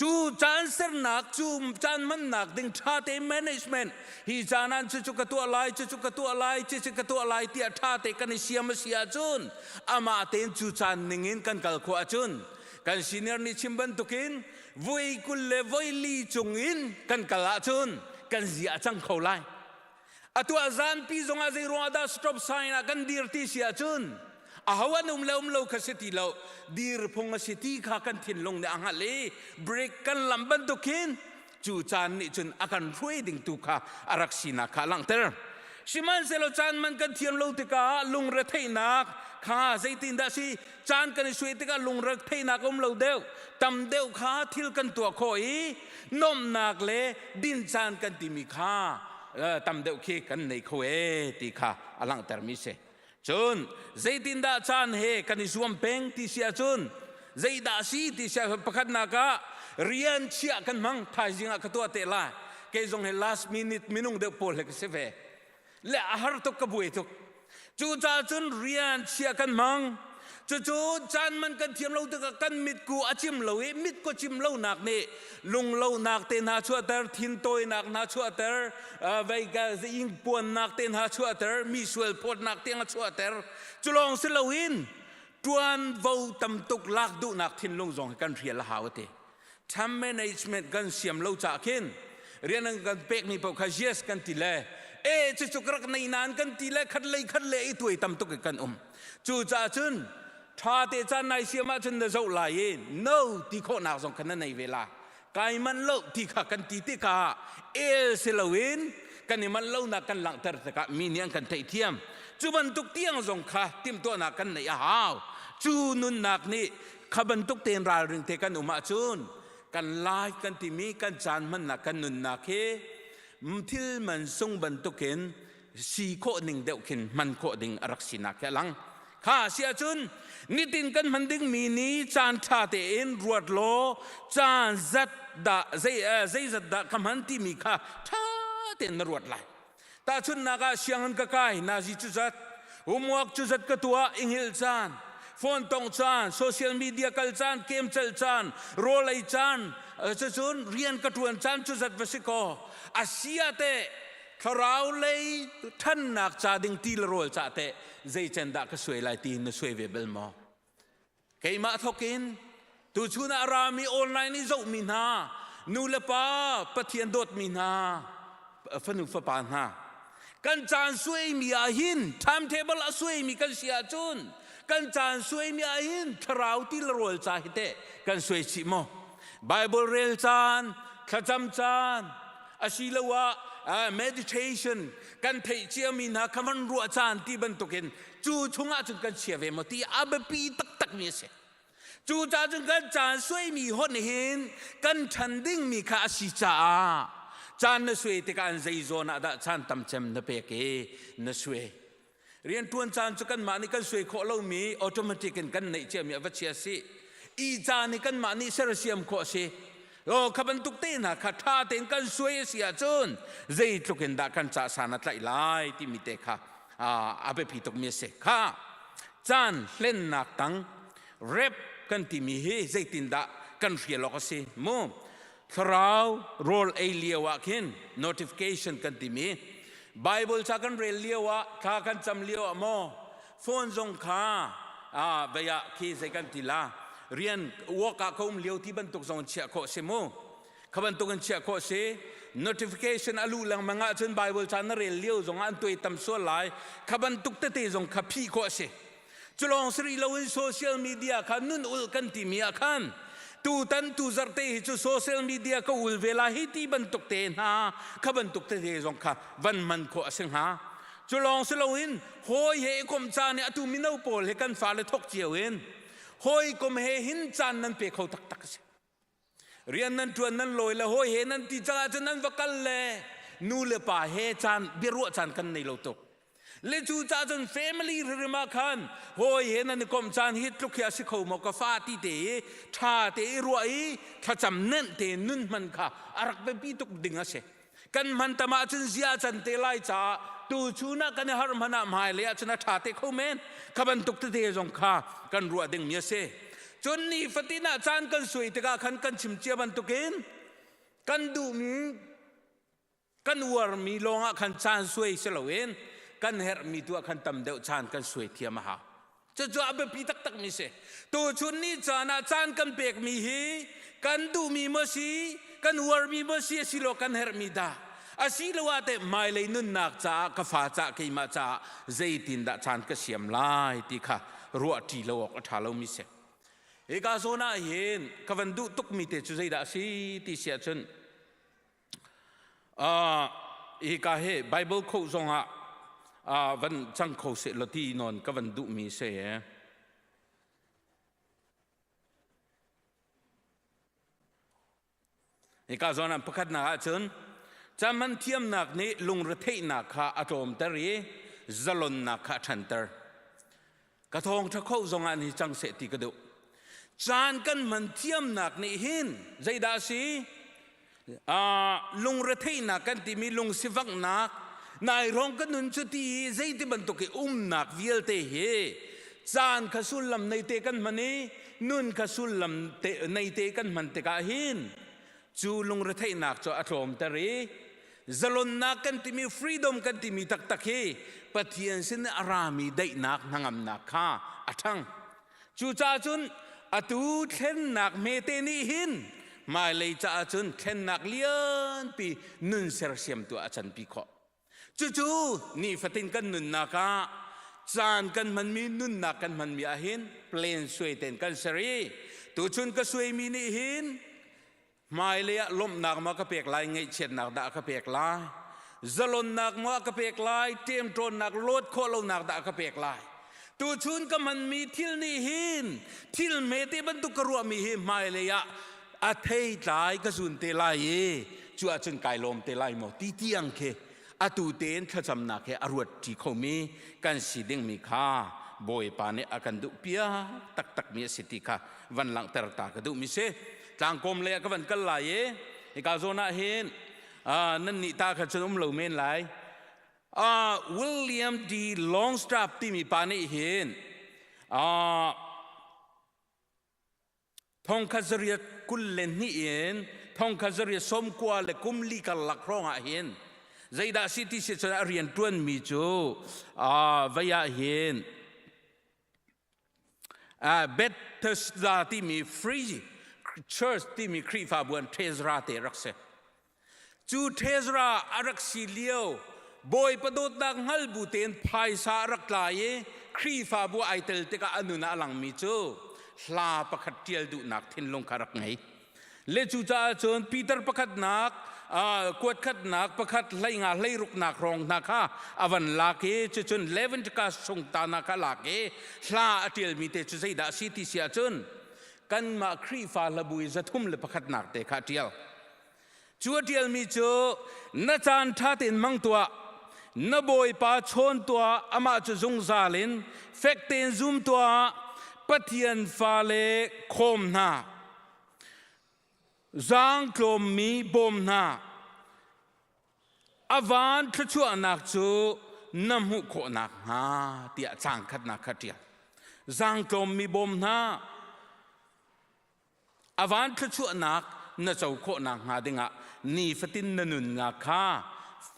Cu caan sernak cu caan hmannak ding ṭha te management hi caan ah cucu ka tuah lai cucu ka tuah lai cucu ka tuah lai tiah ṭha te kan i siam a si ahcun amah tein cu caan ning in kan kal khawh ahcun kan senior nih chim bantukin voi 20 le voi li cung in kan kal ahcun kan zia a cang kho lai. Atu ah zanpi zongah zei ruangah dah stop sign ah kan dir ti si ahcun aho an um le um lo kha si ti lo dir phung a si ti kha kan thinlung nih a hngalh i break kan lam bantuk khin cu caan nih cun a kan hruai ding tu kha a rak sinak kha a langhter. Sihmanhsehlaw caan man kan thiam lo tikah lungretheihnak kha zeitindah si caan kan i suai tikah lungretheihnak um lo deuh tam deuh kha thil kan tuah khawh i nuamhnak le din caan kan timi kha tam deuh khi kan nei kho e ti kha a langhtermi si. Cun zeitindah caan he kan i zuam peng ti si ahcun zeidah si ti si ahcun pakhatnak ah rian chiah kan hmang thaizing ah ka tuah te lai kei zong hi last minute minung deuh pawl he ka si ve le a har tuk ka buai tuk Cucaah cun rian chia kan hmang. Cucu caan man kan thiam lo tikah kan mitku a cim lo i mitku cim lonak nih lunglonak te hna chuahter, thintawinak hna chuahter, vei ingpuannak te hna chuahter, mi sual phawtnak tiang a chuahter. Cu lawng si loin ṭuanvo tam tuk lak duhnak thinlung zong hi kan hrial a hau a ti. Time management kan siam lo caah khin rian an kan pekmi paoh kha yes kan ti le e cucu ka rak nei nain kan ti le khat lei khat le i tuai tam tuk i kan um. Cucaah cun ṭha te caan nai siam ahcun na zoh lai i no ti khawhnak zong kha na nei ve la. Kai manh lo ti kha kan ti tikah el si loin kan i manh lonak kan langhter tikah mi nih an kan theihthiam. Cu bantuk tiang zong kha timhtuahnak kan neih a hau. Cu nunnak nih Kha bantuk tein ralring te kan um ahcun kan lai kan timi kan caan hmannak kan nunnak hi thil man sung bantukin si khawh ning deuh khin hman khawh ding a rak sinak hi a lang. Kha si ahcun nitin kan hman dingmi ni caan ṭha tein ruat law caan zat dah zei zeizat dah ka hman timi kha ṭha tein na ruat lai. Tahchunhnak ah sianginn ka kai, nazi cu zat, homework cu zat ka tuah, i hngilh caan, phone tongh caan, social media kal caan, game celh caan, rawl ei caan, cucun rian ka ṭuan caan cu zat va si kaw, a si ah teh thlarau lei ṭhannak ca ding ti le rawl ca teh zeicen dah ka suai lai ti na suai ve bal maw? Keimah thawk in tuchun ah a rami online i zohmi hna, nu le pa Pathian dawtmi hna, fanu fapa hna, kan caan suaimi ah hin timetable a suaimi kan si ahcun kan caan suaimi ah hin thlarau ti le rawl ca hi teh kan suai chih maw? Bible rel caan, thlacam caan, asiloah meditation kan theih ciami hna kha van ruah caan ti bantukin cu chungah cun kan chia ve maw ti a biapi taktakmi a si. Cu ca cun kan caan suaimi hon hin kan ṭhan dingmi kha a si caah caan na suai tikah an zei zawn ah dah caan tam cem na pek i na suai. Rianṭuan caan cu kanmah nih kan suai khawh lomi automatic in kan neih ciami a va chia si. I caan hi kanmah nih sersiam khawh a si. O kha bantuk te hna kha ṭha tein kan suai a si ahcun zeitluk in dah kan ca san a tlaih lai timi te kha a biapi tukmi a si. Kha caan hlennak tang rep kan timi hi zeitindah kan hrial awk a si mu thlarau rawl ei lio ah khin notification kan timi Bible ca kan rel lio ah thla kan cam lio ah maw phone zong kha vei ah khi zei kan ti la rian work ah ka um lio ti bantuk zong chiah khawh si mu kha bantuk in chiah khawh si notification a luh lengmang ahcun Bible ca na rel lio zong ah an tuai tam sual lai kha bantuk tete zong kha phih khawh a si cu lawng si rih loin social media kha nun ul kan timi ah khan tutan tu zarhte hi cu social media ka ul ve la hi ti bantuk te hna kha bantuk tete zong kha van hman khawh a si hnga cu lawng si loin hawi he i komh caan i atu mino pawl he kan fale thok cio in hawikom he hin caan nan pe kho taktak a si rian nan ṭuan nan lawi le hawi he nan ti cang ahcun nan va kal le nu le pa he caan biaruah caan kan nei lo tuk le cu ca cun family hrim ah khan hawi he nan i komh caan hi tluk hi a si kho maw ka fa ti te i ṭha te i ruah i thlacam nenh te nun hman kha a rak biapi tuk ding a si kan hman tam ahcun zia can te lai caah tu chun ah kan i har hman ah hmailei ah cun a ṭha te kho men kha bantuk tete zong kha kan ruah dingmi a si cun nifatin ah caan kan suai tikah khan kan chim cia bantukin kan duhmi kan uarmi lawngah khan caan suai si loin kan herhmi tu ah khan tam deuh caan kan suai thiam a hau Cucu a biapi taktakmi si. Tuchun ni caan ah caan kan pekmi hi kan duhmi maw si, kan uarmi maw si, asilo kan herhmi dah? Asiloah teh hmailei nunnak caah ka fa caah keimah caah zeitindah caan ka siam lai ti kha ruah ṭi lo awk a ṭha lomi si. Hika zawn ah hin ka van duh tukmi te cu zeidah a si ti si ahcun Hika hi Bible kho zongah van cang kho seh law ti nawn ka van duhmi si. Hika zawn ah pakhatnak ahcun caan thiamnak nih lungretheihnak kha a tlawmter i zalonnak kha a ṭhanter. Ka thawngṭha kho zongah ni cang seh ti ka duh. Caan kan hman thiamnak nih hin zeidah a si? Lungretheihnak kan timi lungsivanghnak, nai rong ka nun cu ti i zeiti bantuk i umnak vialte hi caan kha sullam nei te kan hman i nun kha sullam te, nei te kan hman tikah hin cu lungretheihnak cu a tlawmter i zalonnak kan timi freedom kan timi taktak hi Pathian sin a rami daihnak hnangamnak kha a ṭhang. Cucaah cun atu thlennak hmete nih hin hmailei caah cun thlennak lianpi nun sersiamtu ah a canpi khawh. Cucu nifatin kan nunnak ah caan kan hmanmi nunnak kan hmanmi ah hin plan suai tein kan ser i tuchun ka suaimi nih hin hmailei ah lawmhnak ma ka pek lai ngaihchiatnak dah ka pek lai zalonnak maw ka pek lai ṭemṭawnnak lawt khawh lonak dah ka pek lai tuchun ka hmanmi thil nih hin thil hmete bantuk ka ruahmi hi hmailei ah a theitlai ka zun te lai i cu ahcun kai lawm te lai maw ti tiang khi atu tein thlacamnak he a ruat ṭi khomi kan si dingmi kha Bawipa nih a kan duh piak taktakmi a si ti kha van langhter ta ka duhmi si tlangkawm lei ah ka van kal lai i hika zawn ah hin nan nih ta kha cun um lo men lai. William D. Longstaff timi pa nih hin thongkhat zariat 22 in thongkhat zariat sawmkua le kum li karlak hrawng ah hin zeidah si ti si cun a rian ṭuanmi cu vei ah hin Bethesda timi Free Church timi Khrihfabu an Tezra te rak si. Cu Tezra a rak si lio Bawipa dawtnak hngal bu tein phaisa a rak tla i Khrihfabu ai tel tikah a nun ah a langmi cu hla pakhat ṭial duhnak thinlung kha rak ngei. Le cucaah cun Peter pakhatnak kuat khatnak pakhat hleinga hleiruknak hrawng hna kha a van lak i cucun Leviticus chung ta hna kha lak i hla a ṭialmi te cu zeidah a si ti si ahcun kanmah Khrihfa hlabu i 301nak te kha a ṭial. Cu a ṭialmi cu na caan ṭha tein hmang tuah, na Bawipa chawn tuah, amah cu zungzal in fek tein zum tuah, Pathian fale khawm hna. Zaang tlawmmi bawm hna. A van thluachuahnak cu na hmuh khawh nakhnga tiah caang khatnak kha ṭial. Zaang tlawmmi bawm hna. A van thluachuahnak na co khawh nakhnga dingah nifatin na nunnak kha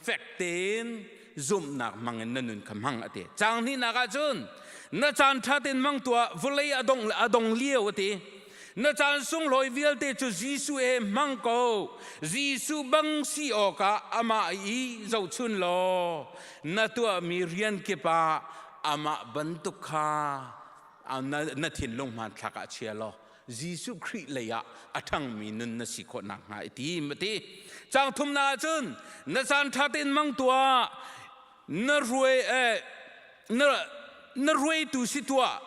fek tein zumhnak hmangin na nun kha hmang a ti. Caang hnihnak ah cun na caan ṭha tein hmang tuah vawlei a dong a dong lio a ti. Na caan sunglawi vialte cu Jesuh he hmang ko. Jesuh bang si awkah amah i zohchun law na tuahmi rian kip ah amah bantuk kha na thinlung hmanthlak ah chia law Jesuh Khrih lei ah a ṭhangmi nun na si khawh nakhnga i tim a ti. Caang thumnak ah cun na caan ṭha tein hmang tuah na ruai na na ruaitu si tuah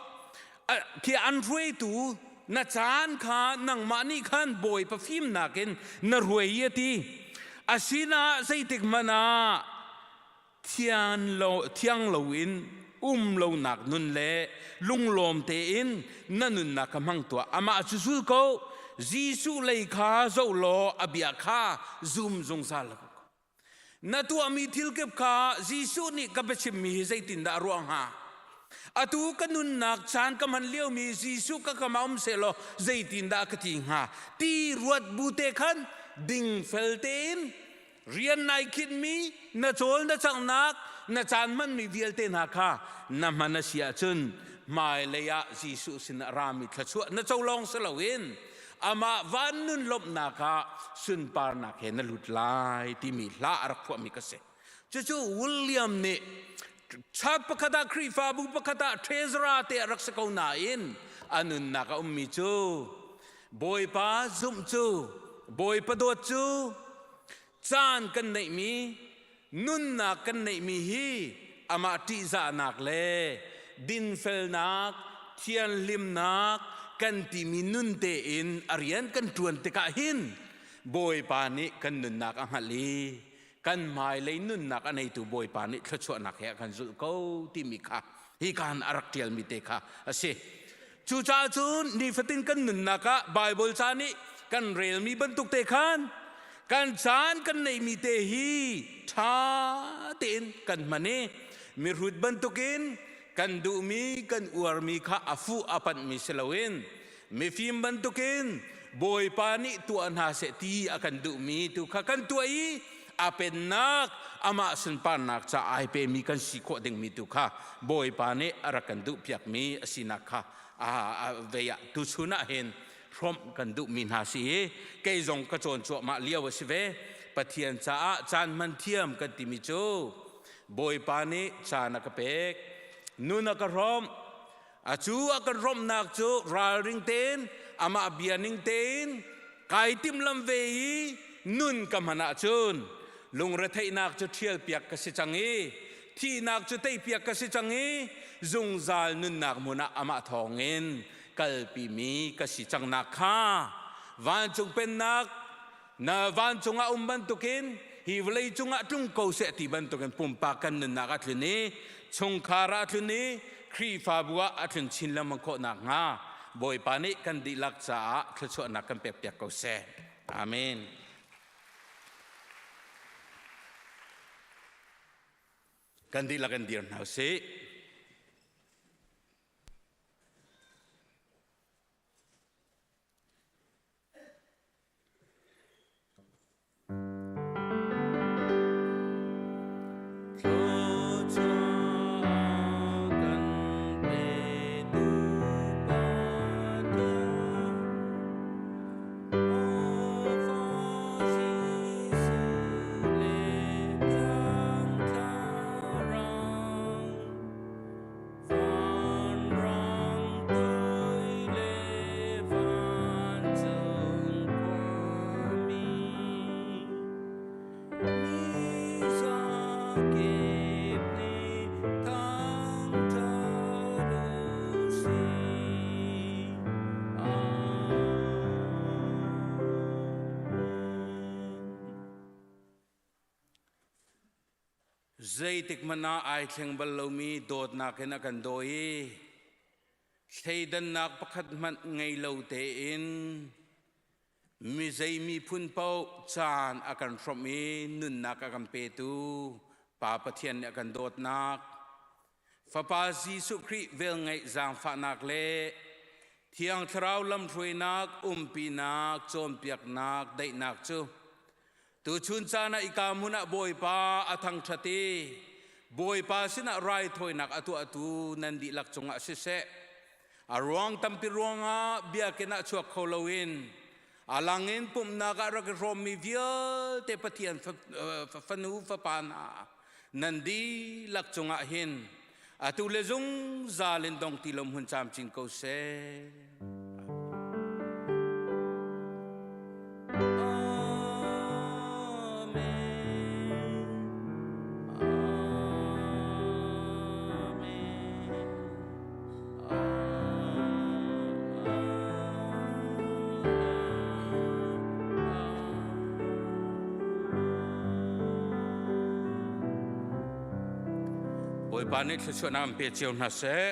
khi an ruaitu na caan kha nangmah nih khan Bawipa fimnak in na ruai a ti. Asinaah zeitik hmanh ah thian lo thiang loin um lonak nun le lunglawm tein na nunnak kha hmang tuah amah cu zul ko Jesuh lei kha zoh law a bia kha zum zungzal ko na tuahmi thil kip kha Jesuh nih ka biachimmi hi zeitindah a ruah hnga atu ka nunnak caan ka hman liomi Jesuh ka kam ah um sehlaw zeitindah ka ti hnga ti ruat bu te khan dingfel tein rian nai khinhmi na cawl na canghnak na caan hmanmi vialte hna kha na hman a si ahcun hmailei ah Jesuh sin ah rami thluachuah na co lawng si loin amah van nun lawmhnak ah sunparnak he na lut lai timi hla a rak phuahmi ka si. Cucu William nih chat pakhat ah Khrihfabu pakhat ah treasurer te a rak si ko nain a nunnak a ummi cu Bawipa zumh cu Bawipa dawt cu caan kan neihmi nunnak kan neihmi hi amah ṭihzahnak le dinfelnak thianhlimnak kan timi nun tein a rian kan ṭuan tikah hin Bawipa nih kan nunnak a hngalh i kan hmailei nunnak a neitu Bawipa nih thluachuahnak he a kan zulh ko timi kha hi kaan a rak ṭialmi te kha a si. Cucaah cun nifatin kan nunnak ah Baibal ca nih kan relmi bantuk te khan kan caan kan neihmi te hi ṭha tein kan hman i mihrut bantukin kan duhmi kan uarmi kha a fuh a panhmi si loin mifim bantukin Bawipa nih tuah hna seh ti a kan duhmi tu kha kan tuah i a pennak amah sunparnak ca ai pemi kan si khawh dingmi tu kha Bawipa nih a rak kan duhpiakmi a sinak kha a vei ah tuchun ah hin hrawmh kan duhmi hna si i kei zong ka cawn cuahmah lio a si ve. Pathian caah caan hman thiam kan timi cu Bawipa nih caan a ka pek nun a ka hrawmh A cu a kan romnak cu ralring tein amah bia ning tein kai timhlam ve i nun ka hman ahcun lungretheihnak cu ṭhialpiak ka si cang i thihnak cu teipiak ka si cang i zungzal nunnak hmun ah amah thawngin kalpimi ka si cangnak kha vancung pennak na vancung ah um bantukin hi vawlei cungah tlung ko seh ti bantukin pumpak kan nunnak a tlun i chungkhar ah a tlun i Khrihfabu ah a tlun chin lengmang khawh nakhnga Bawipa nih kan dihlak caah thluachuahnak kan pekpiak ko seh. Amen. Kan dihlak in dir hna usih. Zeitik hmanh ah ai thleng bal lomi dawtnak in a kan dawi i thleidannak pakhat hmanh ngei lo tein mi zei miphun paoh caan a kan hrawmh i nunnak a kan petu Pa Pathian nih a kan dawtnak Fapa Jesuh Khrih velngeih zaangfahnak le Thiang Thlarau lamhruainak umpinak cawnpiaknak daihnak cu Tuchun caan ah ika hmun ah Bawipa a thangṭhat i Bawipa sinah raithawinak a tuahtu nan dihlak cungah siseh, a ruang tampi ruangah biakinn ah chuak kho loin a lang in pumhnak ah rak i hrawmmi vialte Pathian fanu fapa hna nan dihlak cungah hin atu le zungzal in dong ti lo hmun camcin ko seh. Bawipa nih thluachuahnak an pe cio hna seh.